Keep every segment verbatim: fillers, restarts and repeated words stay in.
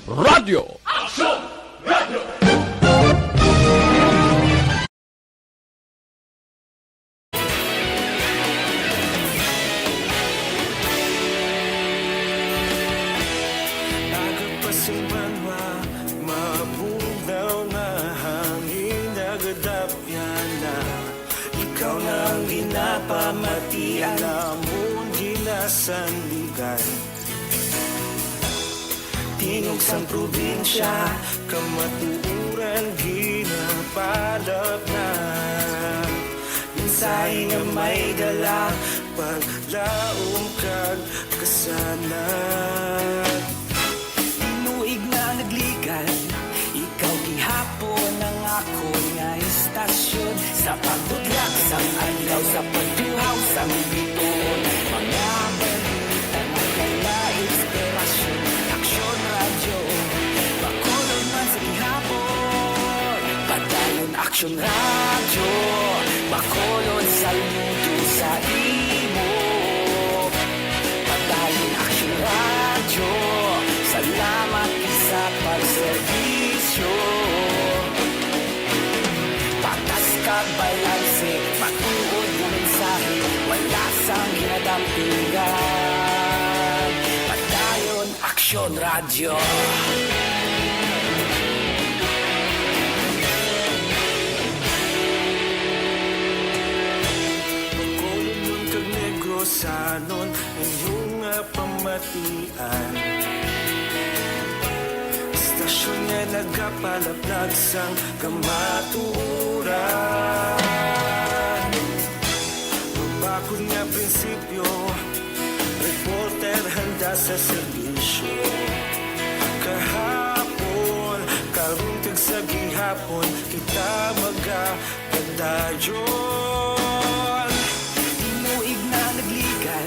Radyo. Aksyon! Radyo! Nagapasing banwa, mabugaw nga hangin, nagadapyan na. Ikaw na ang ginapamatian, amon ginasandigan. Tingog sang probinsya, kamatuoran ginapalapnag. Mensahe nga may dala, paglaom kag kasanag. Tinuig na nagligan, ikaw gihapon ang akon nga istasyon. Sa pagbudlak sang adlaw, sa pagtuhaw sang bituon, mga balita nga may inspirasyon. Aksyon Radyo, Bacolod man sa gihapon. Padayon Aksyon Radyo, Bacolod, saludo sa imo. Padayon Aksyon Radyo, salamat sa pagserbisyo. Patas kag balanse, matuod nga mensahe, wala sang ginadampingan. Padayon Aksyon Radyo. Bacolodnon kag Negrosanon, inyo nga pamatian. Istasyon nga nagapalaplag sang kamatuoran. Mabakod nga prinsipyo, reporter handa sa serbisyo. Kahapon, karon kag sa gihapon, kita magapadayon. Tinuig na nagligan,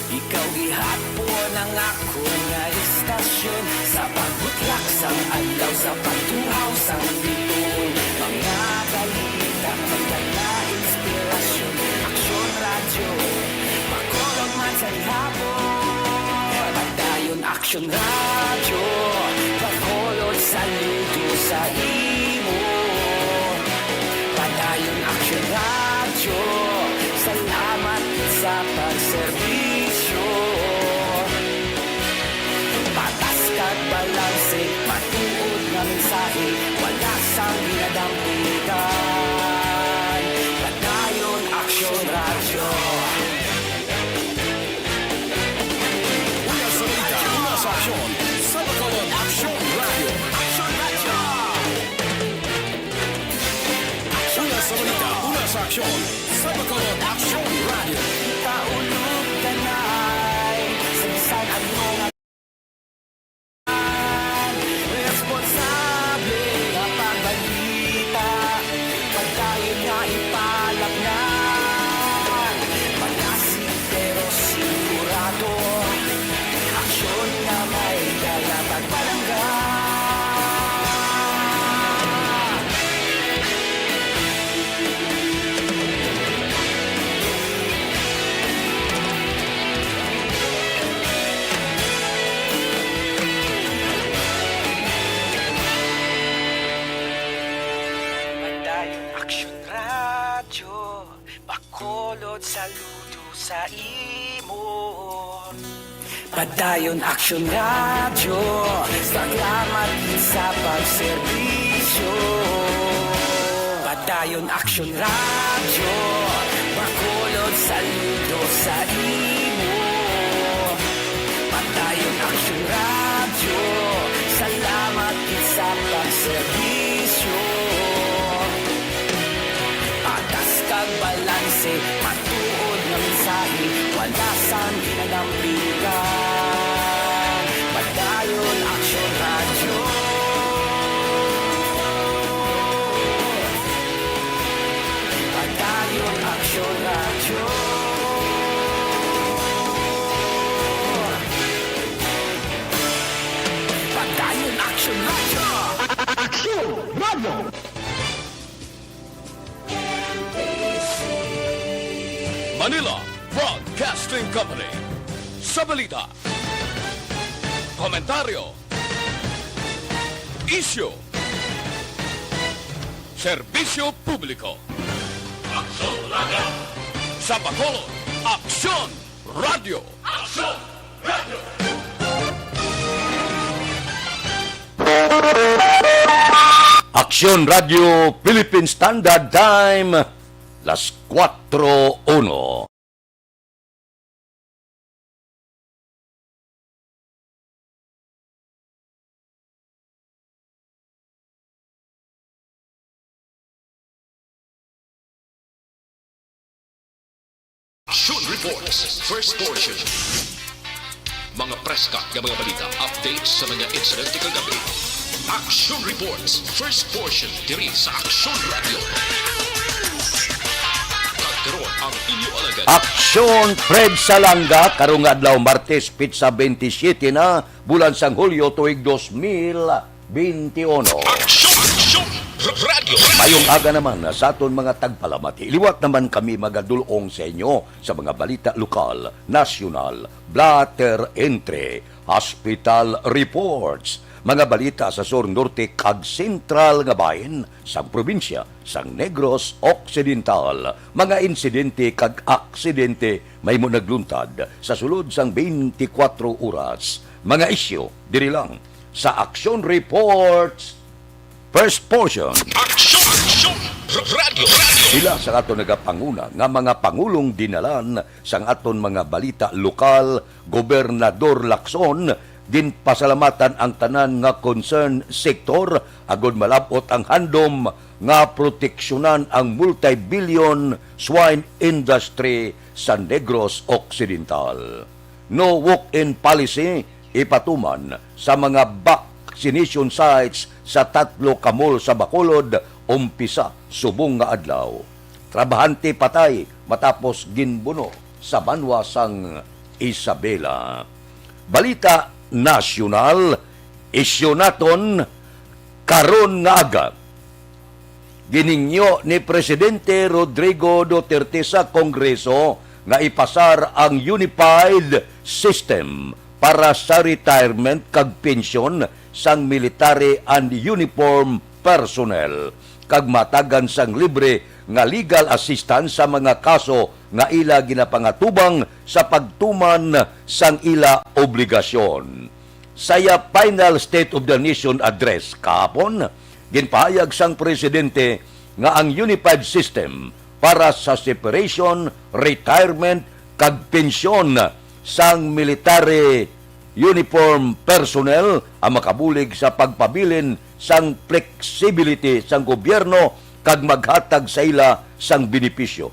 ikaw gihapon ang akon nga istasyon. Sa pagbutlak sang adlaw, sa pagtuhaw sang bituon, mga balita, mga inspirasyon. Aksyon Radyo, Bacolod man sa gihapon. Padayon Aksyon Radyo, Bacolod, saludo sa imo. Padayon Aksyon Radyo, salamat sa pagserbisyo. Patas kag balanse, matuod nga mensahe, wala sang ginadampigan. Padayon Aksyon Radyo. Una sa balita, una sa aksyon, sa Bacolod Aksyon Radyo. Aksyon Radyo! Una sa balita, una sa aksyon, sa Bacolod Aksyon Radyo. Kita ulog kanay, sa bisan ano nga responsable nga pagbalita, padayon nga ipalapngan. Panasi pero sigurado, aksyon nga may dala pagpalangga. Padayon Aksyon Radyo, Bacolod, saludo sa imo. Padayon Aksyon Radyo, salamat sa pagserbisyo. Padayon Aksyon Radyo, Bacolod, saludo sa imo. Padayon Aksyon Radyo, salamat sa pagserbisyo. Patas kag balanse, matuod nga mensahe, wala sang ginadampigan. Padayon Aksyon Radyo. Padayon Aksyon Radyo. Padayon Aksyon Radyo. Aksyon Radyo. Manila Broadcasting Company. Sa balita, komentaryo, Isyu. Serbisyo publiko. Aksyon Radio. Sa Bacolod, Aksyon Radio. Aksyon Radio. Aksyon Radio Philippine Standard Time, las cuatro uno. Action Reports, first portion. Mga preska nga mga balita, updates sa mga insidente kagabi. Action Reports, first portion, diri sa Action Radio. Kag karon ang inyo alagad. Aksyon Fred Salanga, karong adlaw, Martes, petsa twenty-seven na, bulan sang Hulyo, tuig dos mil veintiuno. Aksyon! Aksyon! R-, Radyo! Mayong aga naman sa aton mga tagpalamati. Liwat naman kami magadul-ong sa inyo sa mga balita lokal, nasyonal, blotter entry, hospital reports, mga balita sa sur, norte, kag sentral nga bahin sang probinsya sang Negros Occidental, mga insidente kag aksidente mahimo nagluntad sa sulod sang twenty-four oras, mga isyu diri lang sa Action Reports First Portion. Aksyon! Aksyon! R-, Radyo! Radyo! Sila sa aton nagapanguna nga mga pangulong dinalan sang aton mga balita lokal, Gobernador Lacson, ginpasalamatan ang tanan nga concern sektor agud malab-ot ang handom nga proteksyonan ang multi-billion swine industry sa Negros Occidental. No walk-in policy ipatuman sa mga vaccination sites sa tatlo ka mall sa Bacolod umpisa subong nga adlaw. Trabahante patay matapos ginbuno sa banwa sang Isabela. Balita nasyonal, isyu naton karon nga aga. Ginhingyo ni Presidente Rodrigo Duterte sa Kongreso nga ipasar ang unified system para sa retirement kag pensyon sang military and uniform personnel, kag matagan sang libre nga legal assistance sa mga kaso nga ila ginapangatubang sa pagtuman sang ila obligasyon. Sa iya final State of the Nation Address kahapon, ginpahayag sang presidente nga ang unified system para sa separation, retirement, kag pensyon sang military uniform personnel ang makabulig sa pagpabilin sang flexibility sang gobyerno kag maghatag sa ila sang benepisyo.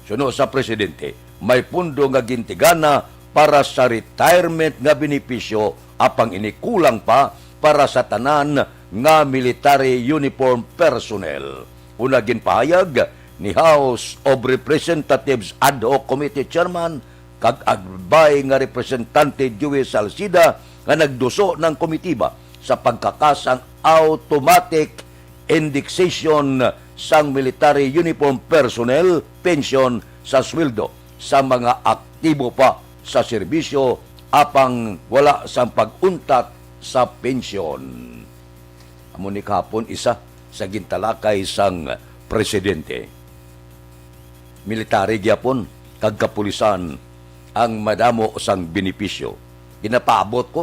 Suno sa presidente, may pondo nga gintigana para sa retirement nga benepisyo, apang ini kulang pa para sa tanan nga military uniform personnel. Una, ginpahayag ni House of Representatives Ad Hoc Committee Chairman kag Albay nga Representante Joey Salcida nga nagduso ng komitiba sa pagkakasang automatic indexation sang military uniform personnel pension sa sweldo sa mga aktibo pa sa serbisyo apang wala sang pag-untat sa pensyon. Amo ni kahapon isa sa gintalakay sang presidente. Military gyapon kag kapulisan ang madamo sang benepisyo. Ginapaabot ko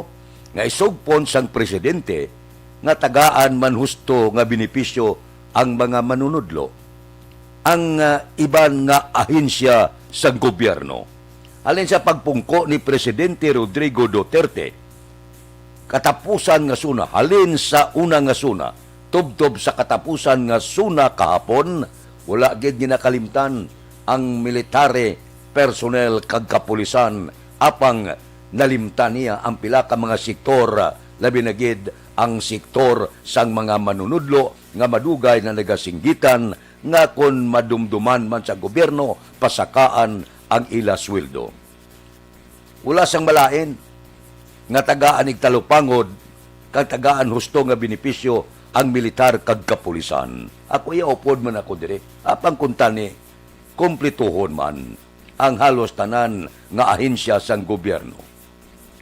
nga isugpon sang presidente nga tagaan man husto nga benepisyo ang mga manunudlo, ang, ah, iban nga ahensya sang gobyerno. Halin sa pagpungko ni Presidente Rodrigo Duterte, katapusan nga SONA, halin sa una nga SONA, tubtob sa katapusan nga SONA kahapon, wala gid ginakalimtan ang military personnel kag kapulisan, apang nalimtan niya ang pila ka mga sektor, labi na gid ang sektor sang mga manunudlo nga madugay na nagasinggitan nga kon madumduman man sa gobyerno, pasakaan ang ila sweldo. Wala sang malain nga tagaan ig talupangod kag tagaan husto nga benepisyo ang militar kag kapulisan. Ako, iya upod man ako diri. Apang kuntani, kumplituhon man ang halos tanan nga ahensya sang gobyerno.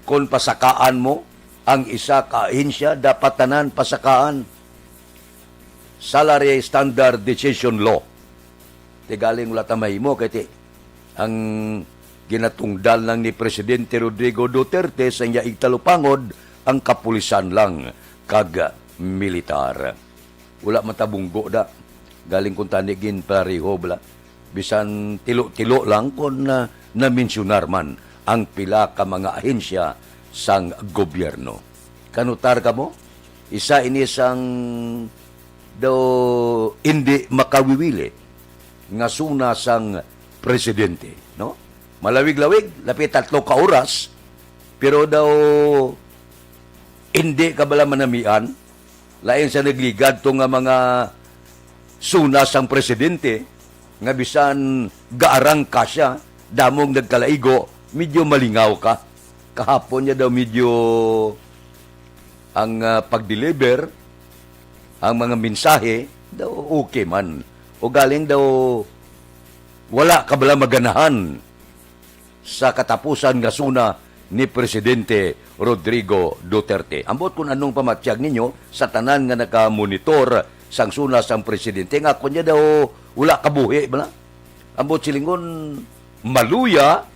Kon pasakaan mo ang isa ka ahensya, dapat tanan pasakaan. Salary Standard Decision Law. Ti galing wala ta mahimo kay ti ang ginatungdan lang ni Presidente Rodrigo Duterte sa iya igtalupangod ang kapulisan lang kag militar. Wala man ta bunggo da. Galing kuntani ginpareho bala. Bisan tilo-tilo lang kon, ah, namensyunar man ang pila ka mga ahensya sang gobyerno. Kanutar kamo? Isa ini sang daw indi makawiwili nga suna sang presidente, no? Malawig-lawig, lapit tatlo ka oras, pero daw indi ka bala manamian, lain sa nagligad to nga mga suna sang presidente, nga bisan gaarang ka siya, damong nagkalaigo, medyo malingaw ka. Kahapon niya daw medyo ang, ah, pag-deliver, ang mga mensahe, daw okay man. O galing daw wala ka bala maganahan sa katapusan nga suna ni Presidente Rodrigo Duterte. Ambot kung anong pamatyag ninyo sa tanan nga nakamonitor sang suna sang presidente, nga ako niya daw wala kabuhi bala. Ambot silingon, maluya,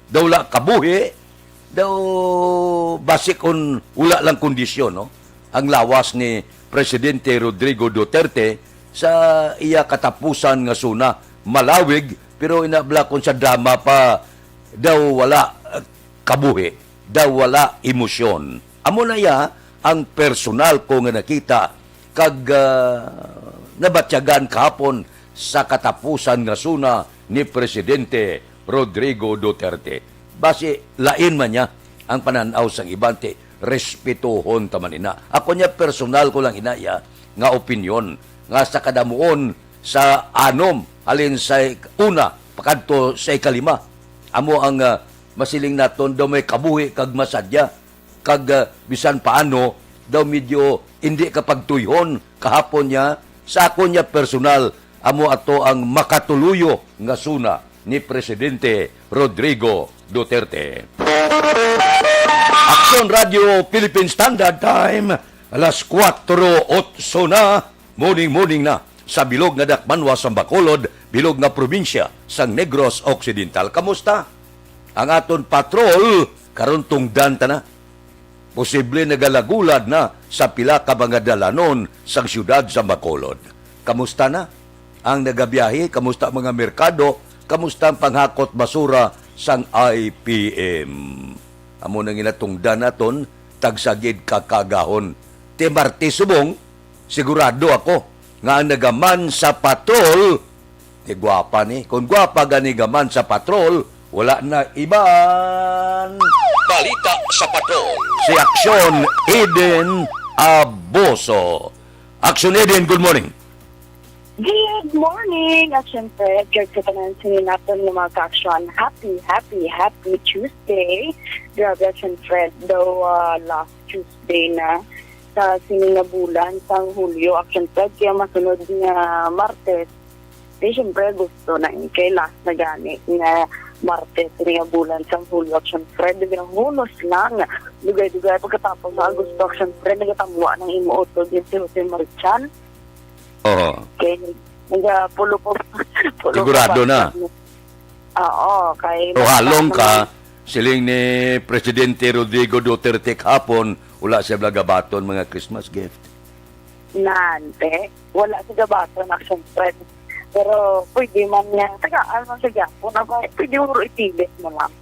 daw wala kabuhi, daw basi kon wala lang kondisyon, no? Ang lawas ni Presidente Rodrigo Duterte sa iya katapusan nga suna, malawig, pero inabla kon sa drama pa, daw wala, eh, kabuhi, daw wala emosyon. Amo na iya ang personal ko nga nakita kag, ah, nabatyagan kahapon sa katapusan nga suna ni Presidente Rodrigo Duterte. Basi lain man niya ang panan-aw sang iban, ti respetuhon ta man ina. Ako niya personal ko lang ina iya nga opinyon nga sa kadamuon sa anom halin sa ik-, una pakadto sa ikalima. Amo ang, ah, masiling naton daw may kabuhi kag masadya kag, ah, bisan paano daw medyo hindi ka pagtuyhon kahapon niya sa ako niya personal, amo ato ang makatuluyo nga suna ni Presidente Rodrigo Duterte. Aksyon Radio Philippine Standard Time, alas kuwatro otso na, morning, morning na sa bilog nga dakbanwa sang Bacolod, bilog nga probinsya sang Negros Occidental. Kamusta? Ang aton patrol karon tungdan ta na. Posible nagalagulad na sa pila ka mga dalanon sang siyudad sa Bacolod. Kamusta na ang nagabiyahe? Kamusta ang mga merkado? Kamusta ang panghakot basura sang I P M? Amo nang ginatungdan naton tagsa gid ka kaagahon. Ti Martes subong, sigurado ako nga ang nagaman sa patrol, ti gwapa ni. Kung gwapa gani gaman sa patrol, wala na iban. Balita sa patrol. Si Aksyon Eden Aboso. Aksyon Eden, good morning. Good morning, Action Fred. Kag sa tanan sini naton nga mga ka-aksyon, happy, happy, happy Tuesday. Grabe, Action Fred, daw, ah, last Tuesday na sa sini nga bulan sang Hulyo, Action Fred, kaya masunod nga Martes. Di, syempre, gusto na, eh, kay last na gani nga Martes sini nga bulan sang Hulyo, Action Fred. Di, hunos lang. Dugay-dugay pagkatapos sa Agosto, Action Fred, nagatamwa ng imo utod yung si Jose Marichan. Oo. Kay nagapulo po, pulo po Sigurado ba na. siya? Oo, kay Pero halong ka, naman. Siling ni Presidente Rodrigo Duterte kahapon, wala siya nagabaton mga Christmas gift. Nante, wala siya gabaton, Action Fred. Pero pwede man niya, tagaan man siya gyapon, aba, pwede mo ipilit mo lang.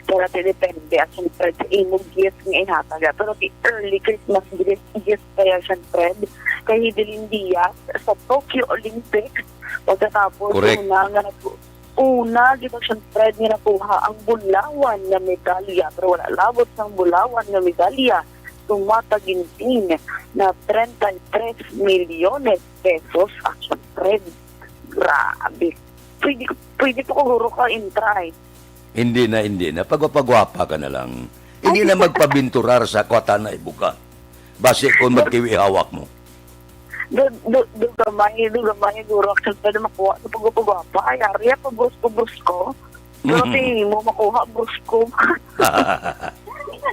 Pero ti depende, Action Fred, sa imo gift nga ihatag. Pero ti early Christmas gift, gift kaya, Action Fred, kay Hideline Diaz sa Tokyo Olympics. Pagkatapos, Correct. una nga nag-, una, gid, Action Fred, nga nakuha ang bulawan nga medalya, pero wala labot sang bulawan nga medalya. Tumatag ginting na treinta y tres milyones pesos, Action Fred. Grabe. Pwede, pwede pa ko guro ka intry. Hindi na, hindi na. Pagwapagwapa ka na lang. Hindi Ay, na magpabinturar sa kwata na ibuka. Basi kung magkiwi hawak mo. Do, do, do gamay, do gamay, guro, Action Fred, makuha sa pagwapagwapa. Ay, ari, pabrusko-brusko. Pero Mhm. tingin mo, makuha, brusko.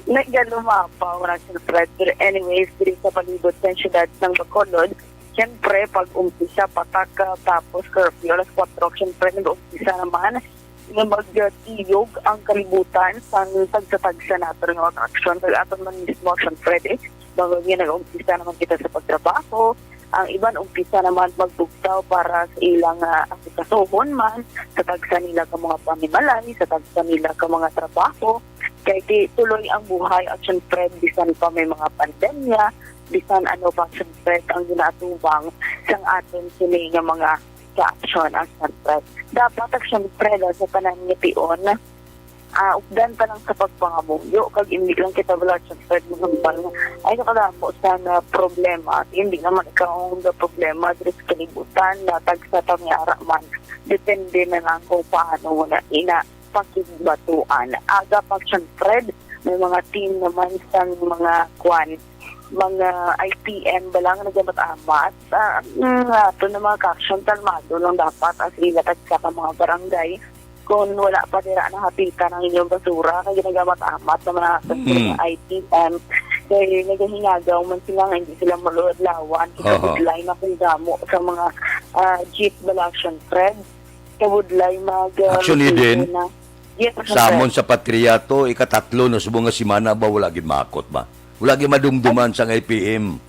Nagalumapaw na, Action Fred. Pero anyways, diri sa palibot sa siyudad sang Bacolod, siyempre, pag umpisa, patak, ah, tapos curfew, alas kuwatro, Action Fred, nag-umpisa naman nga magtiyog ang kalibutan sang tagsa-tagsa nato nga mga aksyon. Kag aton man mismo, Action Fred, eh, bangod nga nag-umpisa naman kita sa pagtrabaho, ang iban umpisa naman magbugtaw para sa ilang, ah, asikasuhon man, sa tagsa nila ka mga panimalay, sa tagsa nila ka mga trabaho. Kay ti-, tuloy ang buhay, Action Fred, bisan pa may mga pandemya, bisan ano pa, Action Fred, ang ginaatubang sang aton sini nga mga ka-aksyon, Action Fred. Dapat, Action Fred, ah, sa tanan nga tion, ah, updan ta lang sa pagpangamuyo, kag hindi lang kita bala, Action Fred, mahambal nga, ay, nakadamo sa na problema. Hindi naman ikaw ang problema diri sa kalibutan, natag sa pangyara man. Depende na lang kung paano mo na ina pakigbatuan. Aga pa, Action Fred, may mga team naman sang mga kwan, mga I P M ba lang nagamat-amat. Ah, mm, ato na mga ka-action, kalmado lang dapat as ila tagsa ka mga barangay. Kung wala pa dira nahapitan ang inyong basura, kay ginagamat-amat naman ang aton Mm. mga I P M. Kay nagahingagaw man sila nga hindi sila maluad-lawan. Aha. Kabudlay na kung damo sa mga, ah, jeep bala, Action Fred. Kabudlay mag, ah, Action Eden. Na. Yes, Action Samon Fred. Sa Patriato, ikatatlo na subong nga semana ba, wala gid maakot ba? Wala gid madumduman sang I P M.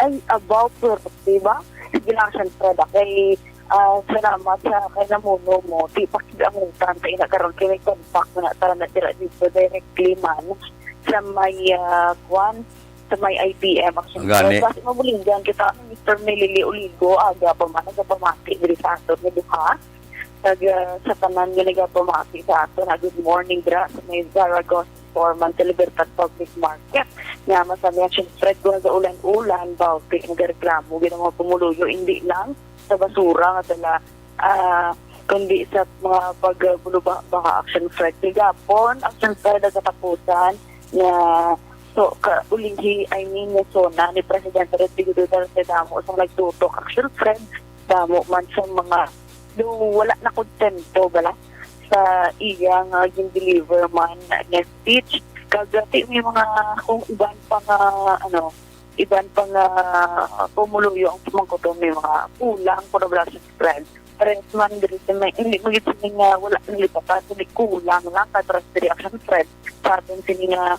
Ay, about to, di ba? Sige lang, Action Fred, ah. Kay, ah, salamat sa kay namuno mo. Di pa kid ang utang, kay na karon kay may contact na tara na dira dito directly man sa may, ah, kwan, sa may I P M, Action Fred. Gani. Basi mabuligan kita ni Mister Melili Oligo, aga pa man, nagapamati diri sa aton nga duha. Kag, ah, sa tanan nga nagapamati sa aton, ah, good morning dira sa may Zaragoza Foreman sa Libertad Public Market. Nga, masami, Action Fred, kung nagaulan-ulan, bawti, nagareklamo gid ang mga pumuluyo, hindi lang sa basura nga dala, ah, kundi sa mga pagbulubaha, Action Fred. Kagapon, Action Fred, ang katapusan nga, so, kaulihi, I mean, nga SONA ni Presidente Rodrigo Duterte, damo sang nagtutok, Action Fred, damo man sa mga, do, wala na kontento bala sa iya nga gin-deliver man nga speech. Kag, ah, ti-, may mga kung iban pa nga, ano, iban pa nga pumuluyo ang pamangkuton, may mga kulang, kulang bala, Action Fred. Pares man diri sa may, hindi mo gid sini nga wala nalipatan, kundi kulang lang ka trust, Action Fred, sa aton sini nga,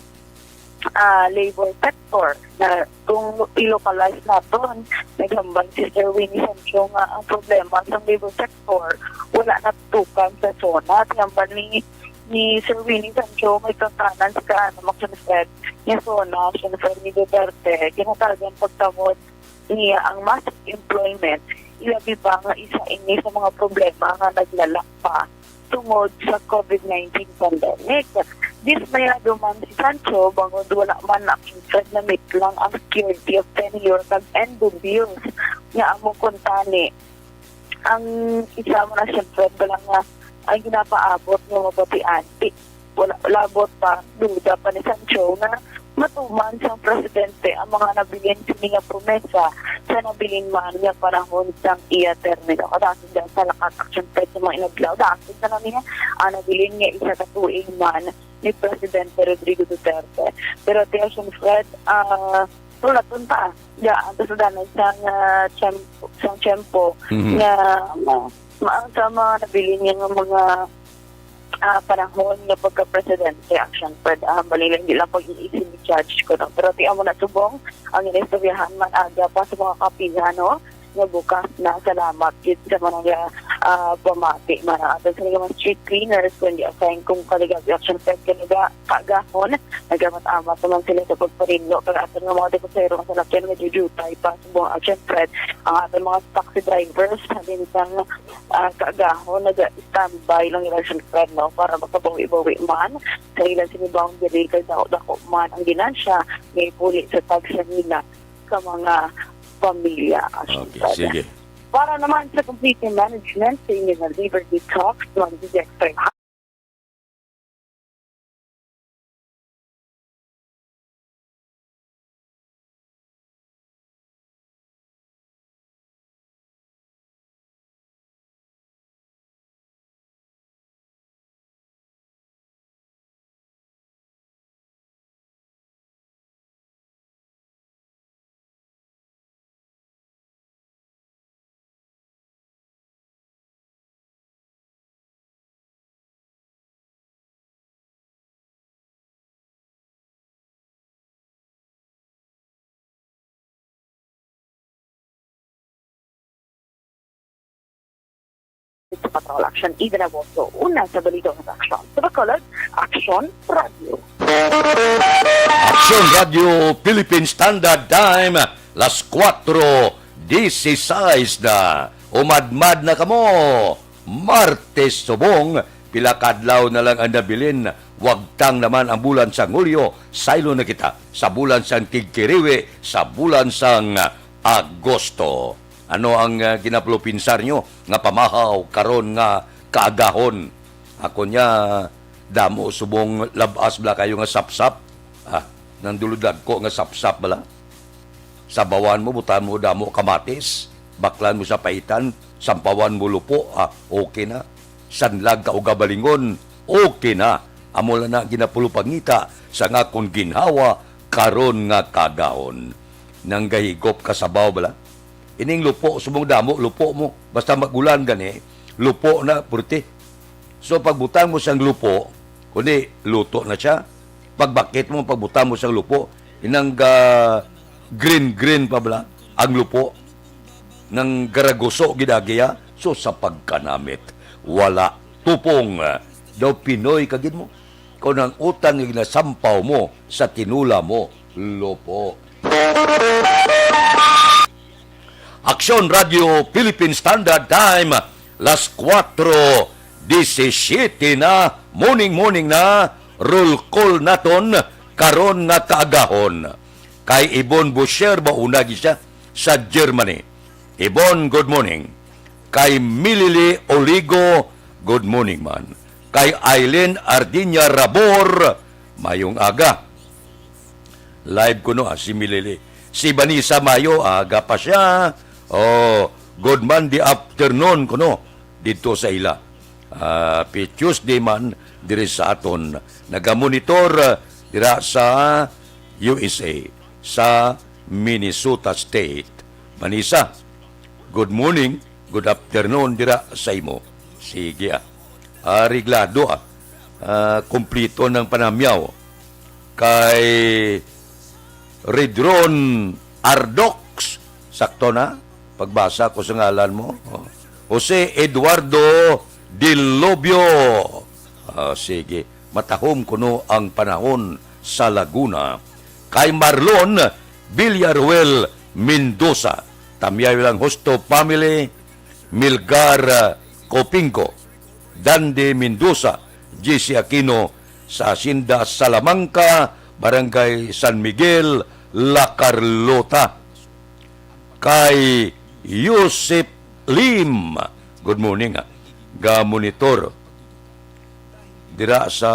ah, labor sector. Na kung i-localize naton, naghambal si Sir Winnie Sancho nga ang problema sa labor sector wala natutukan sa SONA. Hambal ni, ni Sir Winnie Sancho, may kangtanan si kaano, Action Fred, ni SONA, Action Fred, ni Duterte, kinatagan pagtawag niya ang mass employment, ilabi pa nga isa ini sa mga problema nga naglalak pa tungod sa COVID nineteen pandemic. Dismayado man si Sancho bangod wala man, Action Fred, na-meet lang ang security of tenure kag N W bills nga amo kuntani ang isa mo na, Action Fred, bala nga ang ginapaabot nga mabatian. Di, wala, labot pa, duda pa ni Sancho nga matuman sang presidente ang mga nabilin sini nga promesa sa nabilin man nga panahon sang iya termino. Kadasig sa lakat, Action Fred, sa mga inadlaw, dasig na lang niya ang nabilin nga isa ka tuig man ni Presidente Rodrigo Duterte. Pero ti, Action Fred, ah, tulaton pa. Ya, ang kasadanan sang, ah, tiyem-, sang tiyempo Mhm. nga ma-, ma-, ang sa mga nabilin niya nga mga, ah, panahon nga pagka-presidente, Action Fred, ah, bali lang, di lang pag-iisip ni judge ko, no? Pero ti amo na subong, ang inistoryahan man aga pa sa mga kapihan, no? Nga bukas na, salamat gid sa mga, ah, pamati man ang aton sa mga street cleaners, kundi assign kung kaligaw, Action Fred, kaniga kaagahon, nagamat-amat naman sila sa pagparinlo kag aton nga mga deposero nga salakyan nga dudutay pa subong, Action Fred, ang aton mga taxi drivers, halin sang, ah, kaagahon, naga-standby lang ila, Action Fred, no, para makabawi-bawi man sa ilang sini boundary kag dako-dako man ang ginansya nga ipuli sa tagsa nila ka mga pamilya, Action Okay, Fred. Sige. Para naman sa complete management sa inyo nga Liberty Talks, mag-D J Extra sa patrol action. Ida na sa una sa balita nga aksyon. Sa Bacolod, Aksyon Radio. Aksyon Radio Philippine Standard Time, las kuwatro dieciséis na. Umadmad na kamo. Martes subong, pila ka adlaw na lang ang nabilin. Wagtang naman ang bulan sang Hulyo, saylo na kita sa bulan sang tigkiriwi, sa bulan sang Agosto. Ano ang, ah, ginapulopinsar nyo nga pamahaw karon nga kaagahon? Ako niya, damo subong lab-as bala kayo nga sapsap. Ah, nang duludagko nga sapsap bala. Sabawan mo, butan mo damo kamatis, baklan mo sa paitan, sampawan mo lupo, ah, okay na. Sanlag ka o gabalingon, okay na. Amo lang na ginapulupangita sa nga akon ginhawa karon nga kaagahon. Nanggahigop ka sabaw bala? Ining lupo, subong damo, lupo mo. Basta magulan gani, lupo na, purti. So, pagbutang mo sang lupo, kundi luto na siya. Pagbakit mo, pagbutang mo sang lupo, inang ga green-green pa bala ang lupo. Nang garaguso gid agi, ha? So, sa pagkanamit, wala tupong. Daw Pinoy ka gid mo. Kung ang utan nga ginasampaw mo sa tinula mo, lupo. Aksyon Radio Philippine Standard Time, las kuwatro diecisiete na, morning, morning na, roll call naton karon nga kaagahon. Kay Ibon Bosher ba una gid siya sa Germany. Ibon, good morning. Kay Milili Oligo, good morning man. Kay Aileen Ardinia Rabor, mayong aga. Live kuno, ah, si Milili. Si Vanessa Mayo, aga pa siya. Oh, good man di afternoon kuno didto sa ila. Ah, pi Tuesday man diri sa aton. Nagamonitor, ah, dira sa U S A, sa Minnesota State. Vanessa, good morning, good afternoon dira sa imo. Sige, ah. Areglado, ah. Ah, kumplito ng panamyaw. Kay Redron Ardox, sakto na? Pagbasa ko sa ngalan mo. Oh. Jose Eduardo Dilobio. Ah, sige. Matahom kuno ang panahon sa Laguna. Kay Marlon Villaruel Mendoza, Tamyaw lang Hosto family, Milgar, ah, Copinco, Dande Mendoza, J C Aquino, sa Hacienda Salamanca, Barangay San Miguel, La Carlota. Kay Yusip Lim, good morning, ah. Ga-monitor dira sa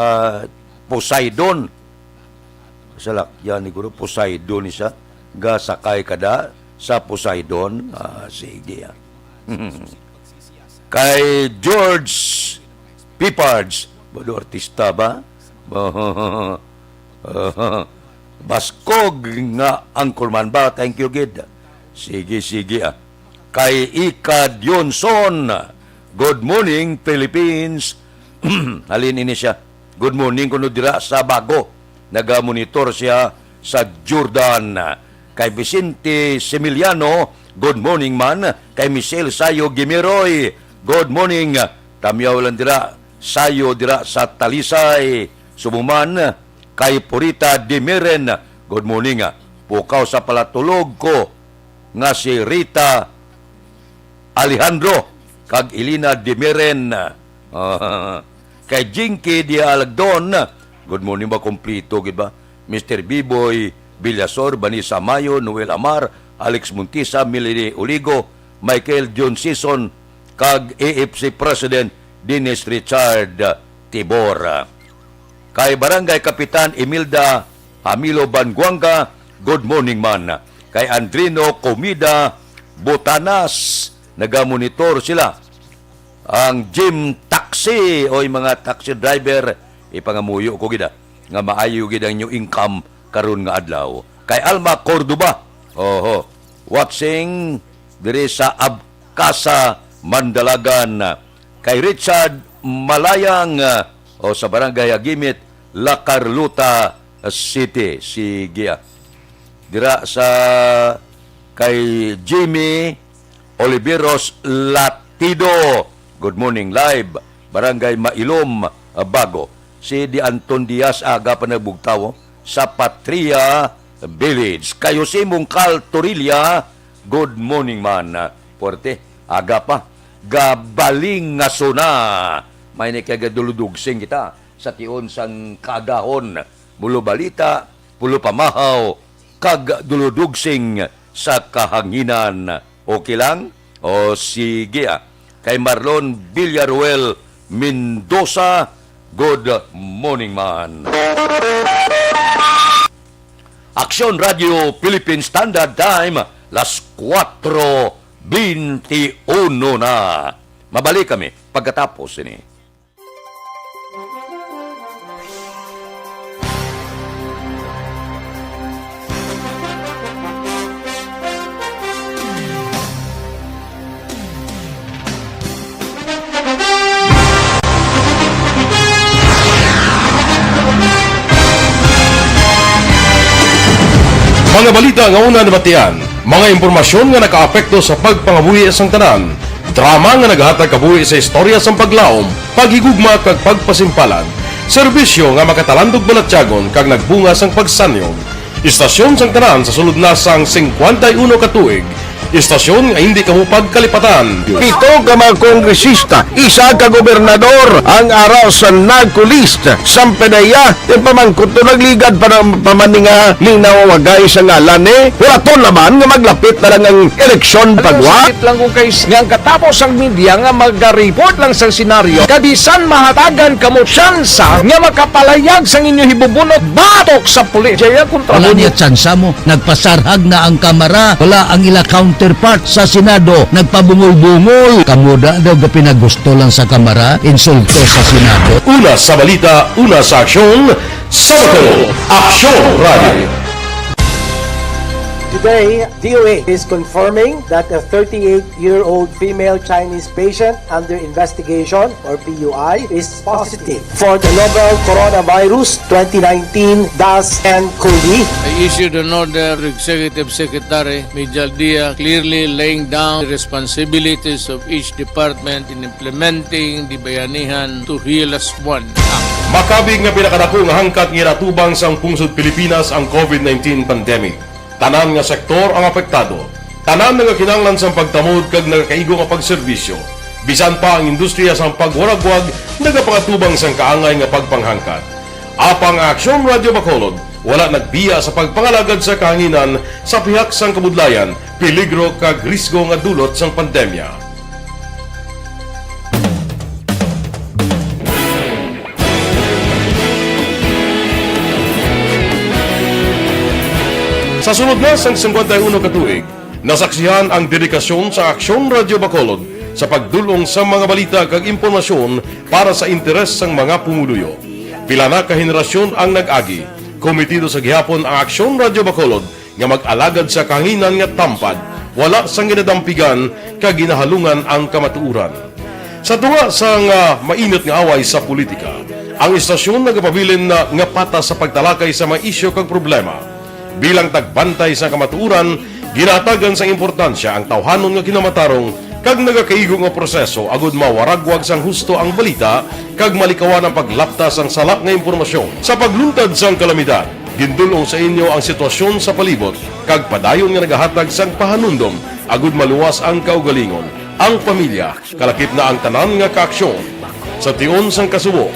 Poseidon. Salakyan ni Guro, Poseidon ni siya. Gasakay ka da sa Poseidon. Ah, sige, ah. Kay George Pipards, ba do artista ba? Baskog nga anchorman ba? Thank you, gid. Sige, sige, ah. Kay Ika Dionson, good morning, Philippines. Halin ini siya. Good morning kuno dira sa Bago. Nagamonitor siya sa Jordan. Kay Vicente Similiano, good morning man. Kay Michelle Sayo Gimiroy, good morning. Tamyaw lang dira, Sayo dira sa Talisay. Subong man, kay Purita Dimiren, good morning. Pukaw sa palatulog ko nga si Rita Alejandro kag Elena Dimiren. Ah, kay Jinky Dialagdon, good morning ba, kompleto gid ba? Mister Biboy Villasor, Vanessa Mayo, Noel Amar, Alex Montisa, Melanie Oligo, Michael John Season, kag A F C President Dennis Richard Tibor. Kay Barangay Kapitan Imelda Hamilo Banguanga, good morning man. Kay Andrino Comida Botanas, nagamonitor sila. Ang Jim Taxi, oy, mga taxi driver, ipangamuyo ko gid, ah, nga maayo gid ang inyo income karon nga adlaw. Kay Alma Cordoba, oho, watching diri sa Abcasa, Mandalagan. Kay Richard Malayang, ah, o sa Barangay Agimit, La Carlota City. Sige, ah. Dira sa kay Jimmy Oliveros Latido. Good morning, live, Barangay Mailom, Bago. Si Di Anton Diaz, aga pa nagbugtaw sa Patria Village. Kay Jose Mungkal Torilla, good morning man. Puwerte, aga pa. Gabaling nga sona. May ni kay gaduludugsing kita sa tion sang kaagahon. Bulo balita, bulo pamahaw, kag duludugsing sa kahanginan. Okay lang? O sige, ah. Kay Marlon Villaruel Mendoza, good morning man. Aksyon Radio Philippine Standard Time, las kuwatro beintiuno na. Mabalik kami pagkatapos ini. Mga balita nga una nabatian, mga impormasyon nga nakaapekto sa pagpangabuhi sang tanan, drama nga nagahatag kabuhi sa istorya sang paglaom, paghigugma kag pagpasimpalan, serbisyo nga makatalandog balatyagon kag nagbunga sang pagsanyog. Istasyon sang tanan sa sulod na sang singkwenta y uno ka tuig, istasyon nga hindi kamo pagkalipatan. Pito ka mga kongresista, isa ka gobernador ang ara sa NARCO list. Sampanaya, ti pamangkot to nagligad pa na pa man ni nga linaw wagay sa ngalan ni. Hulaton naman nga maglapit na lang ang eleksyon pagwa. Sakit lang kung kay s-, nga ang katapos ang media nga magareport lang sa senaryo, kabisan mahatagan kamo tsansa nga makapalayag sang inyo hibubunot batok sa pulis. Jaya kontra Wala mo. Niya tsansa mo. Nagpasarhag na ang Kamara. Wala ang ila counterpart sa Senado. Nagpabungol-bungol. Kamo da daw ga pinagusto lang sa Kamara. Insulto sa Senado. Una sa balita, una sa aksyon, sa Bacolod, Aksyon Radio. Today, D O H is confirming that a thirty-eight-year-old female Chinese patient under investigation, or P U I, is positive for the novel coronavirus twenty nineteen dash N cov. I issued an order to Executive Secretary Mijal Dia, clearly laying down the responsibilities of each department in implementing the Bayanihan to Heal Us One Act. Makabig nga pinakadako nga hangkat nga ginatubang sang pungsod Pilipinas ang covid nineteen pandemic. Tanan nga sektor ang apektado. Tanan nagakinahanglan sang pagtamod kag nagakaigo nga pagserbisyo. Bisan pa ang industriya sang pagwaragwag nagapangatubang sang kaangay nga pagpanghangkat. Apang ang Aksyon Radio Bacolod wala nagbiya sa pagpangalagad sa kahanginan sa pihak sang kabudlayan, peligro kag risgo nga dulot sang pandemya. Sa sulod na sang singkwenta y uno ka tuig, nasaksihan ang dedikasyon sa Aksyon Radio Bacolod sa pagdul-ong sa mga balita kag impormasyon para sa interes sang mga pumuluyo. Pila na ka henerasyon ang nag-agi. Komitido sa gihapon ang Aksyon Radio Bacolod nga mag-alagad sa kahanginan nga tampad, wala sang ginadampigan kag ginahalungan ang kamatuoran. Sa tunga sang, ah, mainit nga away sa politika, ang istasyon nagapabilin na nga patas sa pagtalakay sa mga isyu kag problema. Bilang tagbantay sa kamatuoran, ginahatagan sang importansya ang tawhanon nga kinamatarong kag nagakaigo nga proseso agud mawaragwag sang husto ang balita kag malikawan ang paglapta sang sala nga impormasyon. Sa pagluntad sang kalamidad, gindul-ong sa inyo ang sitwasyon sa palibot kag padayon nga nagahatag sang pahanumdom agud maluwas ang kaugalingon, ang pamilya, kalakip na ang tanan nga kaaksyon. Sa tion sang kasubo,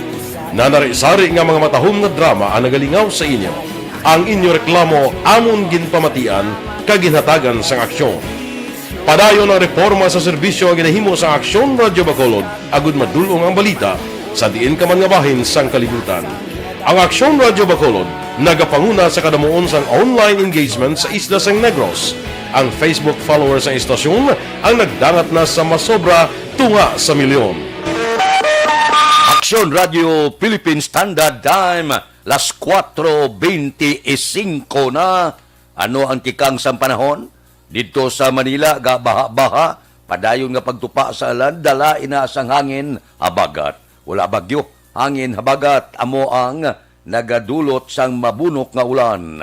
nanari-sari nga mga matahom nga drama ang nagalingaw sa inyo. Ang inyo reklamo amon ginpamatian kag ginhatagan sang aksyon. Padayon ang reporma sa serbisyo nga ginahimo sang Aksyon Radyo Bacolod agud madul-ong ang balita sa diin ka man nga bahin sang kalibutan. Ang Aksyon Radyo Bacolod nagapanguna sa kadamuon sang online engagement sa isla sang Negros. Ang Facebook followers sang istasyon ang nagdangat na sa masobra tunga sa milyon. Aksyon Radyo Philippine Standard Time, las kuwatro beinti y singko na. Ano ang tikang sang panahon? Didto sa Manila, gabaha-baha, padayon nga pagtupa sa alan, dala ina sang hangin habagat. Wala bagyo, hangin habagat amo ang nagadulot sang mabunok nga ulan.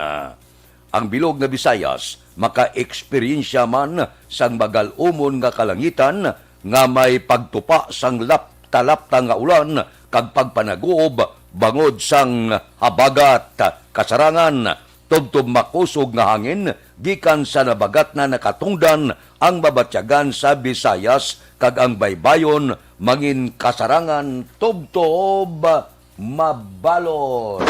Ang bilog nga Visayas makaeksperyensya man sang magal-umon nga kalangitan nga may pagtupa sang lapta-lapta nga ulan kag pagpanaguob bangod sang habagat, kasarangan, tubtob makusog nga hangin gikan sa nabagat na nakatungdan ang mabatyagan sa Visayas kag ang baybayon mangin kasarangan tubtob mabalod.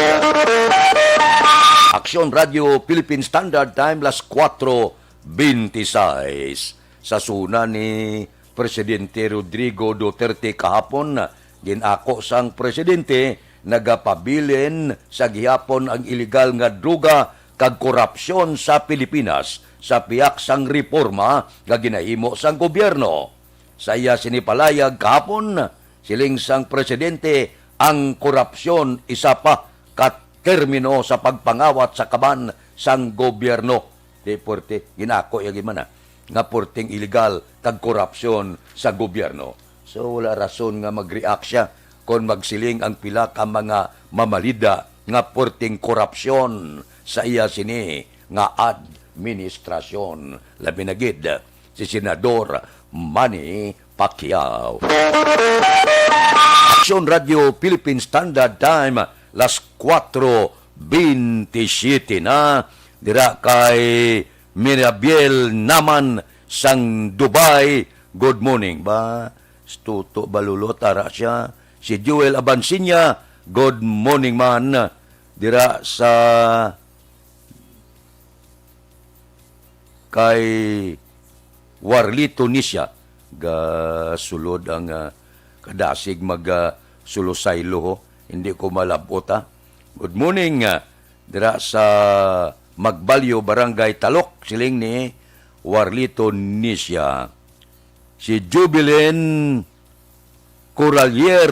Aksyon Radio Philippine Standard Time, las kuwatro benti sais. Sa suna ni Presidente Rodrigo Duterte kahapon, gin-ako sang presidente nagapabilin sa gihapon ang iligal nga droga kag korupsyon sa Pilipinas sa pihak sang reporma nga ginahimo sang gobyerno. Sa iya sini palayag kahapon, siling sang presidente, ang korupsyon isa pa ka termino sa pagpangawat sa kaban sang gobyerno. Di puwerte, ginako ya gid man, ah, nga puwerteng iligal kag korupsyon sa gobyerno. So, wala rason nga mag-react siya kon magsiling ang pila ka mga mamalida nga puwerteng korupsyon sa iya sini nga administrasyon. Labi na gid si Senador Manny Pacquiao. Aksyon Radio Philippine Standard Time, las kuwatro benti siyete na. Dira kay Mirabiel Naman sang Dubai, good morning. Ba, si Toto Balulot, ara siya. Si Joel Abansinya, good morning man. Dira sa kay Warlito Nisya. Gasulod ang, ah, kadasig mag, ah, sulusaylo, ho. Hindi ko malabot, ha. Good morning, ah, dira sa Magbalyo, Barangay Talok, siling ni Warlito Nisya. Si Jubilin Coralier,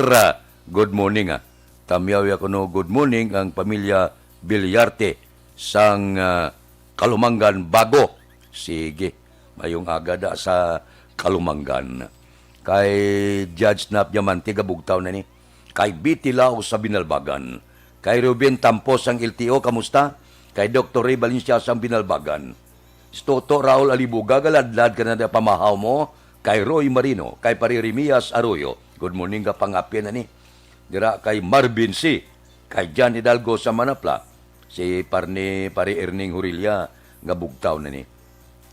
good morning, ah. Tamyaw ya kuno, good morning, ang pamilya Villarte sang, ah, Kalumangan Bago. Sige, mayong aga da sa Kalumangan. Kay Judge Nap Diamante, gabugtaw na ni. Kay Betty Lao sa Binalbagan. Kay Ruben Tampos sang L T O, kamusta? Kay Doktor Ray Valencia sang Binalbagan. Si Toto Raul Alibuga, galadlad ka na da pamahaw mo. Kay Roy Marino, kay Pare Remias Arroyo. Good morning, ka pangapyan na ni. Dira kay Marvin C, kay John Hidalgo sa Manapla. Si Parni, Pare Erning Hurilla, nga bugtaw na ni.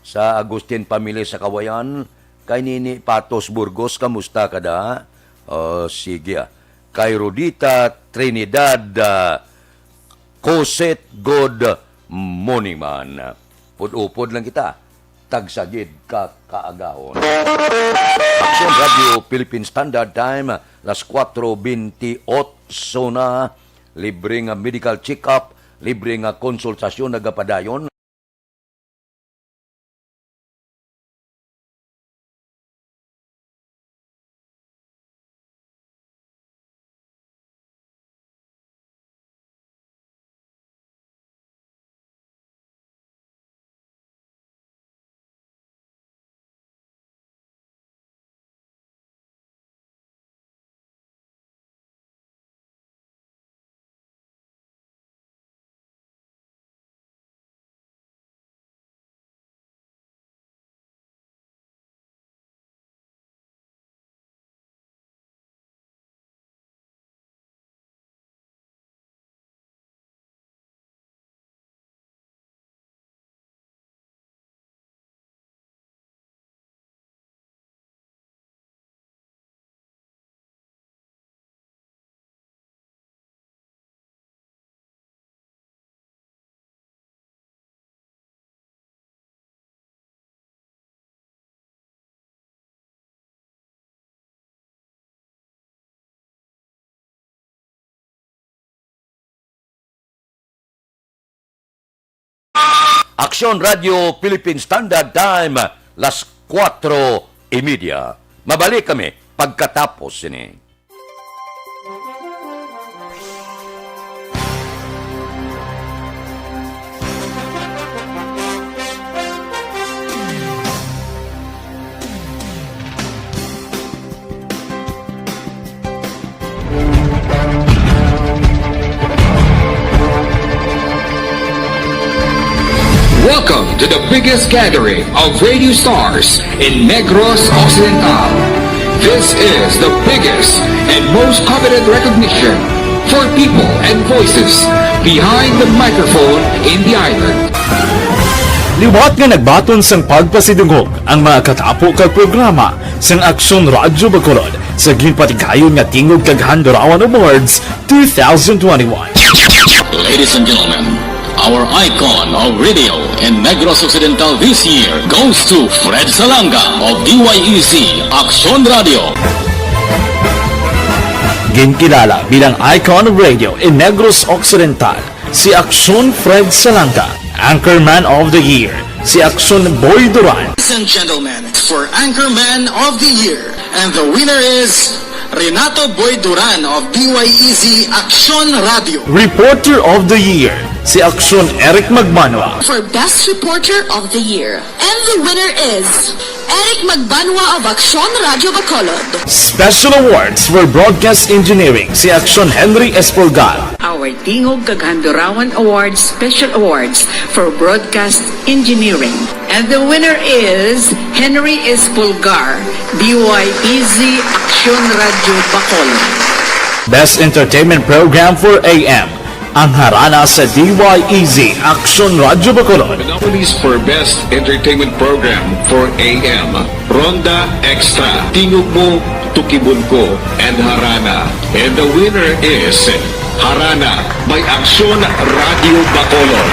Sa Agustin family sa Kawayan, kay Nini Patos Burgos, kamusta ka da? Oh, sige, ah. Kay Rodita Trinidad, ah, Coset, good morning man. Pud-upod lang kita. Tagsa gid ka kaagahon. Aksyon Radio Philippine Standard Time, las kuwatro benti otso na. Libre nga medical check-up, libre nga konsultasyon nagapadayon. Aksyon Radio Philippine Standard Time, las kuwatro y media. Mabalik kami pagkatapos sini. Welcome to the biggest gathering of radio stars in Negros Occidental. This is the biggest and most coveted recognition for people and voices behind the microphone in the island. Liwat nga nagbaton sang pagpasidungog ang mga katapo kag programa sang Aksyon Radyo Bacolod sa ginpatigayon nga Tingog kag Handurawan Awards two thousand twenty-one. Ladies and gentlemen, our icon of radio in Negros Occidental this year goes to Fred Salanga of D Y E Z Aksyon Radio. Ginkilala bilang icon of radio in Negros Occidental si Aksyon Fred Salanga, Anchorman of the Year, si Aksyon Boy Duran. Ladies and gentlemen, for Anchorman of the Year, and the winner is Renato Boy Duran of D Y E Z Aksyon Radio. Reporter of the Year, si Aksyon Eric Magbanwa. For Best Reporter of the Year, and the winner is Eric Magbanwa of Aksyon Radio Bacolod. Special Awards for Broadcast Engineering, si Aksyon Henry Espolgar. Our Tingog kag Handurawan Awards Special Awards for Broadcast Engineering. And the winner is Henry Espolgar, D Y E Z Aksyon Radio Bacolod. Best Entertainment Program for A M, ang Harana sa D Y E Z Aksyon Radio Bacolod. The nominees for Best Entertainment Program for A M, Ronda Extra, Tingog Mo, Tukibon Ko, and Harana. And the winner is Harana by Aksyon Radio Bacolod.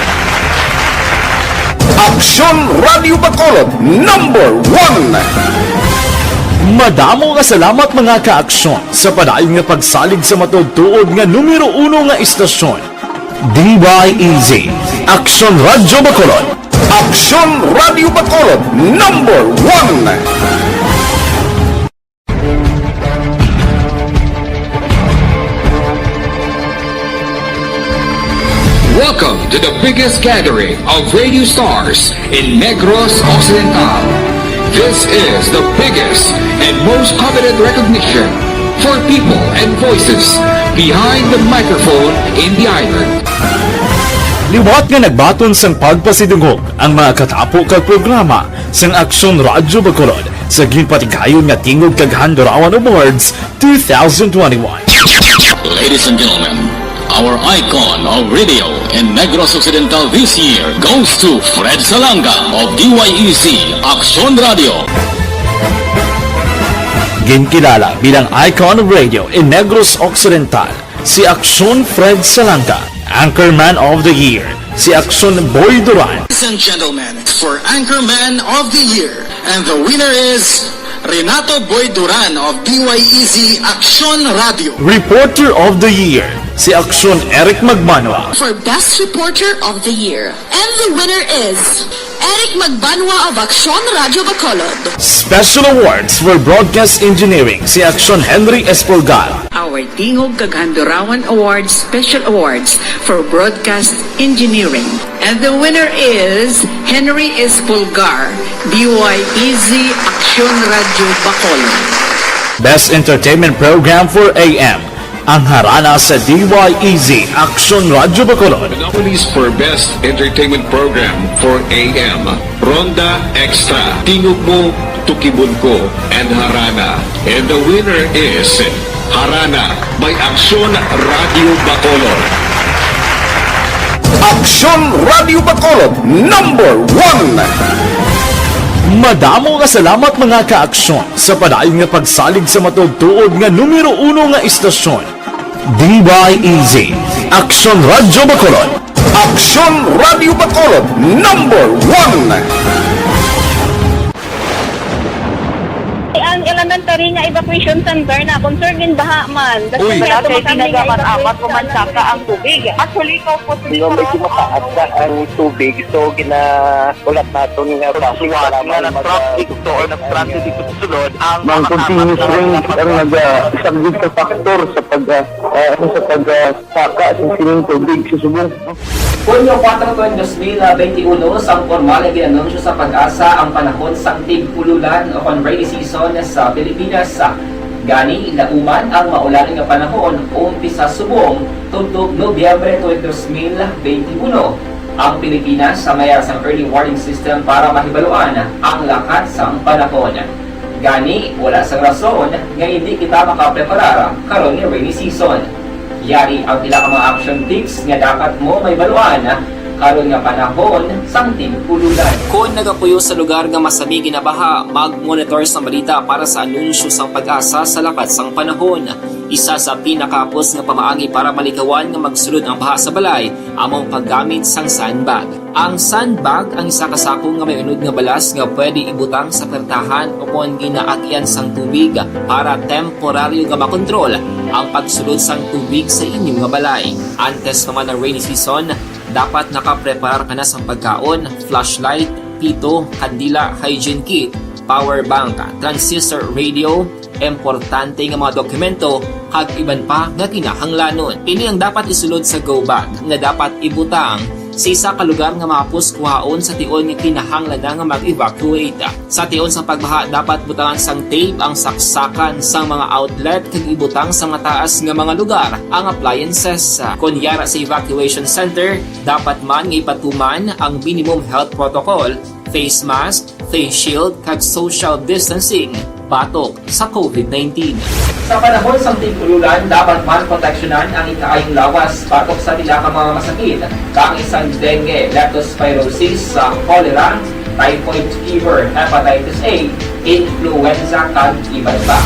Aksyon Radio Bacolod, number one. Madamo nga salamat, mga ka-aksyon, sa padayon nga pagsalig sa matuod-tuod nga numero uno nga istasyon, D Y E Z, Aksyon Radio Bacolod. Aksyon Radio Bacolod, number one. Welcome to the biggest gathering of radio stars in Negros Occidental. This is the biggest and most coveted recognition for people and voices behind the microphone in the island. Liwat nga nagbaton sang pagpasidungog ang mga katapo kag programa sang Aksyon Radyo Bacolod sa ginpatigayon nga Tingog kag Handurawan Awards two thousand twenty-one. Ladies and gentlemen, our icon of radio in Negros Occidental this year goes to Fred Salanga of D Y E Z Aksyon Radio. Ginkilala bilang icon of radio in Negros Occidental si Aksyon Fred Salanga, Anchorman of the Year, si Aksyon Boy Duran. Ladies and gentlemen, for Anchorman of the Year, and the winner is Renato Boy Duran of D Y E Z Aksyon Radio. Reporter of the Year, si Aksyon Eric Magbanwa. For Best Reporter of the Year, and the winner is Eric Magbanwa of Aksyon Radio Bacolod. Special Awards for Broadcast Engineering, si Aksyon Henry Espolgar. Our Tingog kag Handurawan Awards Special Awards for Broadcast Engineering. And the winner is Henry Espolgar, D Y E Z Aksyon Radio Bacolod. Best Entertainment Program for A M, ang Harana sa D Y E Z Aksyon Radio Bacolod. The nominees for Best Entertainment Program for A M, Ronda Extra, Tingog Mo, Tukibon Ko, and Harana. And the winner is Harana by Aksyon Radio Bacolod. Aksyon Radio Bacolod, number one. Madamo nga salamat, mga ka-aksyon, sa padayon nga pagsalig sa matuod-tuod nga numero uno nga istasyon, D Y E Z, Aksyon Radio Bacolod. Aksyon Radio Bacolod, number one. Ang elementary nga evacuation center na concern din baha man. Uy, wala kay tinaga man amat ko man saka ang tubig. Actually, ko po. Medyo mataas na ang tubig, so gina-, ulat naton nga basi nga nag-traffic to or nag-transit dito sa sulod ang mga continuous rain ang nag-, ah, isang big factor sa pag, ah, ah, ano, sa pag, ah, saka sa sining tubig sa subong. Hunyo kuwatro, dos mil benti uno, sang pormal nga ginanunsyo sa PAGASA ang panahon sang tig-ululan o kon rainy season sa Pilipinas. Gani, lauman ang maulan nga panahon umpisa subong tubtob Nobyembre tuig dos mil benti uno. Ang Pilipinas sa mayar sang early warning system para mahibaluan ang lakat sang panahon. Gani, wala sang rason nga hindi kita makapreparar karon nga rainy season. Yari ang pila ka mga action tips nga dapat mo mahibaluan karon nga panahon sang tig-ululan. Kon nagapuyo sa lugar nga masami ginabaha, mag-monitor sang balita para sa anunsyo sang PAGASA sa lakat sang panahon. Isa sa pinakahapos nga pamaagi para malikawan nga magsulod ang baha sa balay amo ang paggamit sang sandbag. Ang sandbag ang isa ka sako nga may unod nga balas nga pwede ibutang sa pertahan o kon ginaagyan sang tubig para temporaryo nga makontrol ang pagsulod sang tubig sa inyo nga balay. Antes pa man ang rainy season, dapat nakapreparar ka na sang pagkaon, flashlight, pito, kandila, hygiene kit, power bank, transistor radio, importante nga mga dokumento, kag iban pa nga kinahanglanon. Ini ang dapat isulod sa go bag nga dapat ibutang sa isa ka lugar nga mahapos kuhaon sa tion nga kinahanglan na nga mag-evacuate. Sa tion sa pagbaha, dapat butangan sang tape ang saksakan sang mga outlet kag ibutang sa mataas nga mga lugar ang appliances. Kon yara sa evacuation center, dapat man nga ipatuman ang minimum health protocol, face mask, face shield, kag social distancing batok sa covid nineteen. Sa panahon sang tig-ululan, dapat man proteksyonan ang ikaayong lawas batok sa pila ka mga masakit, kaangay sang dengue, leptospirosis, sa cholera, typhoid fever, hepatitis A, influenza, kag iban pa.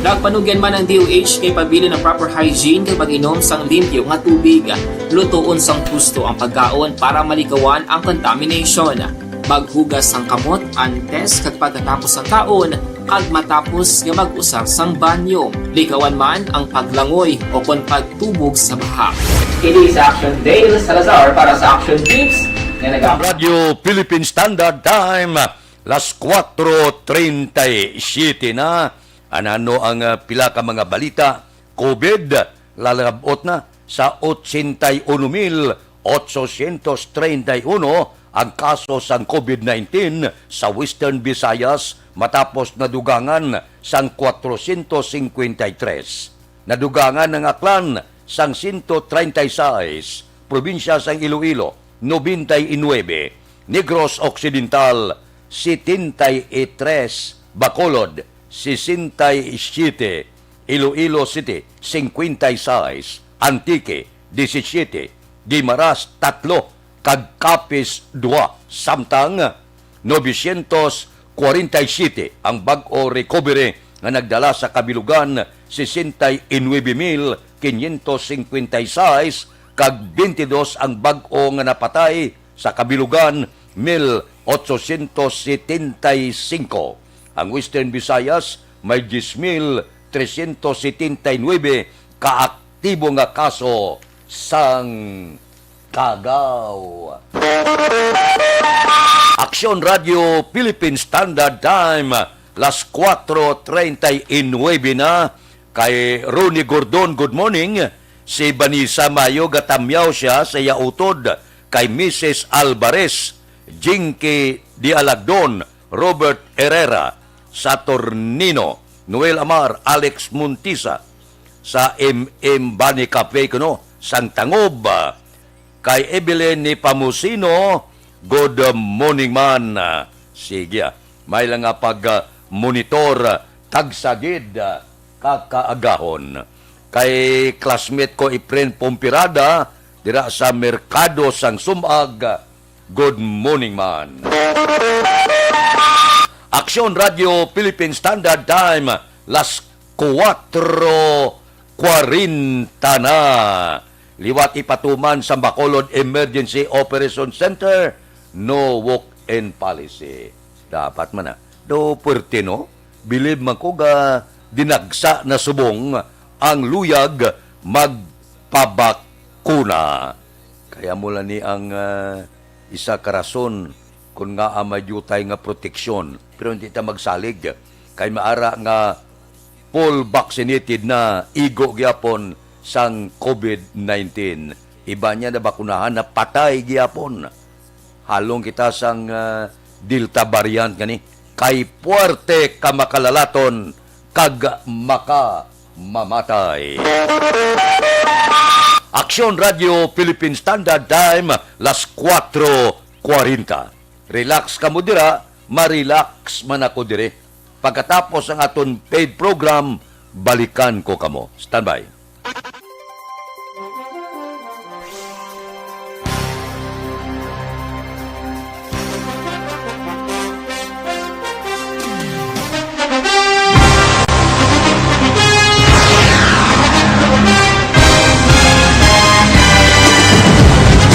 Nagpanugyan man ang D O H kay pabilin ang proper hygiene kag pag-inom sang limpyo nga tubig. Lutoon sang husto ang pagkaon para malikawan ang contamination. Maghugas sang kamot antes kag pagkatapos sang kaon kag matapos nga mag-usar sang banyo. Likawan man ang paglangoy o kon pagtubog sa baha. Kini sa Action Dale Salazar para sa Action Tips nga naga- Radyo Philippine Standard Time, las kuwatro treinta y siete na. Anano ang, ah, pila ka mga balita? COVID, lalab-ot na sa ochenta y uno mil ochocientos treinta y uno ang kaso sang COVID nineteen sa Western Visayas, matapos nadugangan sang kwatrocientos cincuenta y tres. Nadugangan ang Aklan sang ciento treinta y seis, probinsya sang Iloilo, noventa y nuebe, Negros Occidental, setenta y tres, Bacolod, sesenta y siete, Iloilo City, cincuenta y seis, Antique, diecisiete, Guimaras, tatlo, kag Capiz, dua. Samtang novecientos kwarenta y siete ang bag-o recovery nga nagdala sa kabilugan, sesenta y nuebe mil quinientos cincuenta y seis, kag bentidus ang bag-o nga napatay sa kabilugan, mil ochocientos setenta y cinco. Ang Western Visayas may diyes mil trescientos setenta y nuebe ka aktibo nga kaso sang kagaw. Aksyon Radio Philippine Standard Time, las kuwatro treinta y nuebe na. Kay Ronnie Gordon, good morning. Si Vanessa Mayo, gatamyaw siya sa iya utod. Kay Missus Alvarez, Jinky Dialagdon, Robert Herrera, Saturnino, Noel Amar, Alex Montisa, sa M M Bani Cafe kuno, sang Tangob. Kay Evelyn ni Pamusino, good morning man. Sige, ah, may lang nga pag, ah, monitor, ah, tagsa gid, ah, ka kaagahon. Kay classmate ko, Efren Pompirada, dira sa Merkado sang Sumag, good morning man. Aksyon Radio Philippine Standard Time, las kuwatro kwarenta na. Liwat ipatuman sa Bacolod Emergency Operation Center, no walk-in policy. Dapat man na. Do puwerte, no? Bilib man ko ga dinagsa na subong ang luyag magpabakuna. Kaya mo lang ni ang, ah, isa ka rason kung nga, ah, may diutay nga proteksyon. Pero hindi ta magsalig. Kay maara nga full vaccinated na igo gyapon sang COVID nineteen. Iba niya nabakunahan, napatay gyapon. Halong kita sang, ah, Delta variant gani. Kay puwerte ka makalalaton kag makamamatay. Aksyon Radio Philippine Standard Time, las kuwatro kwarenta. Relax kamo dira, ma-relax man ako diri. Pagkatapos ang aton paid program, balikan ko kamo. Standby.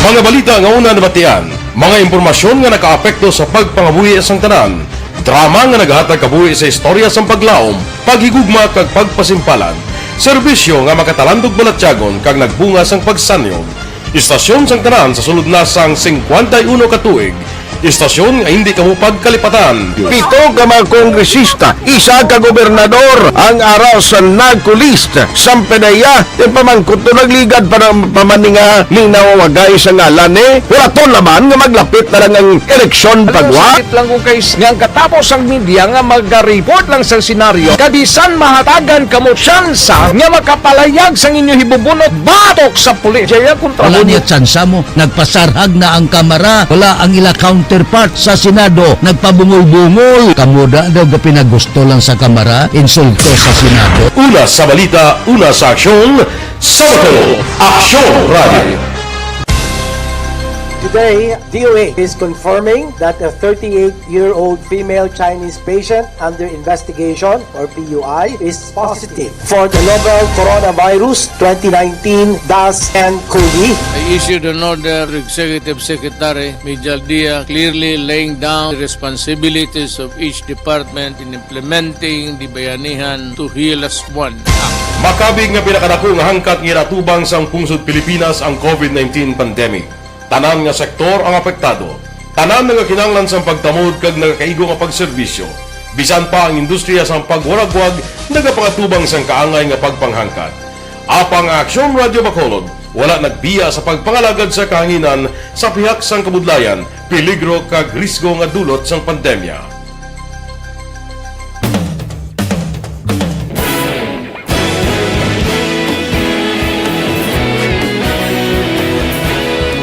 Mga balita nga una nabatian, mga impormasyon nga nakaapekto sa pagpangabuhi sang tanan, drama nga nagahatag kabuhi sa istorya sang paglaom, paghigugma kag pagpasimpalan, serbisyo nga makatalandog balatyagon kag nagbunga sang pagsanyog. Istasyon sang tanan sa sulod na sang singkwenta y uno ka tuig. Istasyon nga hindi kamo pagkalipatan. Pito ka mga kongresista, isa ka gobernador ang ara sa NAGCO list. Sang PDEA, ti pamangkot to nagligad pa ng pamaninga ni nawawagay sa ngalan ni. Wala to naman nga maglapit na lang ang eleksyon pagwa. Sakit lang kung kay nga ang katapos ang media nga magareport lang sa senaryo. Kabisan mahatagan kamo tsansa nga makapalayag sang inyo hibubunot batok sa pulis. Jaya kontra Wala mo niya tsansa mo. Nagpasarhag na ang Kamara. Wala ang ila counterpart sa Senado. Nagpabungol-bungol. Kamo da daw gapinagusto lang sa Kamara. Insulto sa Senado. Una sa balita, una sa aksyon, sa Bacolod, Aksyon Radio. Today, D O A is confirming that a thirty-eight-year-old female Chinese patient under investigation, or P U I, is positive for the novel coronavirus twenty nineteen dash N COVID. I issued an order to Executive Secretary Mijal Dia, clearly laying down the responsibilities of each department in implementing the Bayanihan to Heal Us One Act. Makabig nga pinakadako nga hangkat nga ginatubang sang pungsod Pilipinas ang COVID nineteen pandemic. Tanan nga sektor ang apektado. Tanan nga kinahanglan sang pagtamod kag nagakaigo nga pagserbisyo. Bisan pa ang industriya sang pagwaragwag nagapangatubang sang kaangay nga pagpanghangkat. Apang ang Aksyon Radio Bacolod wala nagbiya sa pagpangalagad sa kahanginan sa pihak sang kabudlayan, peligro kag risgo nga dulot sang pandemya.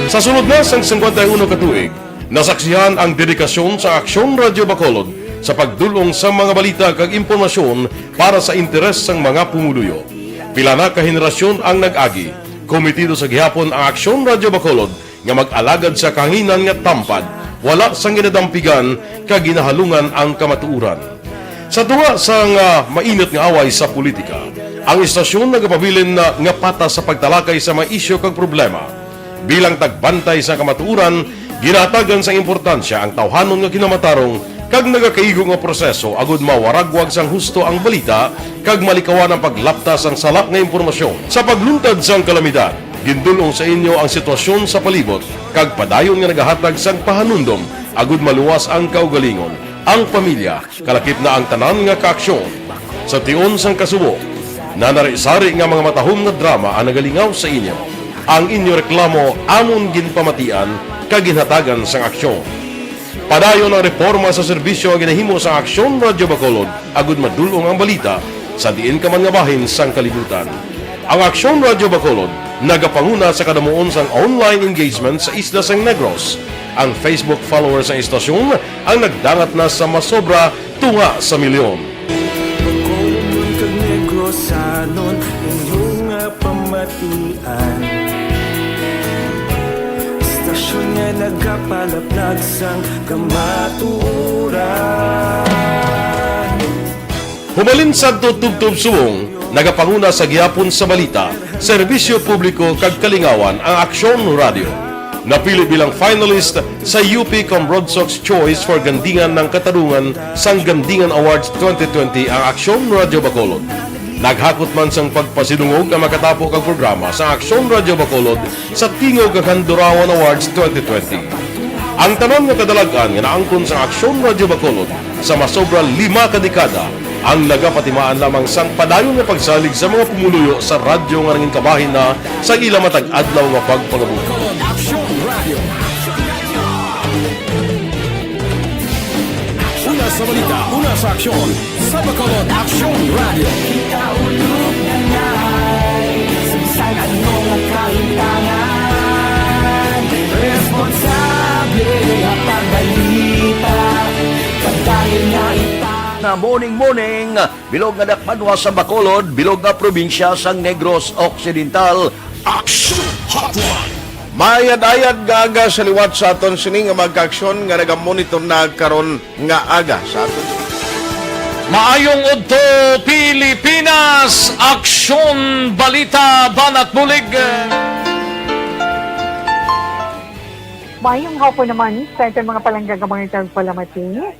Sa sulod na sang singkwenta y uno ka tuig, nasaksihan ang dedikasyon sa Aksyon Radio Bacolod sa pagdul-ong sa mga balita kag impormasyon para sa interes sang mga pumuluyo. Pila na ka henerasyon ang nag-agi. Komitido sa gihapon ang Aksyon Radio Bacolod nga mag-alagad sa kahanginan nga tampad, wala sang ginadampigan kag ginahalungan ang kamatuoran. Sa tunga sang, ah, mainit nga away sa politika, ang istasyon nagapabilin na nga patas sa pagtalakay sa mga isyu kag problema. Bilang tagbantay sa kamatuoran, ginahatagan sang importansya ang tawhanon nga kinamatarong kag nagakaigo nga proseso agud mawaragwag sang husto ang balita kag malikawan ang paglapta sang sala nga impormasyon. Sa pagluntad sang kalamidad, gindul-ong sa inyo ang sitwasyon sa palibot kag padayon nga nagahatag sang pahanumdom agud maluwas ang kaugalingon, ang pamilya, kalakip na ang tanan nga kaaksyon. Sa tion sang kasubo, nanari-sari nga mga matahom nga drama ang nagalingaw sa inyo. Ang inyo reklamo amon ginpamatian kag ginhatagan sang aksyon. Padayon ang reporma sa serbisyo nga ginahimo sang Aksyon Radio Bacolod agud madul-ong ang balita sa diin ka man nga bahin sang kalibutan. Ang Aksyon Radio Bacolod nagapanguna sa kadamuon sang online engagement sa isla sang Negros. Ang Facebook followers sang istasyon ang nagdangat na sa masobra tunga sa milyon. Bacolod kag Negrosanon, inyo nga pamatian. Istasyon nga nagapalaplag sang kamatuoran. Humalin sadto tubtob subong, nagapanguna sa gihapon sa balita, serbisyo publiko kag kalingawan ang Aksyon Radio. Napili bilang finalist sa U P Cambronsox Choice for Gandingan ng Katarungan sang Gandingan Awards twenty twenty ang Aksyon Radio Bacolod. Naghakot man sang pagpasidungog ang makatapo kag programa sa Aksyon Radio Bacolod sa Tingog kag Handurawan Awards twenty twenty. Ang tanan nga kadalag-an nga naangkon sa Aksyon Radio Bacolod sa masobra lima ka dekada ang nagapatimaan lamang sang padayon nga pagsalig sa mga pumuluyo sa radyo nga nangin kabahin na sa ila matag adlaw nga pagpangabuhi. Aksyon Radio. Una sa balita, una sa aksyon, sa Bacolod Aksyon Radio. Kita ulog na ngay, sa bisan ano nga kahitangan, responsable nga pagbalita, pagdayon nga ita. Na morning, morning, bilog nga dakbanwa sa Bacolod, bilog nga probinsya sang Negros Occidental. Action Hotline. Mayad-ayad nga aga sa liwat sa aton sini nga mga kaaksyon nga nagamonitor na karon nga aga sa aton. Maayong udto, Pilipinas! Aksyon, balita, banat bulig! Maayong hapon naman sa aton mga palangga nga mga tagpalamati.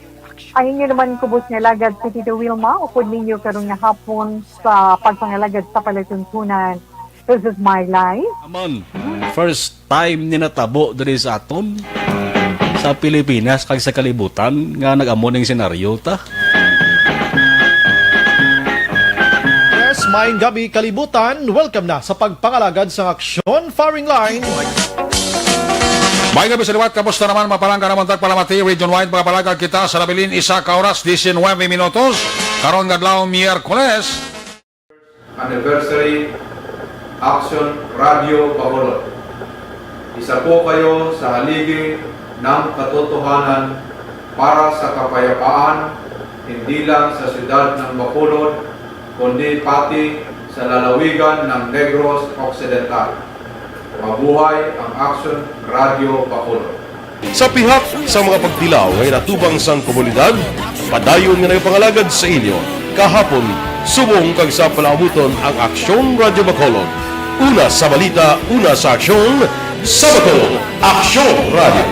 Ang inyo naman kubos nga alagad si Tito Wilma, upod ninyo karon nga hapon sa pagpangalagad sa palatuntunan. This is my life. Aman, first time ni natabo diri sa aton, sa Pilipinas, kag sa kalibutan, nga nag-amo ning senaryo ta. Yes, maayong gabi, kalibutan. Welcome na sa pagpangalagad sa Aksyon Firing Line. May gabi sa liwat, kamusta naman, mga palangga namon tagpalamati? Region wide, mga palangga kita sa nabilin, isa ka oras, diecinuebe minutos. Karon nga adlaw, Miyerkules. Anniversary, Action Radio Bacolod. Isa po kayo sa haligi ng katotohanan para sa kapayapaan, hindi lang sa siyudad ng Bacolod, kundi pati sa lalawigan ng Negros Occidental. Mabuhay ang Action Radio Bacolod. Sa pihak sa mga pagtilaw nga inatubang sang komunidad, padayon nga nagapangalagad sa inyo kahapon, subong kag sa palaabuton ang Aksyon Radio Bacolod. Una sa balita, una sa aksyon, sa Bacolod, Aksyon Radio.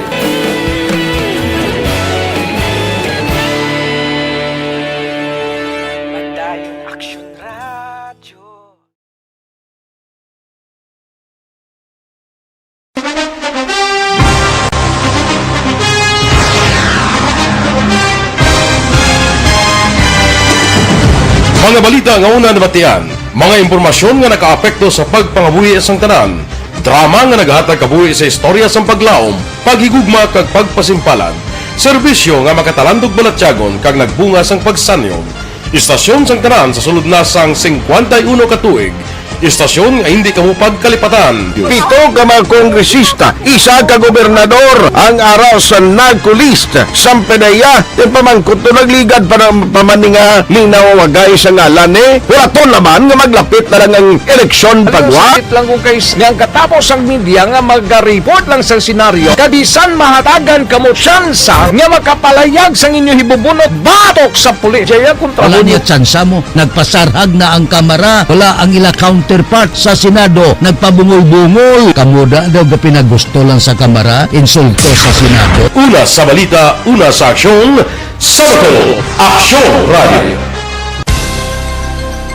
Padayon Aksyon Radio. Mga balita nga una nabatian, mga impormasyon nga nakaapekto sa pagpangabuhi sang tanan, drama nga nagahatag kabuhi sa istorya sang paglaom, paghigugma kag pagpasimpalan, serbisyo nga makatalandog balatyagon kag nagbunga sang pagsanyon. Istasyon sang tanan sa sulod na sang singkwenta y uno ka tuig. Istasyon nga hindi kamo pagkalipatan. Pito ka mga kongresista, isa ka gobernador ang ara sa NAGCO list. Sang PDEA, ti pamangkot to nagligad pa, pa man ni nga linawagay sa ngalan ni. Wala to naman nga maglapit na lang ang eleksyon pagwa. Sakit lang kung kay nga ang katapos ang media nga mag-report lang sa senaryo. Kabisan mahatagan kamo tsansa nga makapalayag sang inyo hibubunot batok sa pulis. Jaya kontra Wala mo. Niya tsansa mo. Nagpasarhag na ang Kamara. Wala ang ila counterpart sa Senado. Nagpabungol-bungol. Kamo da daw ga pinagusto lang sa Kamara. Insulto sa Senado. Una sa balita, una sa aksyon, sa Bacolod, Aksyon Radio.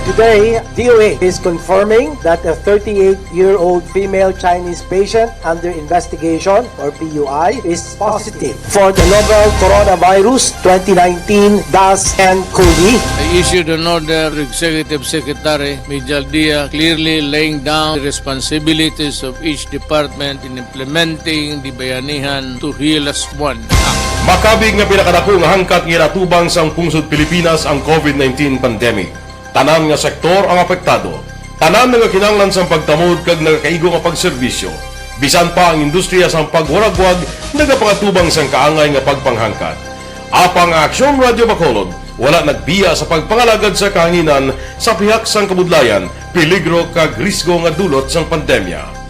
Today, D O H is confirming that a thirty-eight-year-old female Chinese patient under investigation, or P U I, is positive for the novel Coronavirus twenty nineteen dash N COVID. I issued an order to Executive Secretary Mijal Dia, clearly laying down the responsibilities of each department in implementing the Bayanihan to Hilas One Act. Makabig nga pinakadako nga hangkat nga ginatubang sang pungsod Pilipinas ang COVID nineteen pandemic. Tanan nga sektor ang apektado. Tanan nga kinahanglan sang pagtamod kag nagakaigo nga pagserbisyo. Bisan pa ang industriya sang pagwaragwag nagapangatubang sang kaangay nga pagpanghangkat. Apang ang Aksyon Radio Bacolod wala nagbiya sa pagpangalagad sa kahanginan sa pihak sang kabudlayan, peligro kag risgo nga dulot sang pandemya.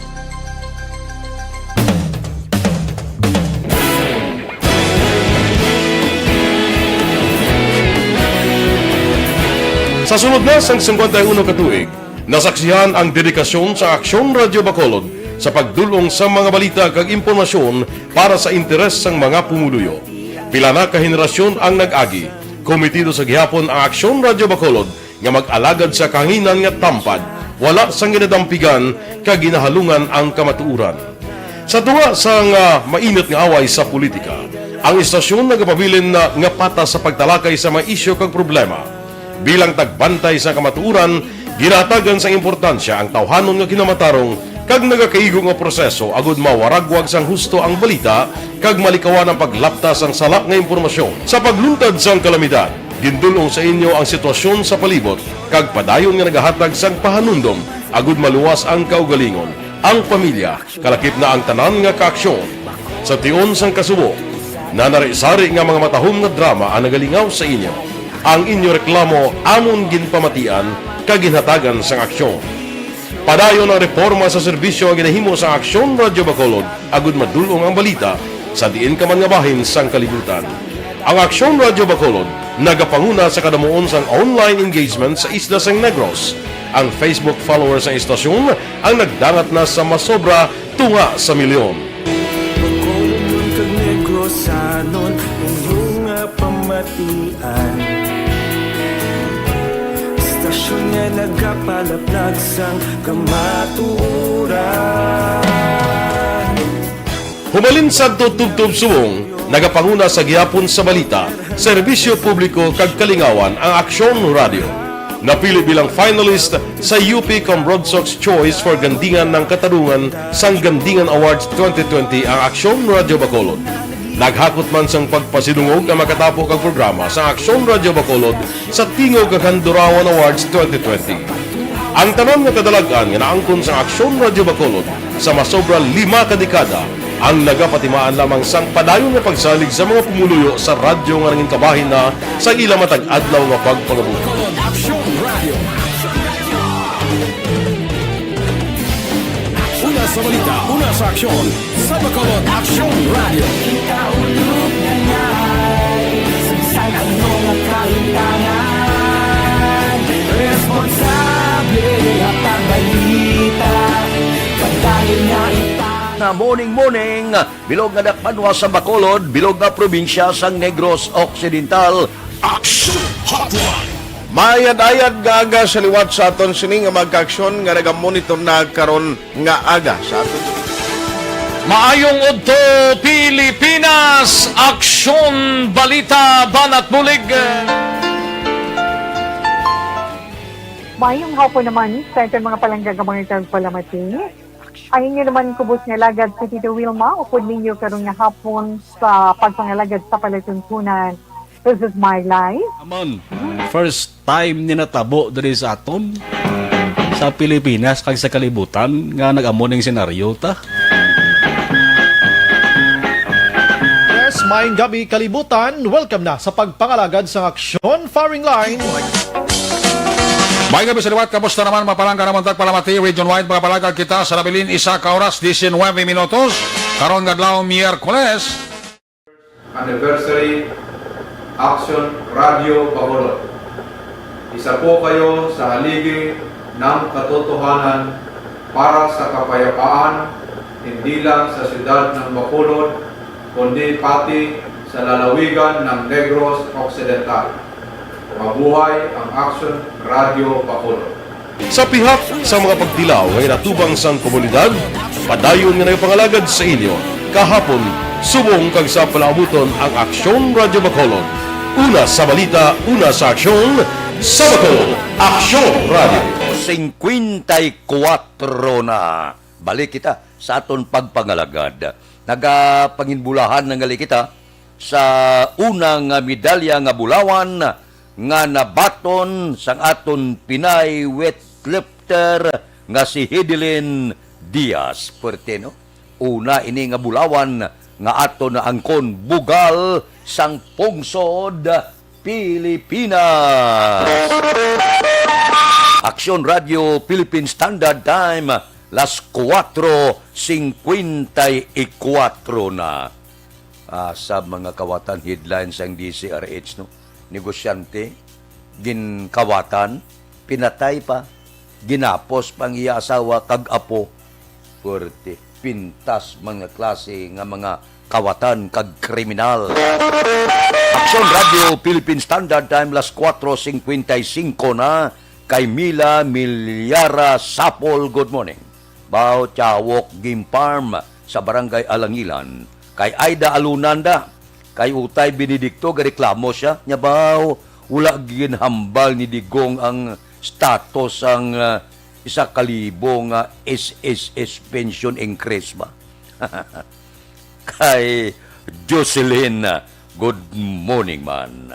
Sa sulod na sang singkwenta y uno ka tuig, nasaksihan ang dedikasyon sa Aksyon Radio Bacolod sa pagdul-ong sa mga balita kag impormasyon para sa interes sang mga pumuluyo. Pila na ka henerasyon ang nag-agi, kometido sa gihapon ang Aksyon Radio Bacolod nga mag-alagad sa kahanginan nga tampad, wala sang ginadampigan kag ginahalungan ang kamatuoran. Sa tunga sang, ah, mainit nga away sa politika, ang istasyon nagapabilin na nga patas sa pagtalakay sa mga isyu kag problema. Bilang tagbantay sa kamatuoran, ginahatagan sang importansya ang tawhanon nga kinamatarong kag nagakaigo nga proseso agud mawaragwag sang husto ang balita kag malikawan ang paglapta sang sala nga impormasyon. Sa pagluntad sang kalamidad, gindul-ong sa inyo ang sitwasyon sa palibot kag padayon nga nagahatag sang pahanumdom agud maluwas ang kaugalingon, ang pamilya, kalakip na ang tanan nga kaaksyon. Sa tion sang kasubo, nanari-sari nga mga matahom nga drama ang nagalingaw sa inyo. Ang inyo reklamo amon ginpamatian kag ginhatagan sang aksyon. Padayon ang reporma sa serbisyo nga ginahimo sang Aksyon Radyo Bacolod, agud madul-ong ang balita sa diin ka man nga bahin sang kalibutan. Ang Aksyon Radyo Bacolod nagapanguna sa kadamuon sang online engagement sa isla sang Negros. Ang Facebook followers sang istasyon ang nagdangat na sa masobra tunga sa milyon. Bacolodnon kag Negrosanon, inyo nga pamatian. Istasyon nga nagapalaplag sang kamatuoran. Humalin sadto tubtob subong, nagapanguna sa gihapon sa balita, serbisyo publiko kag kalingawan ang Aksyon Radyo. Napili bilang finalist sa U P Cambronsox Choice for Gandingan ng Katarungan sang Gandingan Awards twenty twenty ang Aksyon Radyo Bacolod. Naghakot man sang pagpasidungog ang makatapo kag programa sa Aksyon Radyo Bacolod sa Tingog kag Handurawan Awards twenty twenty. Ang tanan nga kadalag-an nga naangkon sa Aksyon Radyo Bacolod sa masobra lima ka dekada ang nagapatimaan lamang sang padayon nga pagsalig sa mga pumuluyo sa radyo nga nangin kabahin na sa ila matag adlaw nga pagpangabuhi. Aksyon Radyo. Una sa balita, una sa aksyon, sa Bacolod Aksyon Radyo. Ikaulog na ngay, sa ano nga kalimtangan, responsable nga pagbalita, padayon nga ita. Na morning, morning, bilog nga dakbanwa sa Bacolod, bilog nga probinsya sang Negros Occidental. Action Hotline. Maayad-ayad nga aga sa liwat sa aton sini nga mga kaaksyon nga nagamonitor na karon nga aga sa aton. Maayong udto, Pilipinas! Aksyon, balita, banat bulig. Maayong hapon naman sa aton mga palangga nga mga tagpalamati. Ang inyo naman kubos nga alagad si Tito Wilma, upod ninyo karon nga hapon sa pagpangalagad sa palatuntunan. This is my life. Amon, first time ni natabo diri sa aton sa Pilipinas kag sa kalibutan nga nag-amo ning senaryo ta. Yes, maayong gabi, kalibutan. Welcome na sa pagpangalagad sang Aksyon Firing Line. Maayong gabi sa liwat, kamusta naman, mga palangga namon tagpalamati, region-wide, mga palangga kita sa nabilin, isa ka oras, diecinuebe minutos, karon nga adlaw, Miyerkules. Anniversary, Aksyon Radyo Bacolod. Isa po kayo sa haligi ng katotohanan para sa kapayapaan, hindi lang sa siyudad ng Bacolod, kundi pati sa lalawigan ng Negros Occidental. Mabuhay ang Aksyon Radyo Bacolod. Sa pihak sa mga pagtilaw nga ginatubang sang komunidad, padayon nga nagapangalagad sa inyo kahapon, subong kag sa palaabuton ang Aksyon Radyo Bacolod. Una sa balita, una sa aksyon, sa Bacolod, Aksyon Radyo. Cincuenta y cuatro na. Balik kita sa aton pagpangalagad. Nagapanginbulahan na ngali kita sa una nga medalya nga bulawan nga nabaton sang aton Pinay weightlifter nga si Hidelin Diaz. Puwerte, no? Una ini nga bulawan nga aton naangkon bugal sang pungsod Pilipinas. Aksyon Radyo Philippine Standard Time, las kuwatro singkwenta y kuwatro na. Ah, sa mga kawatan headline sang D C R H, no? Negosyante, ginkawatan, pinatay pa, ginapos pa ang iya asawa kag apo. Puwerte, pintas man nga klase nga mga kawatan kag kriminal. Aksyon Radyo Philippine Standard Time, las kuwatro singkwenta y singko na, kay Mila Milyara Sapol, good morning. Baw, Chawok Game Farm sa Barangay Alangilan. Kay Aida Alunanda, kay Utay Benedicto, gareklamo siya. Nya baw, wala ginhambal ni Digong ang status sang, ah, isa ka libo nga S S S pension increase ba? Kay Jocelyn, good morning man.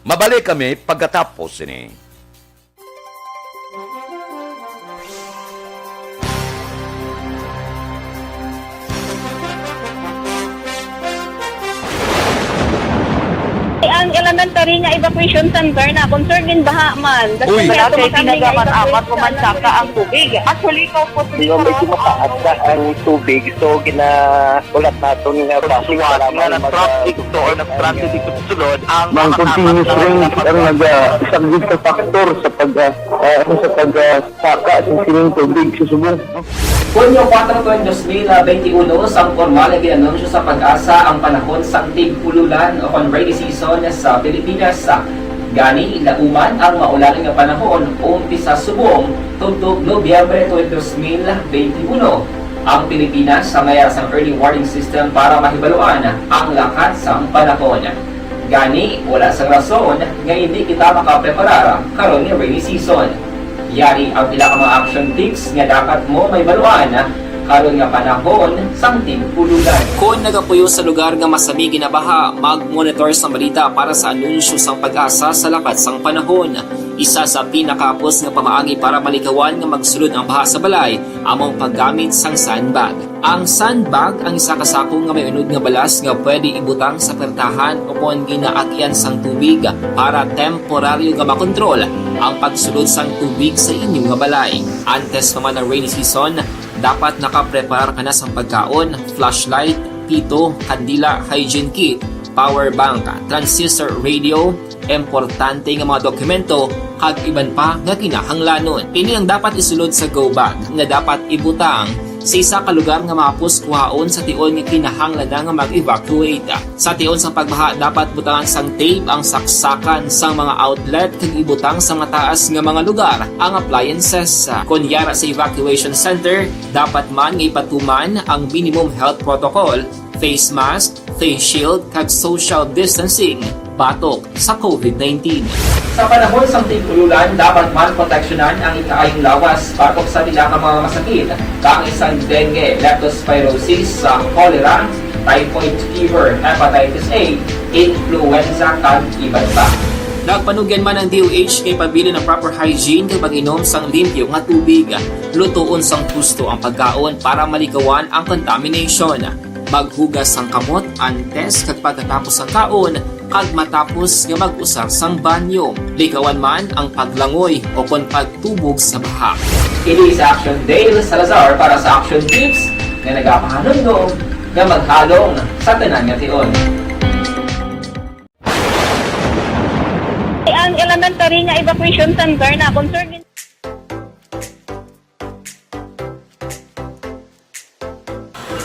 Mabalik kami pagkatapos sini. Ang elementary nga evacuation center na concern din baha man. Uy. Wala kay ginagamat-amat o mansaka ang tubig. Actually, ikaw po, medyo mataas na ang tubig, so gina-, ulat naton nga basi nga mag-, nag-traffic to or nag-traffic dito sa sulod ang mga continuous rain ang nag-, ah, isang big factor sa pag, ah, ah, ano, sa pag, ah, saka sa sining tubig sa subong. Hunyo kuwatro, dos mil benti uno, sang pormal nga gin-anunsyo sa PAGASA ang panahon sang tig-ululan o kon rainy season sa Pilipinas. Gani, lauman ang maulan nga panahon umpisa subong tubtob Nobyembre twenty, dos mil benti uno. Ang Pilipinas may ara sang early warning system para mahibaluan ang lakat sang panahon. Gani, wala sang rason nga hindi kita makapreparar karon nga rainy season. Yari ang pila ka mga action tips nga dapat mo mahibaluan karon nga panahon sang tig-ululan. Kon nagapuyo sa lugar nga masami ginabaha, mag-monitor sang balita para sa anunsyo sang PAGASA sa lakat sang panahon. Isa sa pinakahapos nga pamaagi para malikawan nga magsulod ang baha sa balay amo ang paggamit sang sandbag. Ang sandbag ang isa ka sako nga may unod nga balas nga pwede ibutang sa pertahan o kon ginaagyan sang tubig para temporaryo nga makontrol ang pagsulod sang tubig sa inyo nga balay. Antes pa man ang rainy season, dapat nakapreparar ka na sang pagkaon, flashlight, pito, kandila, hygiene kit, power bank, transistor radio, importante nga mga dokumento, kag iban pa nga kinahanglanon. Ini ang dapat isulod sa go bag nga dapat ibutang sa isa ka lugar nga mahapos kuhaon sa tion nga kinahanglan na nga mag-evacuate. Sa tion sang pagbaha, dapat butangan sang tape ang saksakan sang mga outlet kag ibutang sa mataas nga mga lugar ang appliances. Kon yara sa evacuation center, dapat man nga ipatuman ang minimum health protocol, face mask, face shield, kag social distancing batok sa covid nineteen. Sa panahon sang tig-ululan, dapat man proteksyonan ang ikaayong lawas batok sa pila ka mga masakit, kaangay sang dengue, leptospirosis, sa cholera, typhoid fever, hepatitis A, influenza, kag iban pa. Nagpanugyan man ang D O H nga ipabilin ang proper hygiene kag pag-inom sang limpyo nga tubig. Lutoon sang husto ang pagkaon para malikawan ang contamination. Maghugas sang kamot antes kag pagkatapos sang kaon kag matapos nga mag-usar sang banyo. Likawan man ang paglangoy o kon pagtubog sa baha. Ini si Action Dale Salazar para sa Action Tips nga nagapahanumdom nga maghalong sa tanan nga tion. Ang elementary nga evacuation center na concern.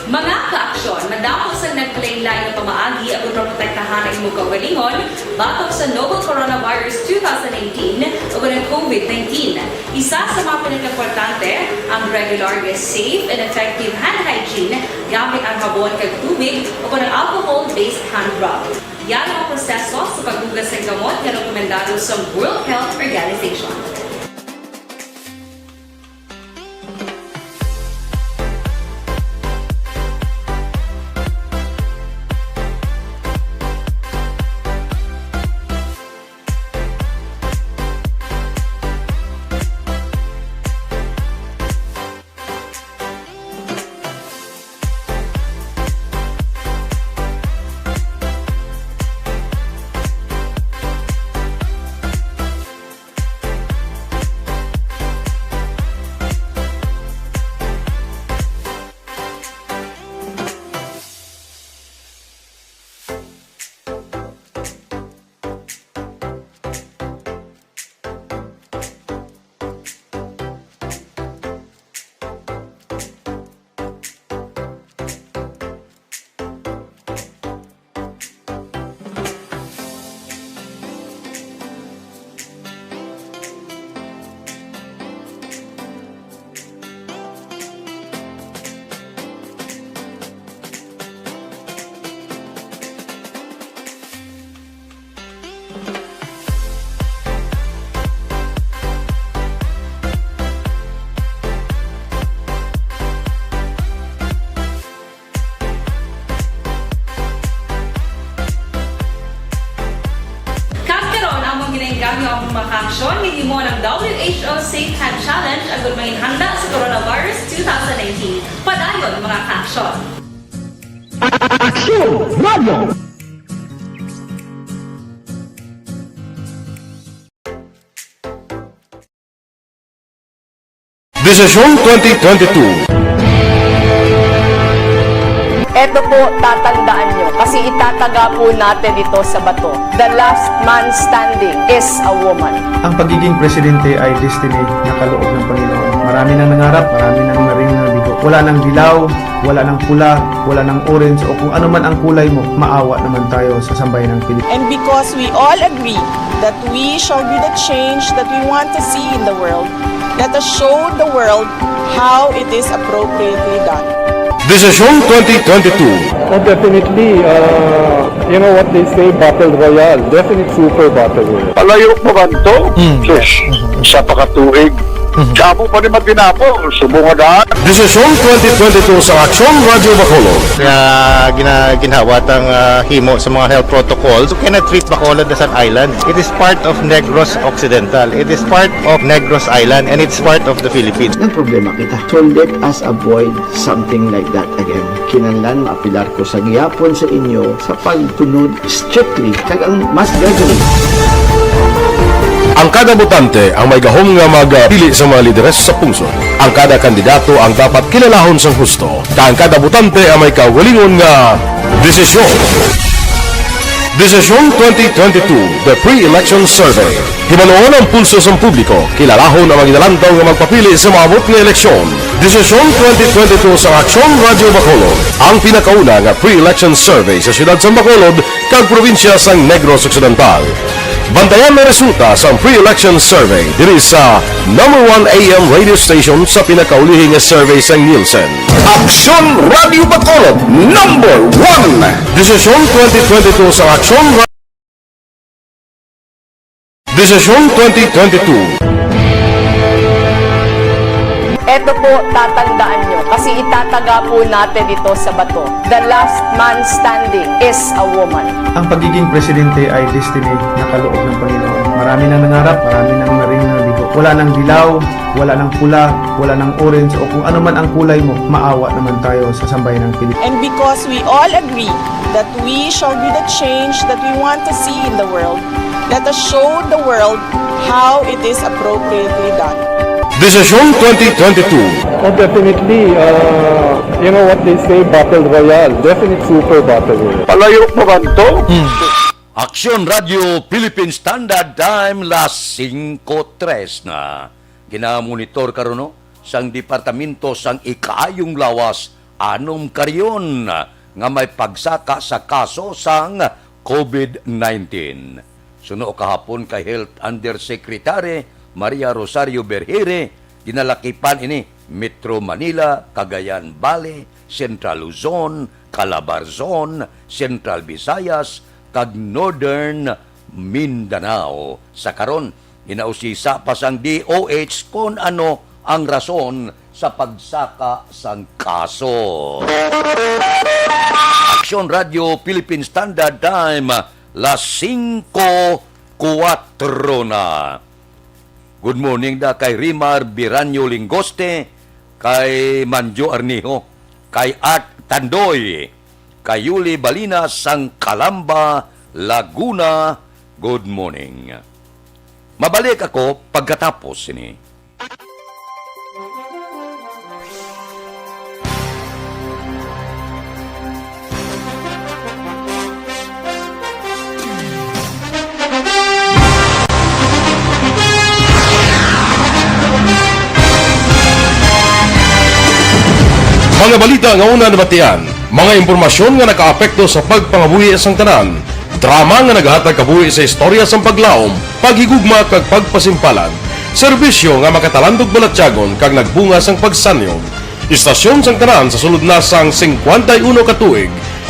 Mga ka-aksyon, madamo sang naglain-lain nga pamaagi aron maprotektahan ang imong kaugalingon batok sa novel coronavirus two thousand eighteen o ang covid nineteen. Isa sa mga pinakaimportante ang regular nga safe and effective hand hygiene gamit ang habon kag tubig o ang alcohol-based hand rub. Yara ang proseso sa paghugas sang kamot nga rekomendado sang World Health Organization. Kag karon, amon ginainganyo ang mga kaaksyon nga gihimo ng W H O Safe Hand Challenge agud manginhanda sa coronavirus two thousand nineteen. Padayon, mga kaaksyon! Aksyon Radio! Desisyon twenty twenty-two. Eto po, tatandaan nyo, kasi itataga po natin ito sa bato. The last man standing is a woman. Ang pagiging presidente ay destiny na kaloob ng Panginoon. Marami nang nangarap, marami nang naring nabigo. Wala nang dilaw, wala nang pula, wala nang orange, o kung ano man ang kulay mo, maawa naman tayo sa sambayan ng Pilipinas. And because we all agree that we shall be the change that we want to see in the world, let us show the world how it is appropriately done. Desisyon twenty twenty-two. Oh, definitely, uh, you know what they say, battle royale. Definitely super battle royale. Palayo pa man to? Mm. Sus, isa pa ka tuig. Damo pa ni matinapo, subong nga daan. Desisyon twenty twenty-two sa Aksyon Radyo Bacolod. Nga gina-, ginhawa tang, ah, himo sa mga health protocols. You cannot treat Bacolod as an island. It is part of Negros Occidental. It is part of Negros Island, and it's part of the Philippines. Ang problema kita. So let us avoid something like that again. Kinahanglan maapilar ko sa gihapon sa inyo sa pagtunod strictly kag ang mas gagawin. Ang kada botante ang may gahom nga magpili sa mga lideres sa pungsod. Ang kada kandidato ang dapat kilalahon sang husto, kag ang kada botante ang may kaugalingon nga desisyon. Desisyon twenty twenty-two, The Pre-Election Survey. Hibaluon ang pulso sang publiko, kilalahon ang mga ginalantaw nga magpapili sa maabot nga eleksyon. Desisyon twenty twenty-two sa Aksyon Radyo Bacolod, ang pinakauna nga pre-election survey sa siyudad sang Bacolod kag probinsya sang Negros Occidental. Bantayan ang resulta sang pre-election survey diri sa number one A M radio station sa pinakaulihi nga survey sang Nielsen. Aksyon Radyo Bacolod, number one. Desisyon twenty twenty-two sa Aksyon Ra-, Desisyon twenty twenty-two. Eto po, tatandaan nyo, kasi itataga po natin ito sa bato. The last man standing is a woman. Ang pagiging presidente ay destiny na kaloob ng Panginoon. Marami nang nangarap, marami nang naring nabigo. Wala nang dilaw, wala nang pula, wala nang orange, o kung ano man ang kulay mo, maawa naman tayo sa sambayan ng Pilipinas. And because we all agree that we shall be the change that we want to see in the world, let us show the world how it is appropriately done. Desisyon twenty twenty-two. Oh, definitely, uh, you know what they say, battle royale. Definitely super battle royale. Palayo pa man to? Hmm. Aksyon Radyo Philippine Standard Time, las singko tres na. Ginamonitor karon, no, sang Departamento sang Ikaayong Lawas, anum kariyon nga may pagsaka sa kaso sang COVID nineteen. Suno kahapon kay Health Undersecretary Maria Rosario Berhire, ginalakipan ini Metro Manila, Cagayan Valley, Central Luzon, Calabarzon, Central Visayas, kag Northern Mindanao. Sa karon, ginausisa pa sang D O H kon ano ang rason sa pagsaka sang kaso. Aksyon Radyo Philippine Standard Time, las singko kuwatro na. Good morning da kay Rimar Biranyo Lingoste, kay Manjo Arnijo, kay Art Tandoy, kay Yuli Balina sang Calamba, Laguna. Good morning. Mabalik ako pagkatapos sini. Mga balita nga una nabatian, mga impormasyon nga nakaapekto sa pagpangabuhi sang tanan, drama nga naghatag kabuhi sa istorya sang paglaom, paghigugma kag pagpasimpalan, serbisyo nga makatalandog balatyagon kag nagbunga sang pagsanyog. Istasyon sang tanan sa sulod na sang singkwenta y uno ka tuig.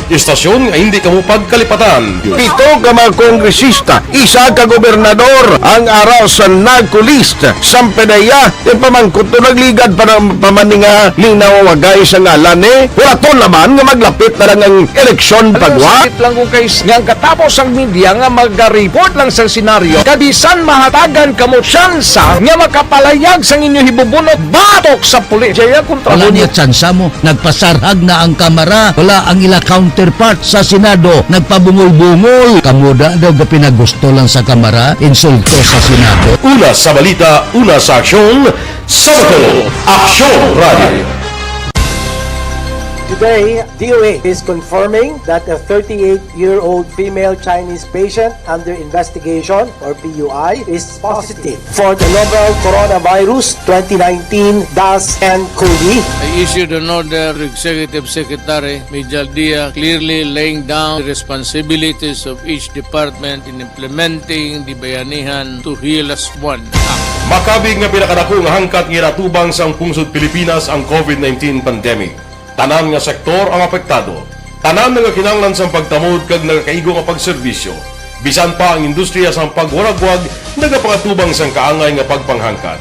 Istasyon nga hindi kamo pagkalipatan. Pito ka mga kongresista, isa ka gobernador ang ara sa NAGCO list. Sampanaya, ipamangkot to nagligad pa ng pamaninga ni nawawagay sa ngalan ni. Wala to laman nga maglapit na lang ang eleksyon pagwa. Sakit lang kung kay nga ang katapos ang media nga magariport lang sa senaryo. Kabisan mahatagan kamo tsansa nga makapalayag sang inyo hibubunot batok sa pulis. Jaya kontra Wala mo. Niya tsansa mo. Nagpasarhag na ang kamara. Wala ang ila counter. counterpart sa Senado, nagpabungol-bungol. Kamo da daw gapinagusto lang sa Kamara, insulto sa Senado. Una sa balita, una sa aksyon, sa Bacolod, Aksyon Radio. Today, D O A is confirming that a thirty-eight-year-old female Chinese patient under investigation, or P U I, is positive for the novel coronavirus twenty nineteen dash N cov. I issued an order to Executive Secretary Major Dia, clearly laying down the responsibilities of each department in implementing the Bayanihan to Heal As One Act. Makabig nga pinakadako nga hangkat nga ginatubang sang pungsod Pilipinas ang covid nineteen pandemic. Tanan nga sektor ang apektado. Tanan nga kinahanglan sang pagtamod kag nagakaigo nga pagserbisyo. Bisan pa ang industriya sang pagwaragwag nagapangatubang sang kaangay nga pagpanghangkat.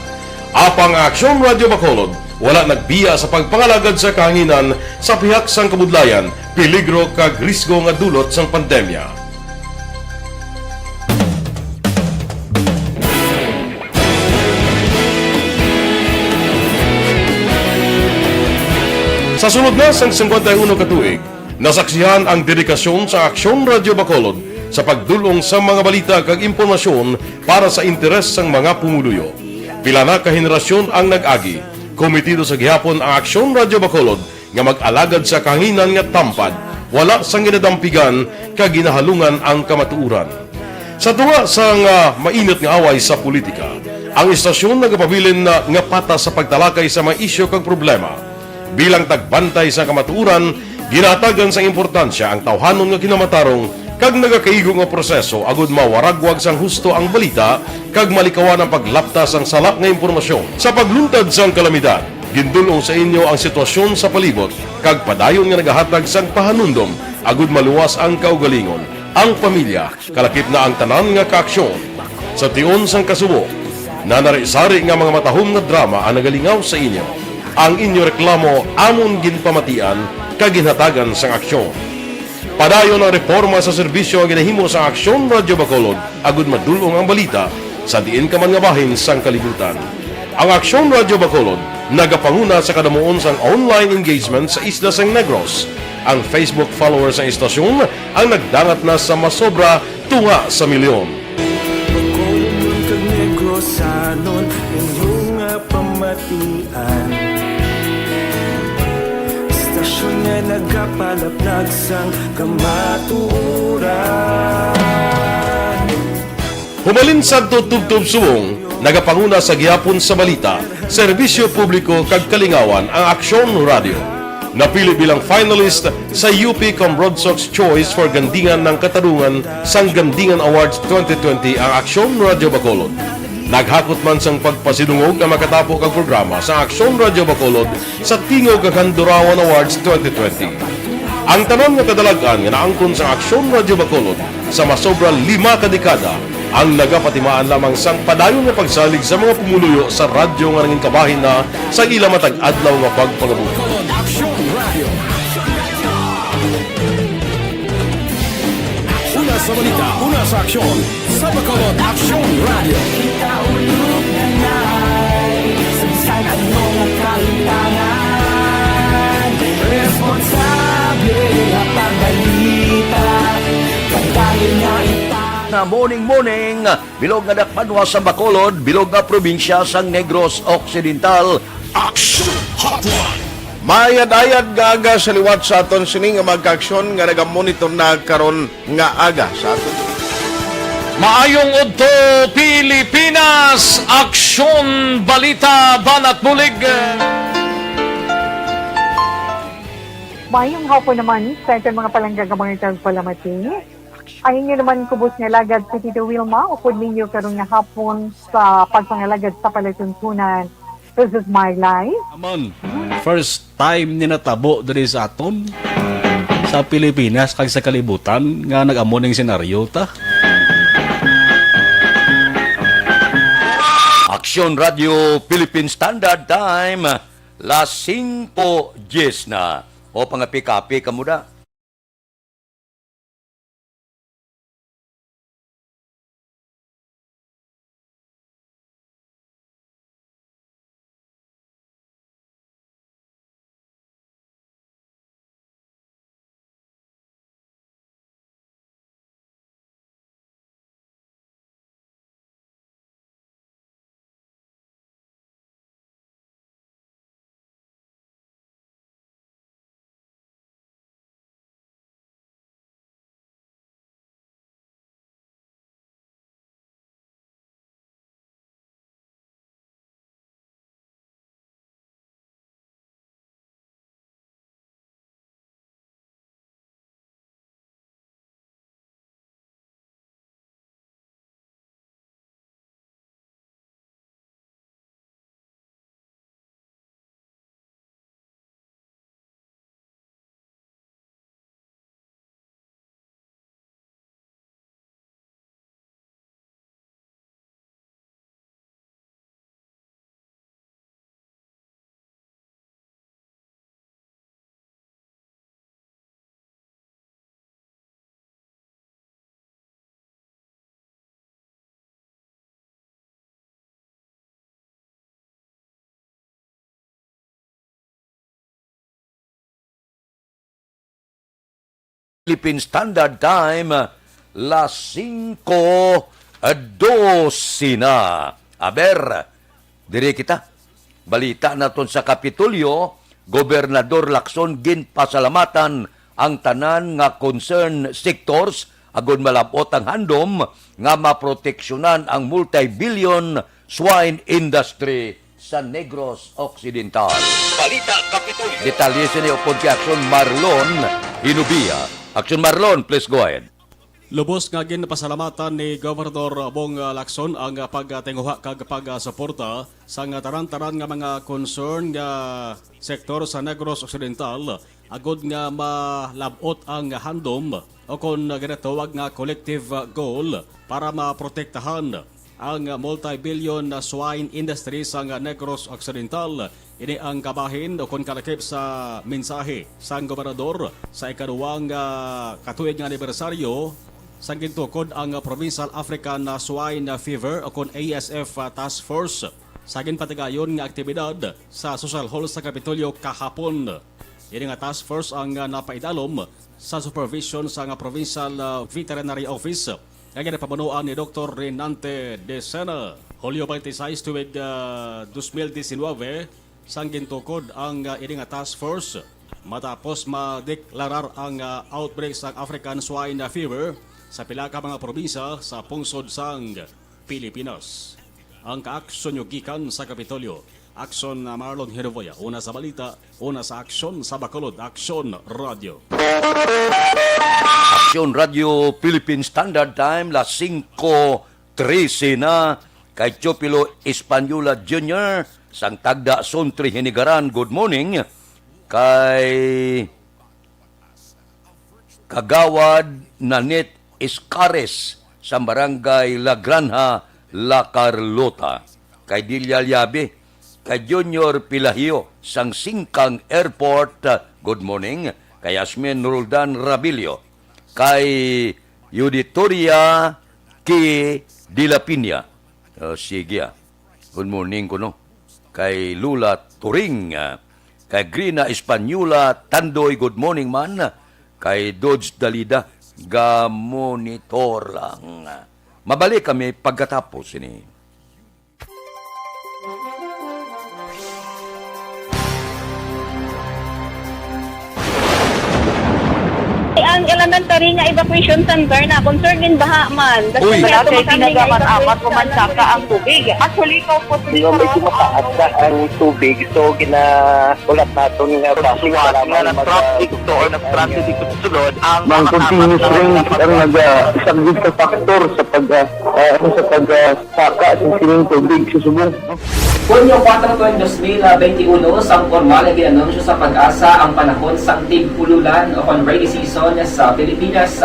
Apang ang Aksyon Radio Bacolod wala nagbiya sa pagpangalagad sa kahanginan sa pihak sang kabudlayan, peligro kag risgo nga dulot sang pandemya. Sa sulod na sang singkwenta y uno ka tuig, nasaksihan ang dedikasyon sa Aksyon Radio Bacolod sa pagdul-ong sa mga balita kag impormasyon para sa interes sang mga pumuluyo. Pila na ka henerasyon ang nag-agi. Komitido sa gihapon ang Aksyon Radio Bacolod nga mag-alagad sa kahanginan nga tampad, wala sang ginadampigan kag ginahalungan ang kamatuoran. Sa tunga sang, ah, mainit nga away sa politika, ang istasyon nagapabilin na nga patas sa pagtalakay sa mga isyu kag problema. Bilang tagbantay sa kamatuoran, ginahatagan sang importansya ang tawhanon nga kinamatarong kag nagakaigo nga proseso agud mawaragwag sang husto ang balita kag malikawan ang paglapta sang sala nga impormasyon. Sa pagluntad sang kalamidad, gindul-ong sa inyo ang sitwasyon sa palibot kag padayon nga nagahatag sang pahanumdom agud maluwas ang kaugalingon, ang pamilya, kalakip na ang tanan nga kaaksyon. Sa tion sang kasubo, nanari-sari nga mga matahom nga drama ang nagalingaw sa inyo. Ang inyo reklamo amon ginpamatian kag ginhatagan sang aksyon. Padayon ang reporma sa serbisyo nga ginahimo sa Aksyon Radio Bacolod agud madul-ong ang balita sa diin ka man nga bahin sang kalibutan. Ang Aksyon Radio Bacolod nagapanguna sa kadamuon sang online engagement sa isla sang Negros. Ang Facebook followers sang istasyon ang nagdangat na sa masobra tunga sa milyon. Bacolod kag Negrosanon, inyo nga pamatian. Istasyon nga nagapalaplag sang kamatuoran. Humalin sadto tubtob subong, nagapanguna sa gihapon sa balita, serbisyo publiko kag kalingawan ang Aksyon Radio. Napili bilang finalist sa U P Cambroadsox Choice for Gandingan ng Katarungan sang Gandingan Awards twenty twenty ang Aksyon Radio Bacolod. Naghakot man sang pagpasidungog ang makatapo kag programa sa Aksyon Radio Bacolod sa Tingog kag Handurawan Awards twenty twenty. Ang tanan nga kadalag-an nga naangkon sa Aksyon Radio Bacolod sa masobra lima ka dekada ang nagapatimaan lamang sang padayon nga pagsalig sa mga pumuluyo sa radyo nga nangin kabahin na sa ila matag adlaw nga pagpangabuhi. Aksyon Radio. Una sa balita, una sa aksyon, sa Bacolod Aksyon Radio. Kita ulog na nai, sa bisan ano nga kahitangan, responsable nga pagbalita, pagdayon nga ita. Na morning, morning, bilog nga dakpanwa sa Bacolod, bilog nga probinsya sang Negros Occidental. Action Hotline. Mayad-ayad nga aga sa liwat sa aton sini nga magkaaksyon nga nagamonitor na karon nga aga sa aton. Maayong udto, Pilipinas! Aksyon, balita, banat, bulig. Maayong hapon naman sa aton mga palangga nga mga tagpalamati. Ang inyo naman kubos nga alagad si Tito Wilma, upod ninyo karon nga hapon sa pagpangalagad sa palatuntunan. This is my life. Amon, first time ni natabo diri sa aton, sa Pilipinas kag sa kalibutan, nga nag-amo ning senaryo ta. Aksyon Radio Philippine Standard Time, las singko dies na. O, pangapi-kapi kamo da. Philippine Standard Time, las singko dose na. Aber, diri kita. Balita naton sa Kapitolyo, Gobernador Lacson ginpasalamatan ang tanan nga concern sectors agud malab-ot ang handom nga maproteksyonan ang multi-billion swine industry sa Negros Occidental. Balita Kapitolyo. Detalye sini upod kay Aksyon Marlon Hinubia. Aksyon Marlon, please go ahead. Lubos nga ginpasalamatan ni Gobernador Bong, ah, Lacson ang, ah, pagtinguha kag pagsuporta sang tanan-tanan nga mga concern nga sektor sa Negros Occidental agud nga malab-ot ang handom o kon ginatawag nga collective, ah, goal para maprotektahan ang multi-billion swine industry sang Negros Occidental. Ini ang kabahin o kon kalakip sa mensahe sang gobernador sa ikaduwang, ah, katuig nga anibersaryo sang gintukod ang Provincial African Swine Fever o kon A S F Task Force sa ginpatigayon nga aktibidad sa Social Hall sa Kapitolyo kahapon. Ini nga task force ang, ah, napaidalom sa supervision sang Provincial, ah, Veterinary Office nga ginapamunuan ni Doktor Renante Decena. Hulyo twenty-six tuig, ah, dos mil diecinuebe, sang gintukod ang, ah, ini nga task force matapos madeklarar ang, ah, outbreak sang African Swine Fever sa pila ka mga probinsya sa pungsod sang Pilipinas. Ang kaaksyon nyo gikan sa Kapitolyo, Aksyon, ah, Marlon Hiruboya, una sa balita, una sa aksyon, sa Bacolod, Aksyon Radio. Aksyon Radio Philippine Standard Time, las singko trese na. Kay Teofilo Española Junior sang Tagda, Suntri, Hinigaran, good morning. Kay Kagawad Nanit Iscares sa Barangay La Granja, La Carlota. Kay Delia Liabe, kay Junior Pilahio sang Singkang Airport, good morning. Kay Yasmin Roldan Rabilio, kay Yuditoria Ki de la Piña. Oh, sige, ah. Good morning kuno. Kay Lula Turing, ah, kay Grina Española Tandoy, good morning man. Kay Dodge Dalida, ga-monitor lang. Mabalik kami pagkatapos ini. Ang elementary nga evacuation center na concern gin baha man. Uy. Basta kaya Wala kay tumakang nga ginagaman-amat evacuation human center. Saka ang tubig. Actually, ikaw po, Di ba, medyo mataas na ang tubig, so ginaulat naton nga Sa basi suwat wala nga man nag-traffic mag- to or nag-transit dito sa sulod, ang Ang mga continuous tapat lang rain ang ang nag-, ah, isa gid sa factor sa pag, ah, ah, ano, sa pag, ah, saka sa sining tubig sa subong. Hunyo kuwatro, dos mil benti uno, sang pormal nga gin-anunsyo sa PAGASA ang panahon sang tig-ululan o kon rainy season sa Pilipinas.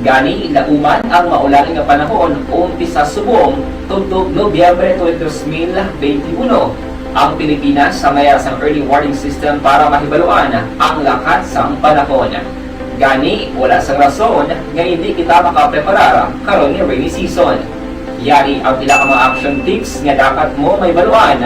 Gani, lauman ang maulan nga panahon, umpisa subong tubtob Nobyembre twenty, dos mil benti uno. Ang Pilipinas sa may sang early warning system para mahibaluan ang lakat sang panahon. Gani, wala sang rason nga hindi kita makapreparar karon nga rainy season. Yari ang pila ka mga action tips nga dapat mo mahibaluan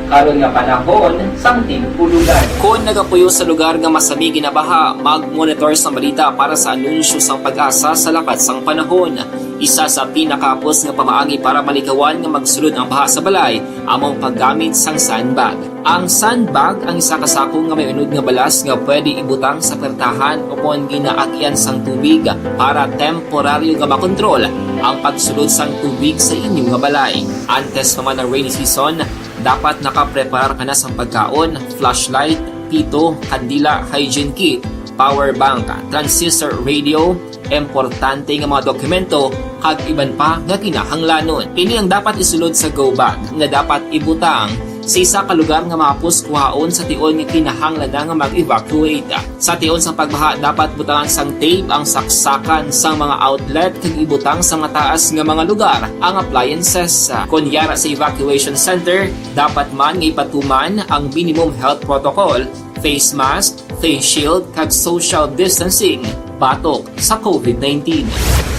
karon nga panahon sang tig-ululan. Kon nagapuyo sa lugar nga masami ginabaha, mag-monitor sang balita para sa anunsyo sang PAGASA sa lakat sang panahon. Isa sa pinakahapos nga pamaagi para malikawan nga magsulod ang baha sa balay amo ang paggamit sang sandbag. Ang sandbag ang isa ka sako nga may unod nga balas nga pwede ibutang sa pertahan o kon ginaagyan sang tubig para temporaryo nga makontrol ang pagsulod sang tubig sa inyo nga balay. Antes pa man ang rainy season, dapat nakapreparar ka na sang pagkaon, flashlight, pito, kandila, hygiene kit, power bank, transistor radio, importante nga mga dokumento, kag iban pa nga kinahanglanon. Ini ang dapat isulod sa go bag nga dapat ibutang sa isa ka lugar nga mahapos kuhaon sa tion nga kinahanglan na nga mag-evacuate. Sa tion sang pagbaha, dapat butangan sang tape ang saksakan sang mga outlet kag ibutang sa mataas nga mga lugar ang appliances. Kon yara sa evacuation center, dapat man nga ipatuman ang minimum health protocol, face mask, face shield, kag social distancing batok sa COVID nineteen.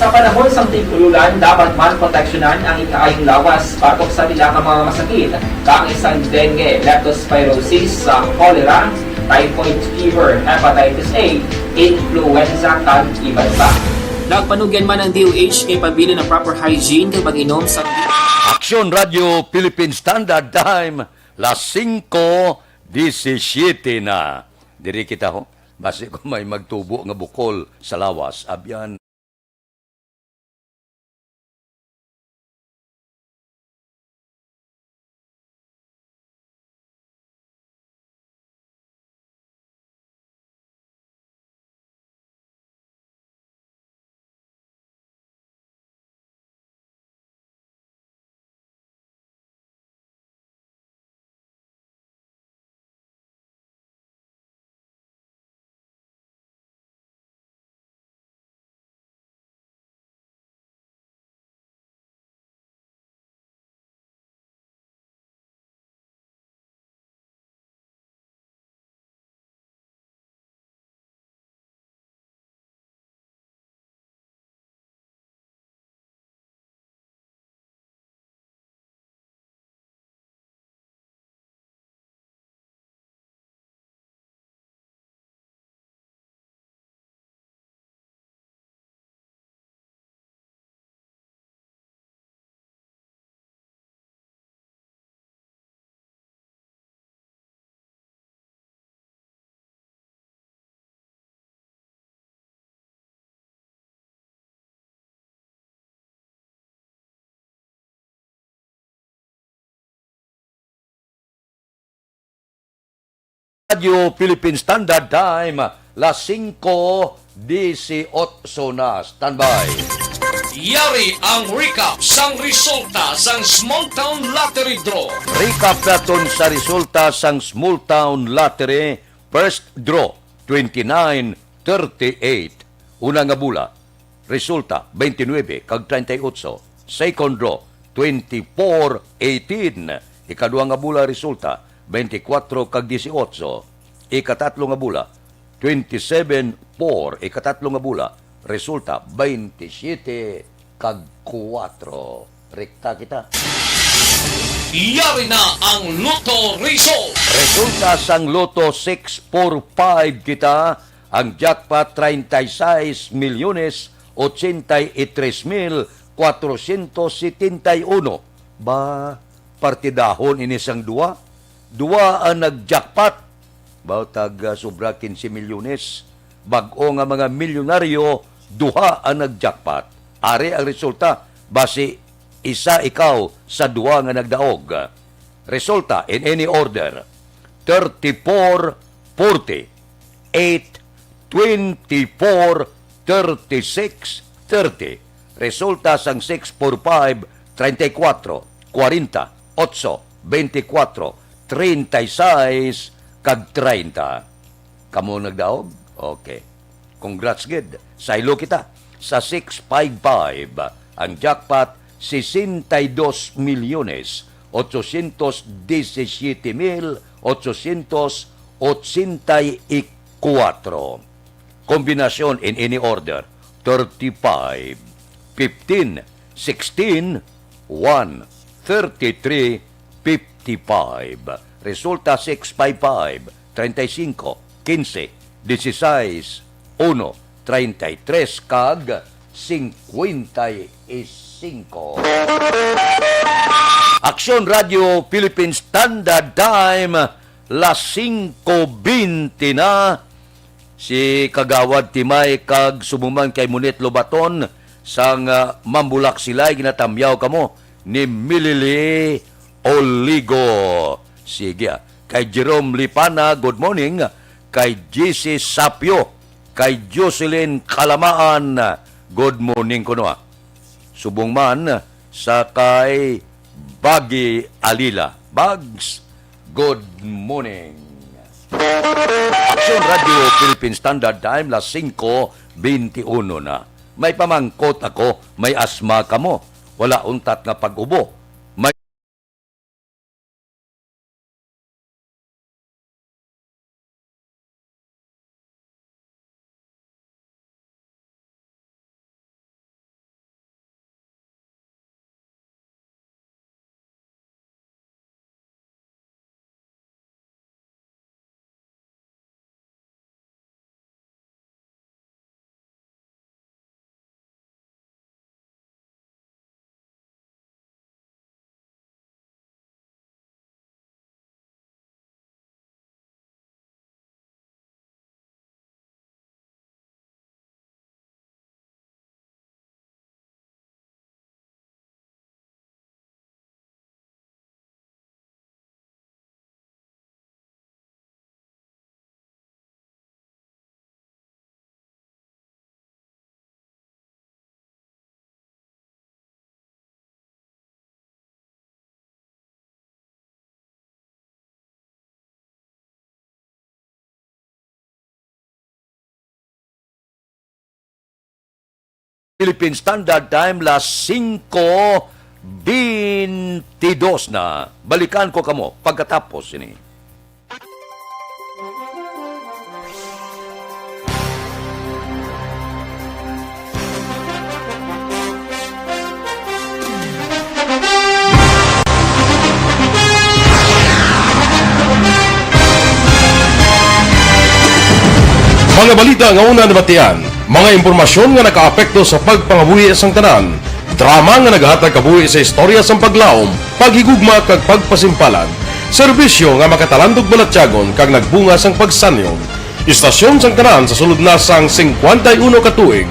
Sa panahon sang tig-ululan, dapat man proteksyonan ang ikaayong lawas batok sa pila ka mga masakit, kaangay sang dengue, leptospirosis, sa cholera, typhoid fever, hepatitis A, influenza, kag iban pa. Nagpanugyan man ang D O H kay pabilin ang proper hygiene kag pag-inom sa Aksyon Radio Philippine Standard Time, las singko disisiete na. Diri kita, ho. Basi ko may magtubo nga bukol sa lawas. Abyan. Radio Philippine Standard Time, las singko disiotso na. Standby. Yari ang recap sang resulta sang Small Town Lottery Draw. Recap naton sa resulta sang Small Town Lottery First Draw, twenty-nine thirty-eight. Una nga bula, resulta, twenty-nine kag treinta y ocho. Second draw, twenty-four eighteen. Ikadua nga bula, resulta, twenty-four kag dieciocho. Ikatatlo nga bula, twenty-seven four. Ikatatlo nga bula, resulta, twenty-siete kag kuwatro. Rekta kita. Yari na ang Lotto Result. Resulta sang Lotto six four five kita, ang jackpot, treinta y seis milyones ochenta y tres mil cuatrocientos setenta y uno. Ba, partidahon ini sang duha. Duha ang nag-jackpot. Baw tag, ah, sobra quince milyones. Bag-o nga mga milyonaryo, duha ang nag-jackpot. Ari ang resulta, basi isa ikaw sa duha nga nagdaog. Resulta in any order: thirty-four forty, eight twenty-four, thirty-six thirty. Resulta sang six four five, treinta y cuatro, cuarenta, ocho, veinticuatro, treinta y seis, kag treinta. Kamo nagdaog? Okay. Congrats gid. Saylo kita. Sa six five five, ang jackpot, sesenta y dos milyones ochocientos diecisiete mil ochocientos ochenta y cuatro. Kombinasyon in any order: thirty-five, fifteen, sixteen, one, thirty-three, fifty-five. Resulta: six five five, treinta y cinco, quince, dieciséis, uno, treinta y tres, kag cincuenta y cinco. Aksyon Radio Philippine Standard Time, las singko veinte na. Si Kagawad Timay kag subong man kay Monet Lobaton sang, ah, Mambulak Silay, ginatamyaw kamo ni Milili Oligo. Sige, ah. Kay Jerome Lipana, good morning. Kay G C Sapio, kay Jocelyn Kalamaan, good morning kuno, ah. Subong man sa kay Bagi Alila. Bags, good morning. Aksyon Radio Philippine Standard Time, las singko veintiuno na. May pamangkot ako, may asma kamo? Wala untat nga pag-ubo? May Philippine Standard Time, las singko bentidos na. Balikan ko kamo pagkatapos sini. Mga balita nga una nabatian, mga impormasyon nga nakaapekto sa pagpangabuhi sang tanan, drama nga nagahatag kabuhi sa istorya sang paglaom, paghigugma kag pagpasimpalan, serbisyo nga makatalandog balatyagon kag nagbunga sang pagsanyog. Istasyon sang tanan sa sulod na sang singkwenta y uno ka tuig.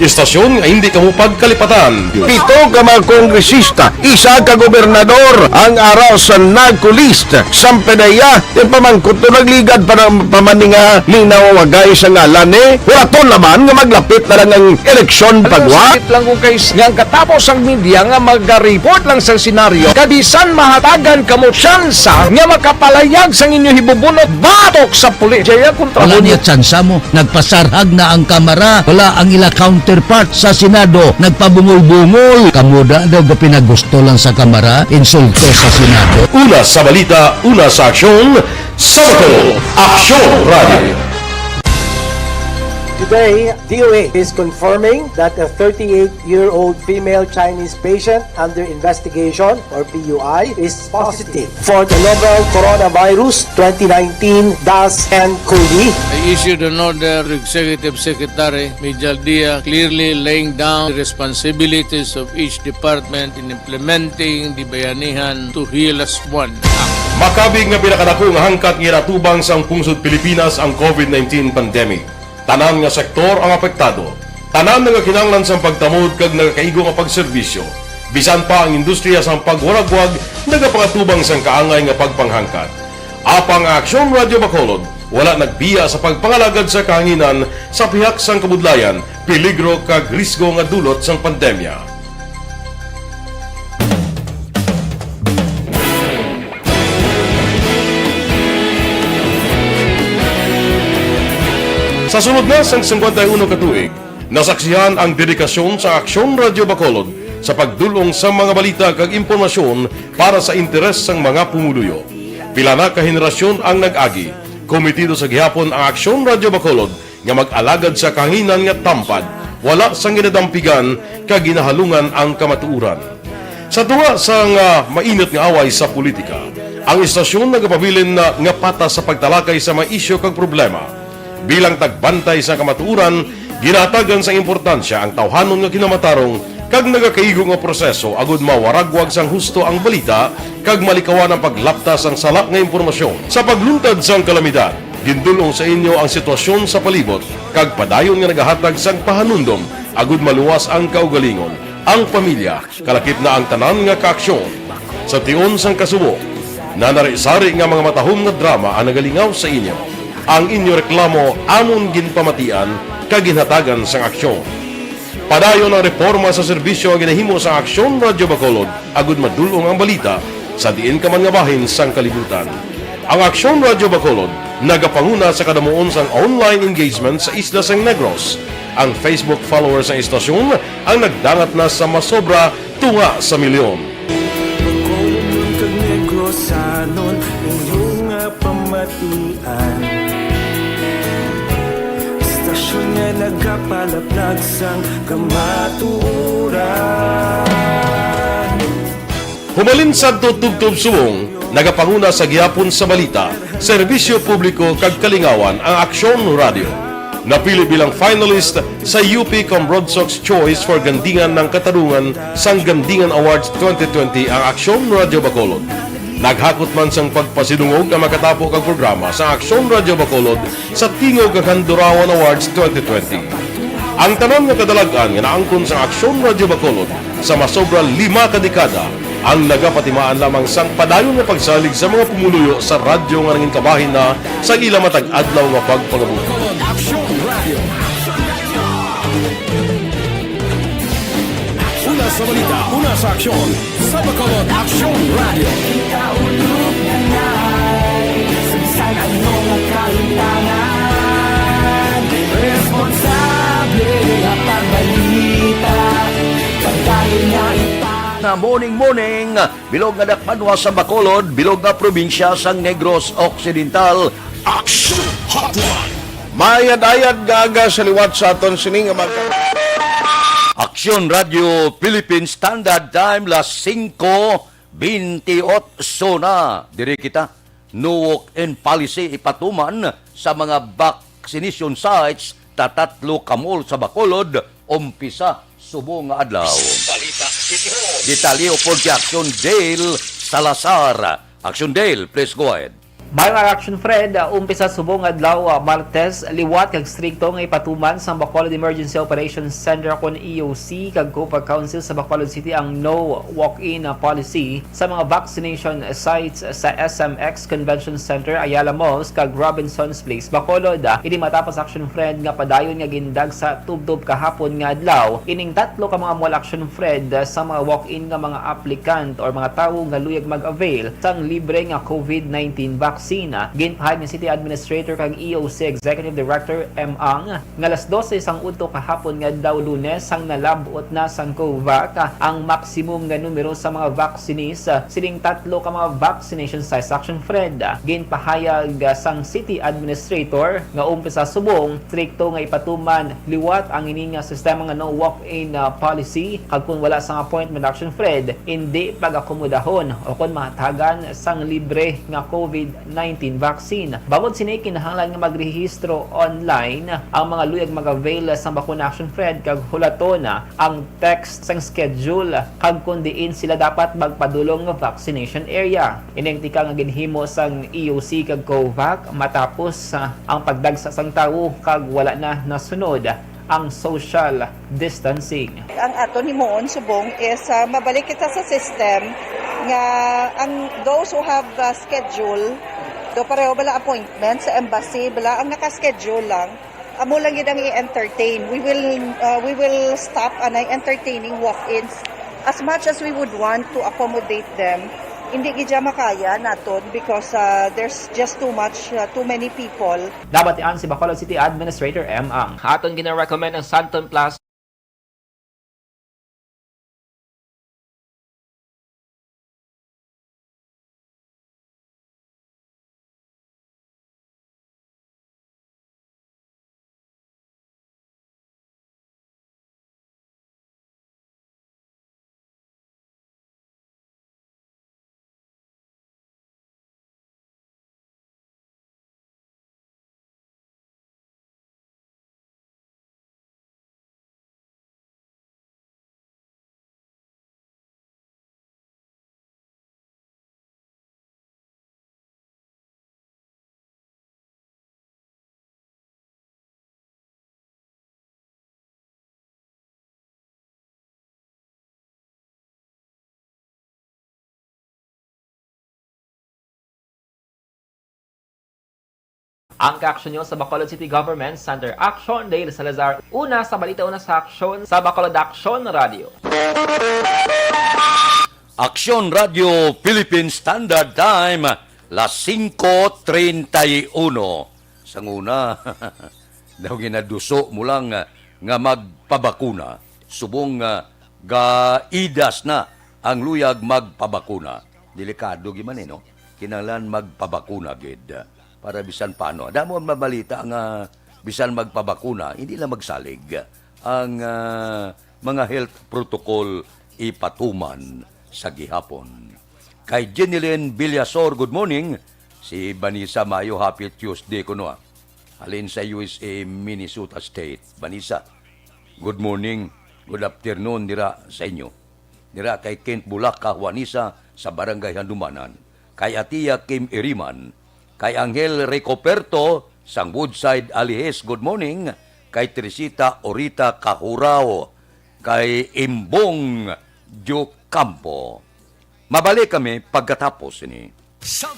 Istasyon nga hindi kamo pagkalipatan. Pito ka mga kongresista, isa ka gobernador ang ara sa NAGCO list. Sampedeya, yung pamangkot to nagligad pa ng pamaninga, linaw wagay sa ngalan ni. Wala to naman nga maglapit na lang ang eleksyon. Ano, pagwa. Sakit lang kung kay nga ang katapos ang media nga maga-report lang sa senaryo, kabisan mahatagan kamo tsansa nga makapalayag sang inyo hibubunot batok sa pulis. Jaya kontra. Wala mo niya tsansa mo. Nagpasarhag na ang Kamara. Wala ang ila counterpart sa Senado. Nagpabungol-bungol. Kamo da daw gapinagusto lang sa Kamara. Insulto sa Senado. Una sa balita, una sa aksyon, sa Bacolod, Aksyon Radio. Today, D O A is confirming that a thirty-eight-year-old female Chinese patient under investigation, or P U I, is positive for the novel coronavirus twenty nineteen dash ten COVID. I issued an order to Executive Secretary Mijal Dia, clearly laying down the responsibilities of each department in implementing the Bayanihan to Heal As One Act. Makabig nga pinakadako nga hangkat nga ginatubang sang pungsod Pilipinas ang COVID nineteen pandemic. Tanan nga sektor ang apektado. Tanan nga kinahanglan sang pagtamod kag nagakaigo nga pagserbisyo. Bisan pa ang industriya sang pagwaragwag nagapangatubang sang kaangay nga pagpanghangkat. Apang ang Aksyon Radio Bacolod wala nagbiya sa pagpangalagad sa kahanginan sa pihak sang kabudlayan, peligro kag risgo nga dulot sang pandemya. Sa sulod na sang singkwenta y uno ka tuig, nasaksihan ang dedikasyon sa Aksyon Radio Bacolod sa pagdul-ong sa mga balita kag impormasyon para sa interes sang mga pumuluyo. Pila na ka henerasyon ang nag-agi, kometido sa gihapon ang Aksyon Radio Bacolod nga mag-alagad sa kahanginan nga tampad, wala sang ginadampigan kag ginahalungan ang kamatuoran. Sa tunga sang, ah, mainit nga away sa politika, ang istasyon nagapabilin na nga patas sa pagtalakay sa mga isyu kag problema. Bilang tagbantay sa kamatuoran, ginahatagan sang importansya ang tawhanon nga kinamatarong kag nagakaigo nga proseso agud mawaragwag sang husto ang balita kag malikawan ang paglapta sang sala nga impormasyon. Sa pagluntad sang kalamidad, gindul-ong sa inyo ang sitwasyon sa palibot kag padayon nga nagahatag sang pahanumdom agud maluwas ang kaugalingon, ang pamilya, kalakip na ang tanan nga kaaksyon. Sa tion sang kasubo, nanari-sari nga mga matahom nga drama ang nagalingaw sa inyo. Ang inyo reklamo amon ginpamatian kag ginhatagan sang aksyon. Padayon ang reporma sa serbisyo nga ginahimo sa Aksyon Radio Bacolod agud madul-ong ang balita sa diin ka man nga bahin sang kalibutan. Ang Aksyon Radio Bacolod nagapanguna sa kadamuon sang online engagement sa isla sang Negros. Ang Facebook followers sang istasyon ang nagdangat na sa masobra tunga sa milyon. Bacolodnon kag Negrosanon, inyo nga pamatian. Istasyon nga nagapalaplag sang kamatuoran. Humalin sadto tubtob subong, nagapanguna sa gihapon sa balita, serbisyo publiko kag kalingawan ang Aksyon Radio. Napili bilang finalist sa U P Cambrodsoc's Choice for Gandingan ng Katarungan sang Gandingan Awards twenty twenty ang Aksyon Radio Bacolod. Naghakot man sang pagpasidungog ang makatapo kag programa sa Aksyon Radio Bacolod sa Tingog kag Handurawan Awards twenty twenty. Ang tanan nga kadalag-an nga naangkon sang Aksyon Radio Bacolod sa masobra lima ka dekada ang nagapatimaan lamang sang padayon nga pagsalig sa mga pumuluyo sa radyo nga nangin kabahin na sa ila matag adlaw nga pagpangabuhi. Bacolod Aksyon Radio. Una sa balita, una sa aksyon, sa Bacolod Aksyon Radio. Kita ulog na ngay, sa bisan ano nga kalimtangan, responsable. Pagbalita, pagkain nga ipa- Na morning, morning, bilog nga dakpanwa sa Bacolod, bilog nga probinsya sang Negros Occidental. Action Hotline. Mayad-ayad nga aga sa liwat sa aton sini nga mag- Aksyon Radio Philippines Standard Time, las singko bintiocho na. Diri kita, no walk-in policy ipatuman sa mga vaccination sites, tatatlo ka mall sa Bacolod, umpisa subong nga adlaw. Balita City Hall. Detalye upod kay Action Dale Salazar. Action Dale, please go ahead. Mayo nga Action Fred, uh, umpisa subong nga adlaw, uh, Martes, liwat kag strikto nga ipatuman sang Bacolod Emergency Operations Center kon E O C kag COVAC Council sa Bacolod City ang no walk-in, uh, policy sa mga vaccination sites sa S M X Convention Center, Ayala Malls, kag Robinson's Place, Bacolod. Ini matapos, Action Fred, nga padayon nga gindagsa tubtob kahapon nga adlaw ining tatlo ka mga mall, Action Fred, sa mga walk-in nga mga applicant or mga tawo nga luyag mag-avail sang libre nga COVID nineteen vaccine. Ginpahayag ni City Administrator kag E O C Executive Director M. Ang nga alas dose sang udto kahapon nga adlaw, Lunes, sang nalab-ot na sang COVAC ang maximum nga numero sa mga vaccinees, ah, sining tatlo ka mga vaccination sites, Action Fred. Ginpahayag, ah, sang City Administrator nga umpisa subong strikto nga ipatuman liwat ang ini nga sistema nga no walk-in, ah, policy, kag kon wala sang appointment, Action Fred, indi pag-akomodahon o kon mahatagan sang libre nga COVID nineteen vaccine. Bangod sini, kinahanglan nga magrehistro online ang mga luyag mag-avail sang bakuna, Action Fred, kag hulaton ang text sang schedule kag kon diin sila dapat magpadulong nga vaccination area. Ini ang tikang nga ginhimo sang E O C kag COVAC matapos, ah, ang pagdagsa sang tawo kag wala na nasunod ang social distancing. Ang aton himuon subong is, ah, mabalik kita sa system nga ang those who have, ah, schedule, do pareho bala appointment sa embassy, bala ang naka-schedule lang, amo lang gid ang i-entertain. We will, uh, we will stop anay entertaining walk-ins. As much as we would want to accommodate them, hindi gid siya makaya naton because, uh, there's just too much, uh, too many people. Nabatian si Bacolod City Administrator M. Ang aton gina-recommend ang Santon Plaza. Ang kaaksyon niyo sa Bacolod City Government Center Action, Dale Salazar, una sa balita, una sa aksyon sa Bacolod Action Radio. Action Radio Philippine Standard Time, las singko treinta y uno. Sang una, daw ginaduso mo lang nga magpabakuna, subong nga gaidas na ang luyag magpabakuna. Delikado gid man, eh, no? Kinahanglan magpabakuna gid para bisan paano. Damo ang mabalita nga bisan magpabakuna, hindi lang magsalig ang, ah, mga health protocol ipatuman sa gihapon. Kay Jenilyn Villasor, good morning. Si Vanessa Mayo, happy Tuesday kuno, ah. Halin sa U S A, Minnesota State. Vanessa, good morning, good afternoon dira sa inyo. Dira kay Kent Bulaca, Juanisa, sa Barangay Handumanan. Kay Atia Kim Iriman, kay Angel Ricoperto sang Woodside, Alijes, good morning. Kay Teresita Orita Kahurao, kay Imbong Diocampo. Mabalik kami pagkatapos sini. Sa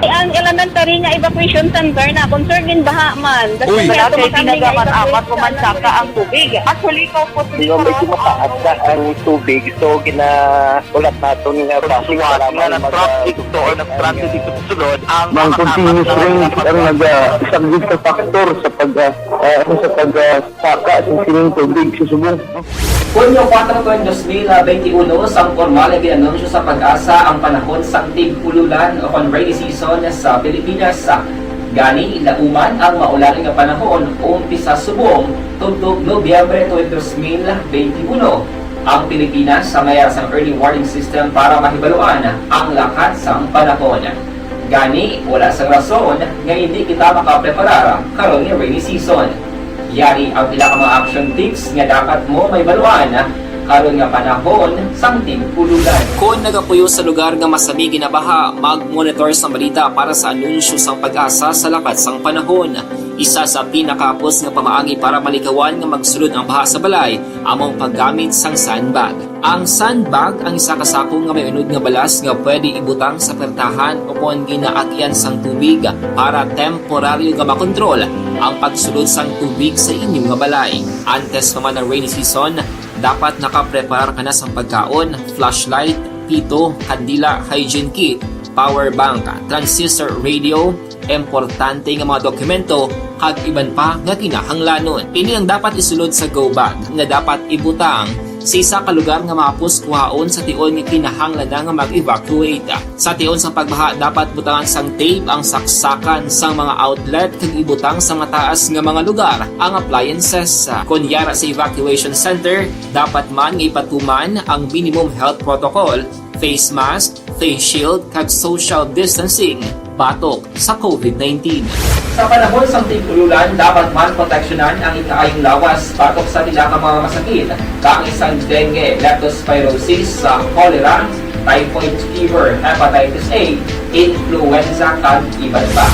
Ang Ang elementary nga evacuation center na concern din baha man. Uy. Wala kay pinagaman amat ko man saka ang tubig. Actually, ikaw po. Di ba, medyo mataas na ang tubig, so ginaulat naton nga From Suwat nga nag-transit to or nag-transit dito sa sulod ang Mang mga continuous tapat na rain ang nagsagot sa factor sa pag, ah, ah, ano, sa pag, ah, saka sa sining tubig sa subong. Hunyo kuwatro, dos mil benti uno, sang pormal nga gin-anunsyo sa PAGASA ang panahon sang tig-ululan o kon rainy season sa Pilipinas. Gani, lauman ang maulan nga panahon umpisa subong tubtob Nobyembre twenty, dos mil benti uno. Ang Pilipinas may ara sang early warning system para mahibaluan ang lakat sang panahon. Gani, wala sang rason nga hindi kita makapreparar karon nga rainy season. Yari ang pila ka mga action tips nga dapat mo mahibaluan karon nga panahon sang tig-ululan. Kon nagapuyo sa lugar nga masami ginabaha, mag-monitor sang balita para sa anunsyo sang PAGASA sa lakat sang panahon. Isa sa pinakahapos nga pamaagi para malikawan nga magsulod ang baha sa balay amo ang paggamit sang sandbag. Ang sandbag ang isa ka sako nga may unod nga balas nga pwede ibutang sa pertahan o kon ginaagian sang tubig para temporaryo nga makontrol ang pagsulod sang tubig sa inyo nga balay. Antes pa man ang rainy season, dapat nakapreparar ka na sang pagkaon, flashlight, pito, kandila, hygiene kit, power bank, transistor radio, importante nga mga dokumento, kag iban pa nga kinahanglanon. Ini ang dapat isulod sa go bag nga dapat ibutang sa isa ka lugar nga mahapos kuhaon sa tion nga kinahanglan na nga mag-evacuate. Sa tion sang pagbaha, dapat butangan sang tape ang saksakan sang mga outlet kag ibutang sa mataas nga mga lugar ang appliances. Kon yara sa evacuation center, dapat man nga ipatuman ang minimum health protocol, face mask, face shield, kag social distancing batok sa COVID nineteen. Sa panahon sang tig-ululan, dapat man proteksyonan ang ikaayong lawas batok sa pila ka mga masakit, kaangay sang dengue, leptospirosis, sa cholera, typhoid fever, hepatitis A, influenza, kag iban pa.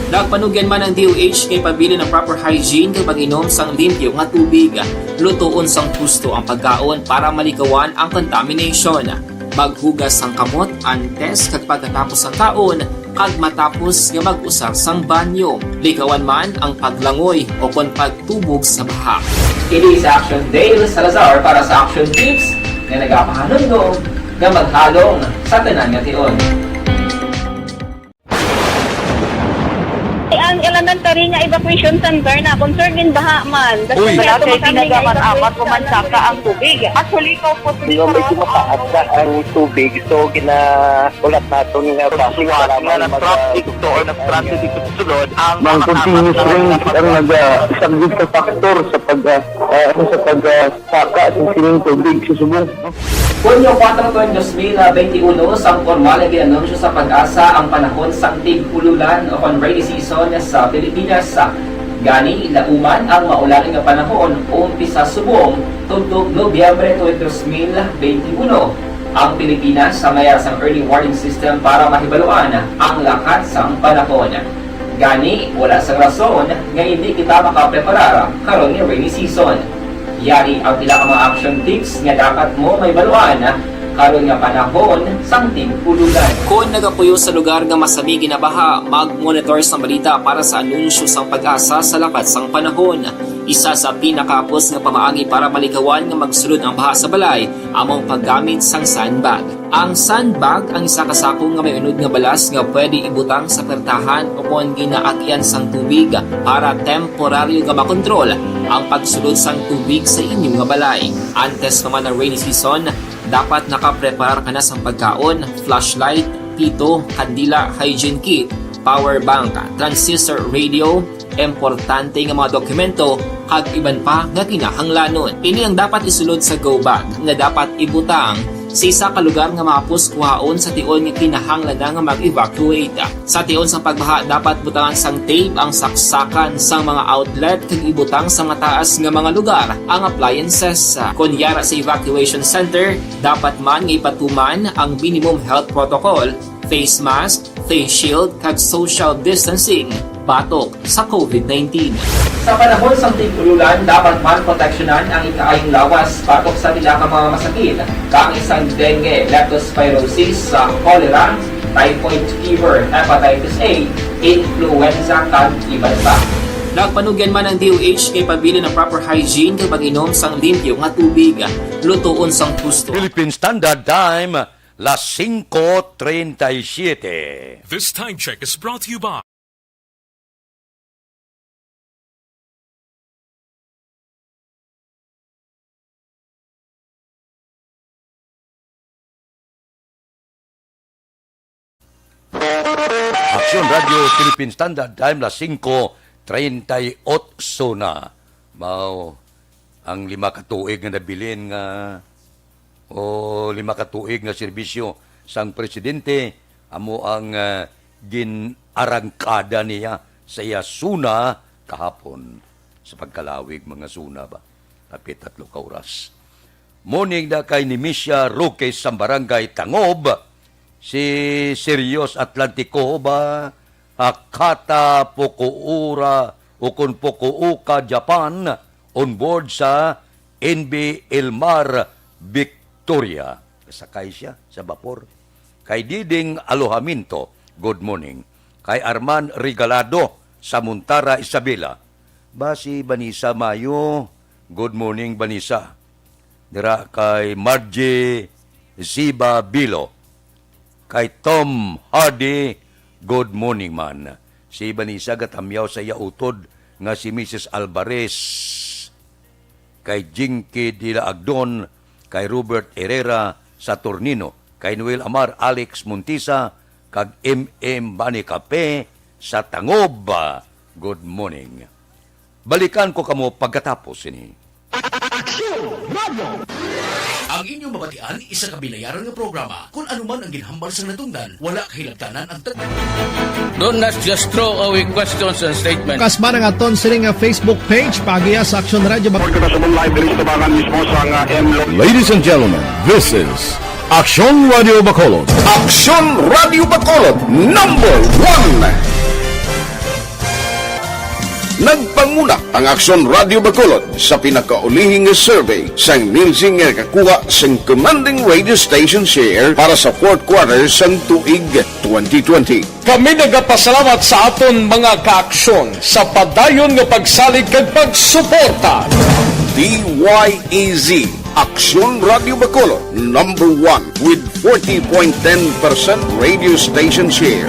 Nagpanugyan man ang D O H nga ipabilin ang proper hygiene kag pag-inom sang limpyo nga tubig. Lutoon sang husto ang pagkaon para malikawan ang contamination. Maghugas sang kamot antes kag pagkatapos sang kaon kag matapos nga mag-usar sang banyo. Likawan man ang paglangoy o kon pagtubog sa baha. Kini si Action Dale Salazar para sa Action Tips nga nagapahanumdom nga maghalong sa tanan nga tion. Ang elementary nga evacuation center na concern din baha man. Uy. Wala kay pinagaman amat ko man saka ang tubig. Actually, ikaw po. Di ba, medyo mataas na ang tubig, so ginaulat naton nga From Suwat nga nag-transit to or nag-transit dito sa sulod ang Mang mga tapat continuous na rain ang nagsagot sa factor sa pag, ah, ah, ano, sa pag, ah, saka sa sining tubig sa subong. Hunyo kuwatro, dos mil benti uno, sang pormal nga gin-anunsyo sa PAGASA ang panahon sang tig-ululan o kon rainy season sa Pilipinas. Gani, lauman ang maulan nga panahon umpisa subong tubtob Nobyembre twenty, dos mil benti uno. Ang Pilipinas may ara sang early warning system para mahibaluan ang lakat sang panahon. Gani, wala sang rason nga hindi kita makapreparar karon nga rainy season. Yari ang pila ka mga action tips nga dapat mo mahibaluan karon nga panahon sang tig-ululan. Kon nagapuyo sa lugar nga masami ginabaha, mag-monitor sang balita para sa anunsyo sang PAGASA sa lakat sang panahon. Isa sa pinakahapos nga pamaagi para malikawan nga magsulod ang baha sa balay amo ang paggamit sang sandbag. Ang sandbag ang isa ka sako nga may unod nga balas nga pwede ibutang sa pertahan o kon ginaagian sang tubig para temporaryo nga makontrol ang pagsulod sang tubig sa inyo nga balay. Antes pa man ang rainy season, dapat nakapreparar ka na sang pagkaon, flashlight, pito, kandila, hygiene kit, power bank, transistor radio, importante nga mga dokumento, kag iban pa nga kinahanglanon. Ini ang dapat isulod sa go bag nga dapat ibutang sa isa ka lugar nga mahapos kuhaon sa tion nga kinahanglan na nga mag-evacuate. Sa tion sang pagbaha, dapat butangan sang tape ang saksakan sang mga outlet kag ibutang sa mataas nga mga lugar ang appliances. Kon yara sa evacuation center, dapat man nga ipatuman ang minimum health protocol, face mask, face shield, kag social distancing batok sa COVID nineteen. Sa panahon sang tig-ululan, dapat man proteksyonan ang ikaayong lawas batok sa pila ka mga masakit, kaangay sang dengue, leptospirosis, sa cholera, typhoid fever, hepatitis A, influenza, kag iban pa. Nagpanugyan man ang D O H kay pabilin ang proper hygiene kag pag-inom sang limpyo nga tubig, lutoon sang husto. Philippine Standard Time, las singko treinta y siete. This time check is brought to you by Aksyon Radio Philippine Standard Time, las singko treinta y ocho na. Mao ang lima ka tuig nga nabilin nga, o lima ka tuig nga serbisyo sang presidente, amo ang, ah, gin-arangkada niya sa iya SONA kahapon. Sa pagkalawig, mga SONA ba? Hapit tatlo ka oras. Morning na kay Nemesio Roque sa Barangay Tangob, si Sirius Atlantico ba, Hakata Fukuura, ukon Fukuoka, Japan, on board sa N B Elmar Victoria. Kasakay siya sa bapor. Kay Diding Alojamiento, good morning. Kay Arman Regalado sa Montara, Isabela. Ba si Vanessa Mayo? Good morning, Vanessa. Dira kay Margie Ziba Bilo. Kay Tom Hardy, good morning man. Si Vanessa gatamyaw sa iya utod nga si Missus Alvarez. Kay Jinky de la Agdon, kay Robert Herrera Saturnino, kay Noel Amar, Alex Montisa, kag M M Bani Cafe sa Tangob. Good morning. Balikan ko kamo pagkatapos sini. Aksyon Radio! Ang inyong mabatian, isa ka binayaran nga programa. Kon ano man ang ginhambal sang natungdan, wala kahilabtanan ang tag- Don't not just throw away questions and statements. Kasma ang aton sini nga Facebook page, paagiha sa Aksyon Radio Bac- Report ko na sa Moonlight, diri sa tubangan mismo sa nga M Lo- Ladies and gentlemen, this is Aksyon Radio Bacolod. Aksyon Radio Bacolod, number one. Nagpanguna ang Aksyon Radio Bacolod sa pinakaulihi nga survey sang Nielsen nga nakakuha sang commanding radio station share para sa fourth quarter sang tuig twenty twenty. Kami nagapasalamat sa aton mga kaaksyon sa padayon nga pagsalig kag pagsuporta. D Y E Z, Aksyon Radio Bacolod, number one with forty point ten percent radio station share.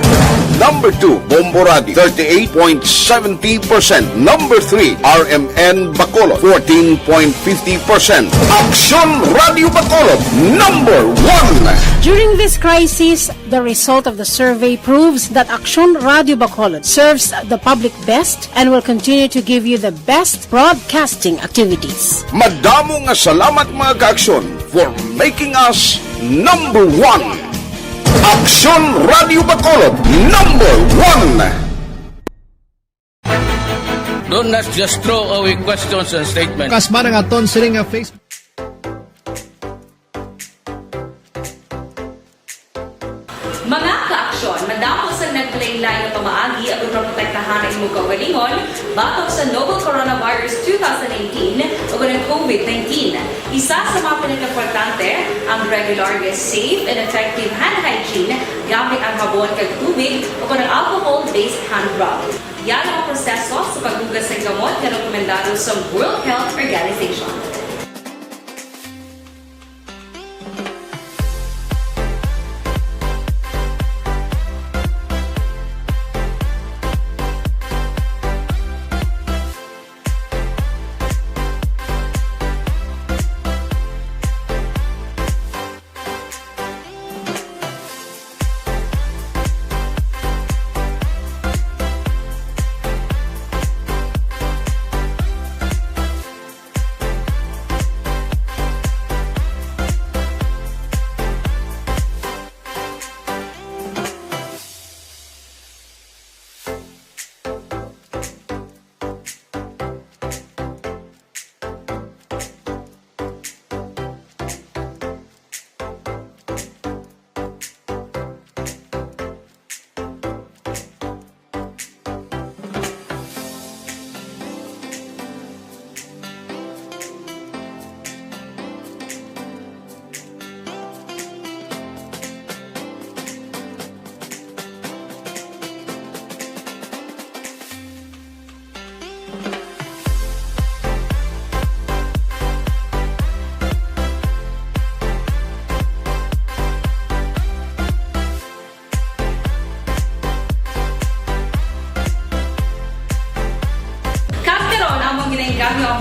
Number two, Bombo Radio, thirty-eight point seventy percent. Number three, R M N Bacolod, fourteen point fifty percent. Aksyon Radio Bacolod, number one. During this crisis, the result of the survey proves that Aksyon Radio Bacolod serves the public best and will continue to give you the best broadcasting activities. Madamo nga salamat, mga kaaksyon, for making us number one. Aksyon Radio Bacolod, number one. Don't not just throw away questions and statements. Kasma ang aton sini nga Facebook. Mga kaaksyon, madamo sang naglain-lain nga pamaagi aron maprotektahan ang imong kaugalingon batok sa novel coronavirus two thousand eighteen o ang COVID nineteen. Isa sa mga pinakaimportante ang regular nga safe and effective hand hygiene gamit ang habon kag tubig o ang alcohol-based hand rub. Yan ang proseso sa paghugas sang gamot nga rekomendado sa World Health Organization.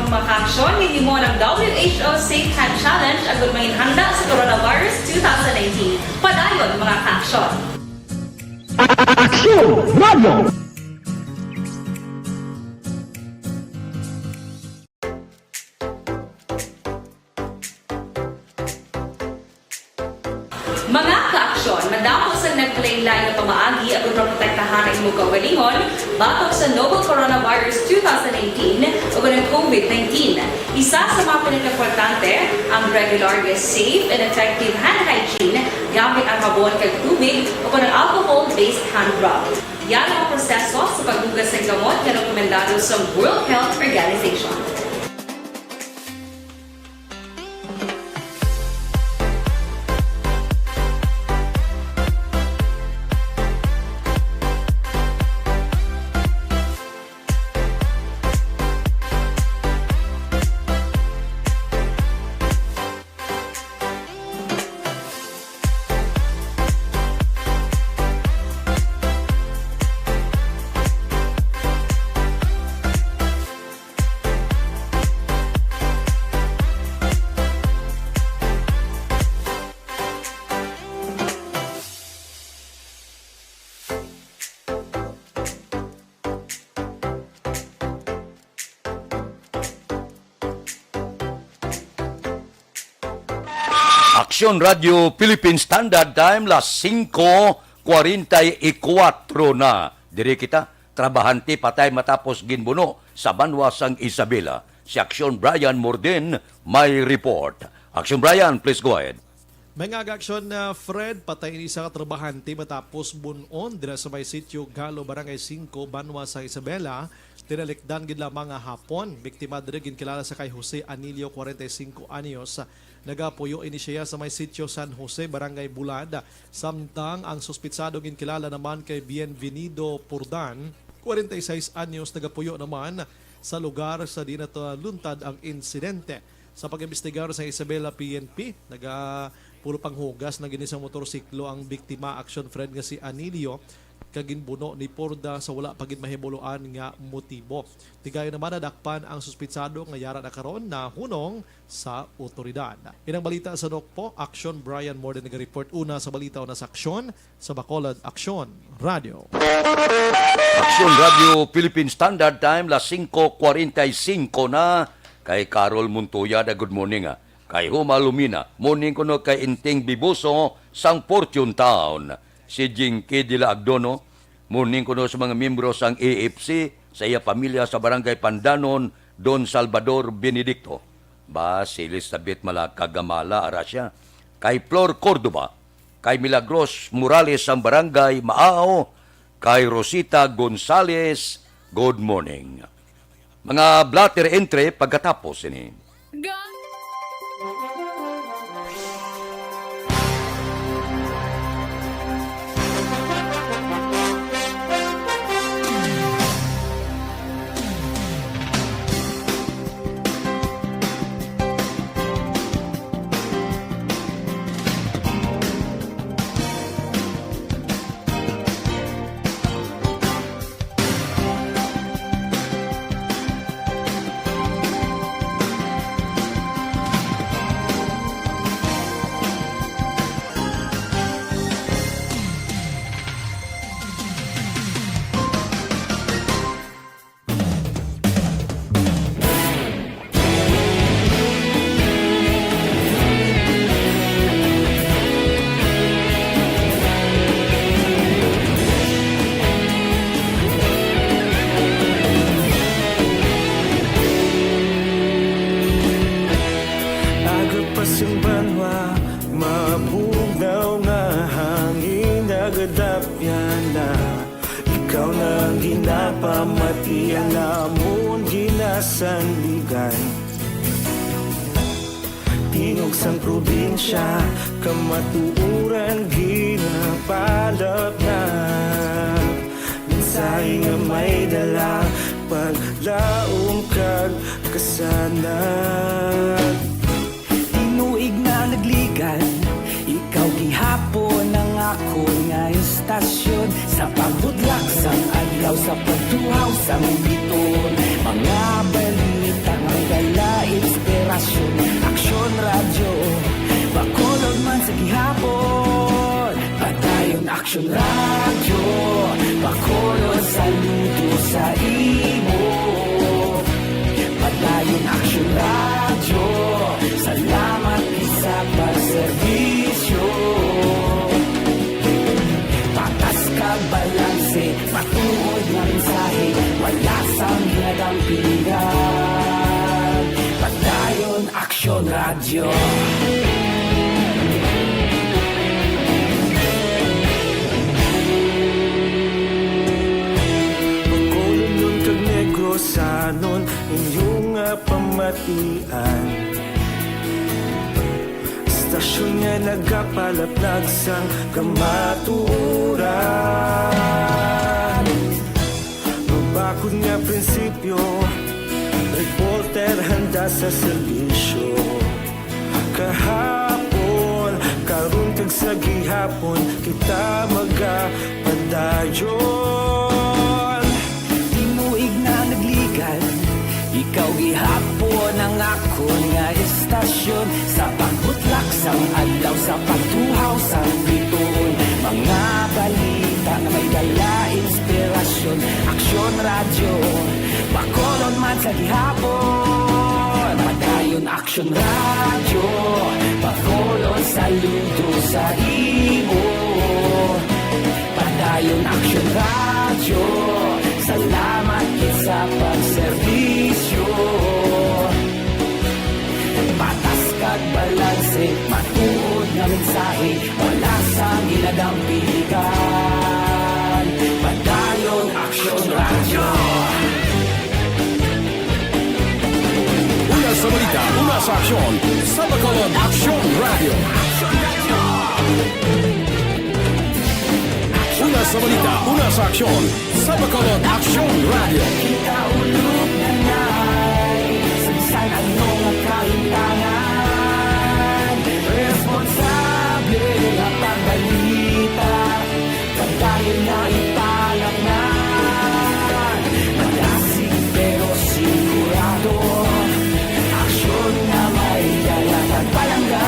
Mga kaaksyon, hinimo ang W H O Safe Hand Challenge agud manginhanda sa coronavirus two thousand nineteen. Padayon, mga kaaksyon. Aksyon Radio! Mga kaaksyon, madamo sang naglain-lain nga pamaagi agud maprotektahan ang imong kaugalingon batok sa novel coronavirus two thousand nineteen ug ang COVID nineteen. Isa sa mga pinakaimportante, ang regular nga safe and effective hand hygiene gamit ang habon kag tubig o kon ang alcohol-based hand rub. Yara ang proseso sa paghugas sang gamot nga rekomendado sa World Health Organization. Aksyon Radio Philippine Standard Time, las singko kwarenta y kuwatro na. Diri kita, trabahante patay matapos ginbuno sa banwa sang Isabela. Si Aksyon Brian Morden may report. Aksyon Brian, please go ahead. May nga aksyon na Fred, patay ini isa ka trabahante matapos bun-on dira sa may sitio Galo, Barangay singko, banwa sa Isabela. Tinalikdan gid lamang nga hapon. Biktima diri ginkilala sa kay Jose Anilio, kwarenta y singko anyos. Nagapuyo ini siya sa may sitio San Jose, Barangay Bulad. Samtang ang suspitsado ginkilala naman kay Bienvenido Purdan, kwarenta y seis anyos, nagapuyo naman sa lugar sa diin nataluntad ang insidente. Sa pag-imbestigar sa Isabela P N P, nagapulo panghugas na gini sa motorsiklo ang biktima, aksyon Fred, nga si Anilio, kag ginbuno ni Porda sa wala pa gid mahibaluan nga motibo. Tigayon naman, nadakpan ang suspitsado nga yara na karon nahunong sa otoridad. Inang balita sa Nokpo, Aksyon Brian Morden naga-report. Una sa balita, una sa aksyon, sa Bacolod Aksyon Radio. Aksyon Radio Philippine Standard Time, las singko kwarenta y singko na. Kay Carol Montoya, good morning, ah. Kay Huma Lumina, morning kuno. Kay Inting Bibuso sang Fortune Town. Si Jinky de la Agdono, morning kuno sa mga miyembro sang A F C, sa iya pamilya sa Barangay Pandanon, Don Salvador Benedicto. Ba, si Elizabeth Malacag Gamala, ara siya. Kay Flor Cordova, kay Milagros Morales sang Barangay Maao, kay Rosita Gonzales, good morning. Mga blotter entry pagkatapos sini. Aga pa sing banwa, mabugnaw nga hangin nagadapyan na. Ikaw na ang ginapamati, ang amon ginasandigan. Tingog sang probinsya, kamatuoran ginapalapnap. Mensahe nga may dala, paglaom kag kasanag. Tinuig na nagligad, ikaw gihapon ang akon nga istasyon. Sa pagbudlak sang adlaw, sa pagtuhaw sang biton, mga balita nga Aksyon Radyo, Bacolod, saludo sa imo. Padayon Aksyon Radyo, salamat gid sa pagserbisyo. Patas kag balanse, matuod nga mensahe, wala sang ginadampigan. Padayon Aksyon Radyo. Bacolodnon kag Negrosanon, inyo nga pamatian. Istasyon nga nagapalaplag sang kamatuoran. Mabakod nga prinsipyo, reporter handa sa serbisyo. Kahapon, karon kag sa gihapon, kita magapadayon. Tinuig na nagligan, ikaw gihapon ang akon nga istasyon. Sa pagbutlak sang adlaw, sa pagtuhaw sang bituon, mga balita nga may dala inspirasyon. Aksyon Radyo, Bacolod man sa gihapon. Padayon Aksyon Radyo, Bacolod, saludo sa imo. Padayon Aksyon Radyo, salamat gid sa pagserbisyo. Patas kag balanse, matuod nga mensahe, wala sang ginadampigan. Padayon Aksyon Radyo. Una sa balita, una sa aksyon, sa Bacolod Aksyon Radyo. Una sa balita, una sa aksyon, sa Bacolod Aksyon Radyo. Kita ulog na nay, sa bisan ano nga kahimtangan, responsable nga pagbalita. Padayon na ipalaknag, madasig pero sigurado, aksyon nga may dala kag palangga.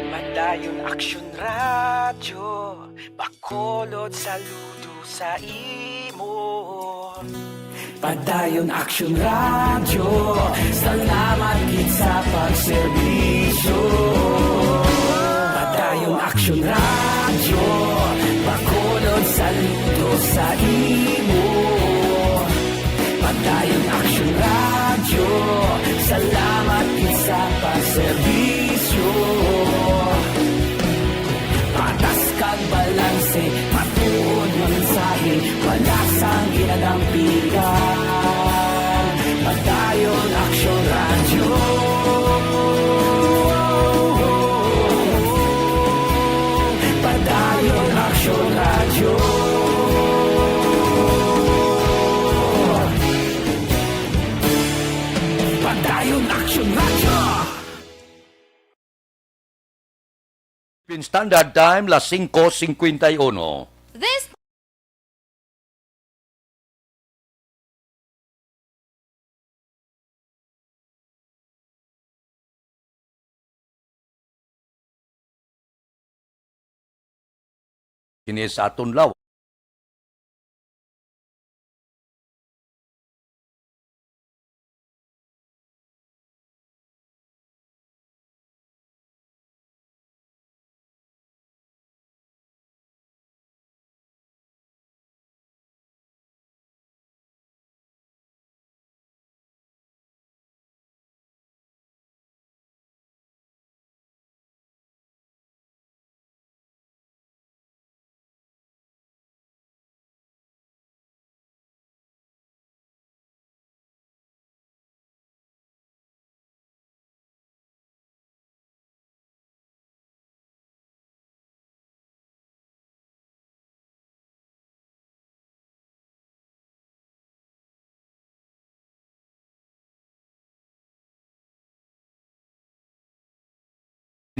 Padayon Aksyon Radyo, Bacolod, saludo sa imo. Padayon Aksyon Radyo, salamat gid sa pagserbisyo. Padayon Aksyon Radyo, Bacolod, saludo sa imo. Padayon Aksyon Radyo, salamat gid sa pagserbisyo. Patas kag balanse, matuod nga mensahe, wala sang ginadampigan. Padayon Aksyon Radyo. Padayon Aksyon Radyo. Padayon Aksyon Radyo. Philippine Standard Time, las singko singkwenta y uno. This Kini sa aton law.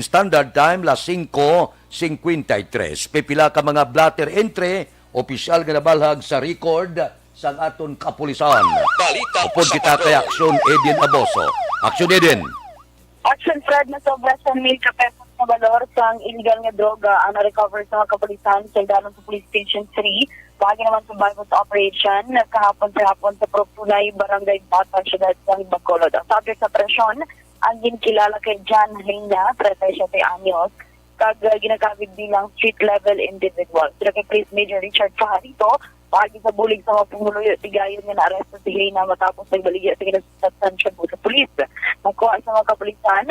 Standard Time, las singko singkwenta y tres. Pipila ka mga blotter entry, opisyal nga nabalhag sa record sang aton kapulisan. Balita Upod sa kita kay Patrol. Aksyon Eden Aboso. Aksyon Eden. Action Fred, nasobra sa mil ka pesos nga balor sang illegal nga droga ang na-recover sa mga kapulisan sa Igdanon sa Police Station three. Paagi naman sa bagong sa operation, kahapon sa hapon sa Purok Tunay, Barangay Batan, Siyudad sa Bacolod. Ang subject sa operasyon, ang ginkilala kay John Reina, treinta y siete anyos, kag, uh, ginakawid bilang street level individual. Sila kay Police Major Richard Fajarito, paagi sa bulig sa mga pumuluyo, tigayon nga naaresto si Reina matapos nagbaligya sa ginasasatan siya sa pulis. Nakuha sa mga kapulisan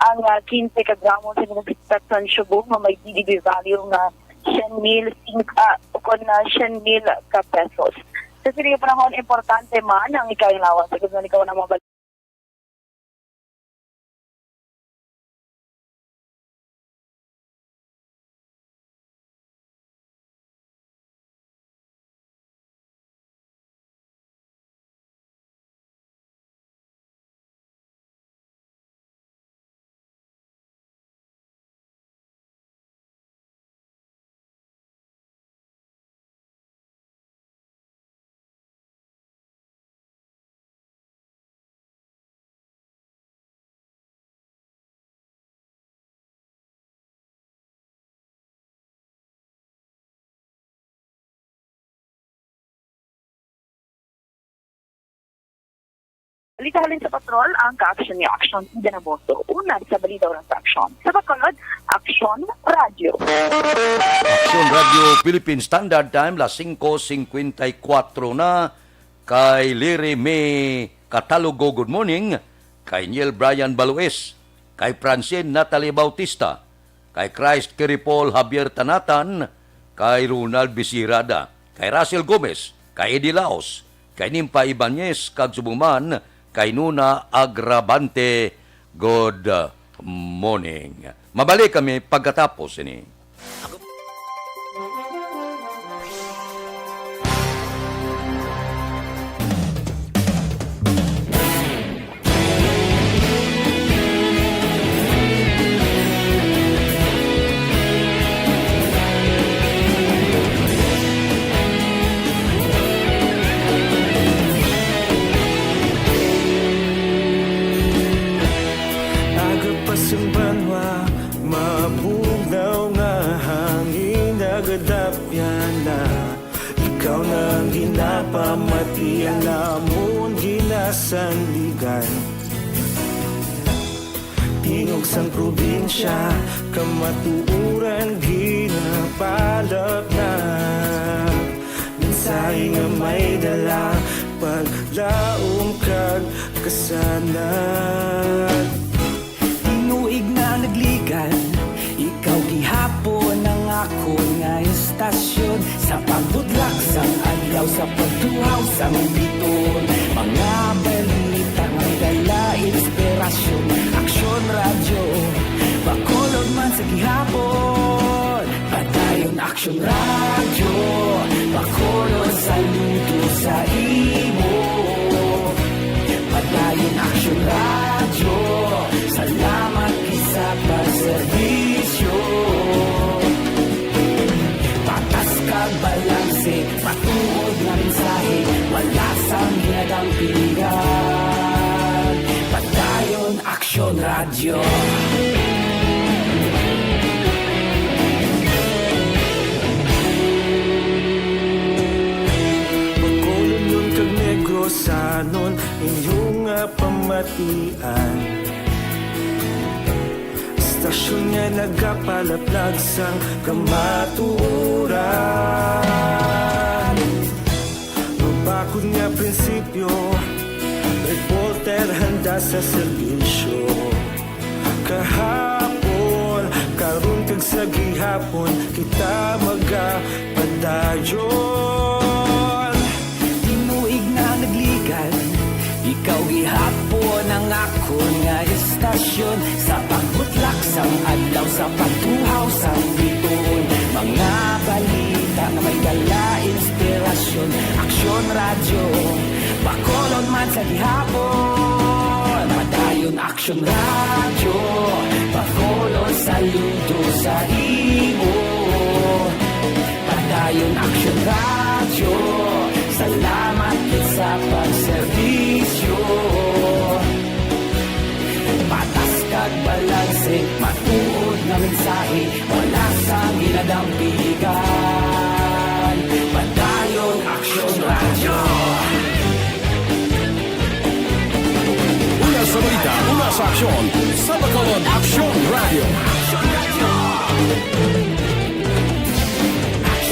ang, ah, quince ka gramo sa ginasasatan siya nga may D D B value nga siyam mil, sing-, ah, ukon na siyam mil ka pesos. Sa sini nga panahon, importante man ang ikaw lawas. Sa gudman ikaw na mga Balita halin sa patrol, ang ka-aksyon ni Aksyon Eden Aboso. Una sa balita, oras sa aksyon. Sa Bacolod, Aksyon Radyo. Aksyon Radyo Philippine Standard Time, las singko singkwenta y kuwatro na. Kay Liri May Catalogo, good morning. Kay Niel Brian Baluis. Kay Francine Natalie Bautista. Kay Christ Kiripol Javier Tanatan, kay Ronald Bisirada, kay Russell Gomez, kay Eddie Laos, kay Nimpa Ibanez, kag subong man kay Nuna Agravante. Good morning. Mabalik kami pagkatapos ini. Aga pa sang banwa, mabugnaw nga hangin nagadapyan na. Ikaw na ang ginapamati, ang amon ginasandigan. Tingog sang probinsya, kamatuoran ginapalapnap. Mensahe nga may dala, paglaom kag kasanag. Tinuig na nagligan, ikaw gihapon ang akon nga istasyon. Sa pagbutlak sang adlaw, sa pagtuhaw sang biton, mga balita may dala inspirasyon. Aksyon Radyo, Bacolod man sa gihapon. Padayon Aksyon Radyo, Bacolod, saludo sa imo. Padayon Aksyon Radyo, salamat gid sa pagserbisyo. Patas kag balanse, matuod nga mensahe, wala sang ginadampigan. Padayon Aksyon Radyo. Bacolodnon kag Negrosanon, inyo nga pamatian. Istasyon nga nagapalaplag sang kamatuoran. Mabakod nga prinsipyo, reporter handa sa serbisyo. Kahapon, karon kag sa gihapon, kita magapadayon. Tinuig na nagligan, ikaw gihapon ang akon nga istasyon. Sa pagbutlak sang adlaw, sa pagtuhaw sang biton, mga balita nga may dala inspirasyon. Aksyon Radyo, Bacolod man sa gihapon. Padayon Aksyon Radyo, Bacolod, Saludo sa imo, Padayon Aksyon Radyo. Salamat gid sa pagserbisyo. Patas kag balanse, matuod nga mensahe, wala sang ginadampigan. Padayon Aksyon Radyo. Una sa balita, una sa aksyon, sa Bacolod Aksyon Radyo.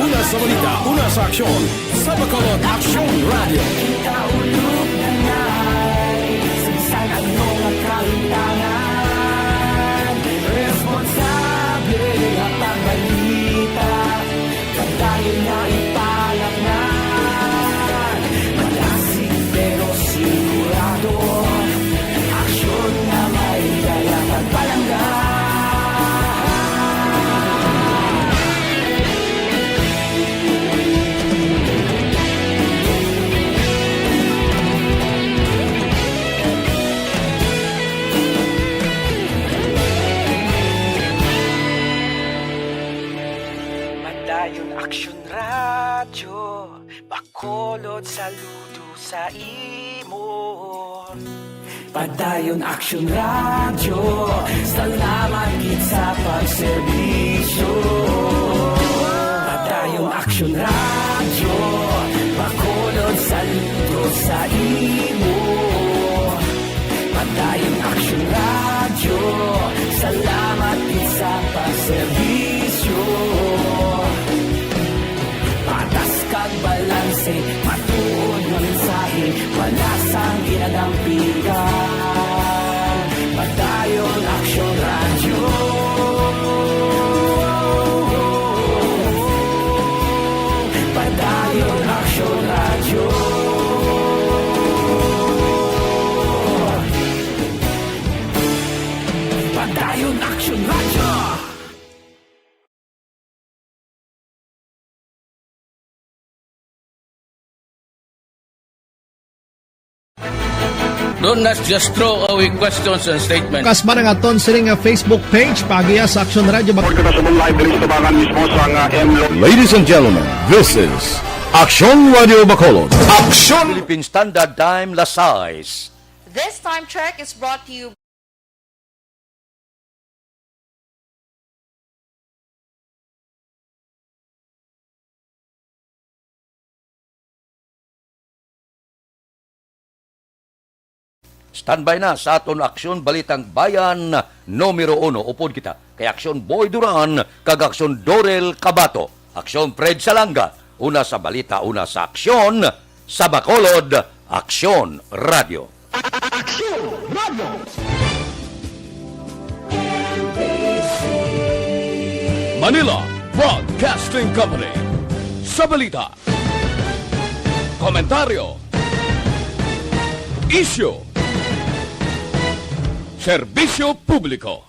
Una sa balita, una sa aksyon, sa Bacolod Aksyon Radyo. Kita ulog na ngay, sa bisan ano nga kahitangan, responsable nga pagbalita. Padayon nga ipalapnan, malasig pero sigurado, aksyon nga may dala kag palangga. Padayon Aksyon Radyo, Bacolod, saludo sa imo. Padayon Aksyon Radyo, salamat gid sa pagserbisyo. Padayon Aksyon Radyo, Bacolod, saludo sa imo. Padayon Aksyon Radyo, salamat gid sa pagserbisyo. Patas kag balanse, matuod nga mensahe, wala sang ginadampigan. Padayon Aksyon Radyo. Padayon Aksyon Radyo. Padayon Aksyon Radyo. Don't just throw away questions and statements. Kas man ang aton sini nga Facebook page, paagiya sa Aksyon Radyo Bac- Report kita subong live diri sa tubangan mismo sang, ah, M Lo- Ladies and gentlemen, this is Aksyon Radyo Bacolod. Aksyon! Philippine Standard Time, las sais. This time check is brought to you Standby na sa aton Aksyon Balitang Bayan numero uno. Upod kita kay Aksyon Boy Duran kag Aksyon Dorel Cabato. Aksyon Fred Salanga, una sa balita, una sa aksyon, sa Bacolod, Aksyon Radyo. Aksyon Radyo. Manila Broadcasting Company. Sa balita, komentaryo, isyu, serbisyo publiko.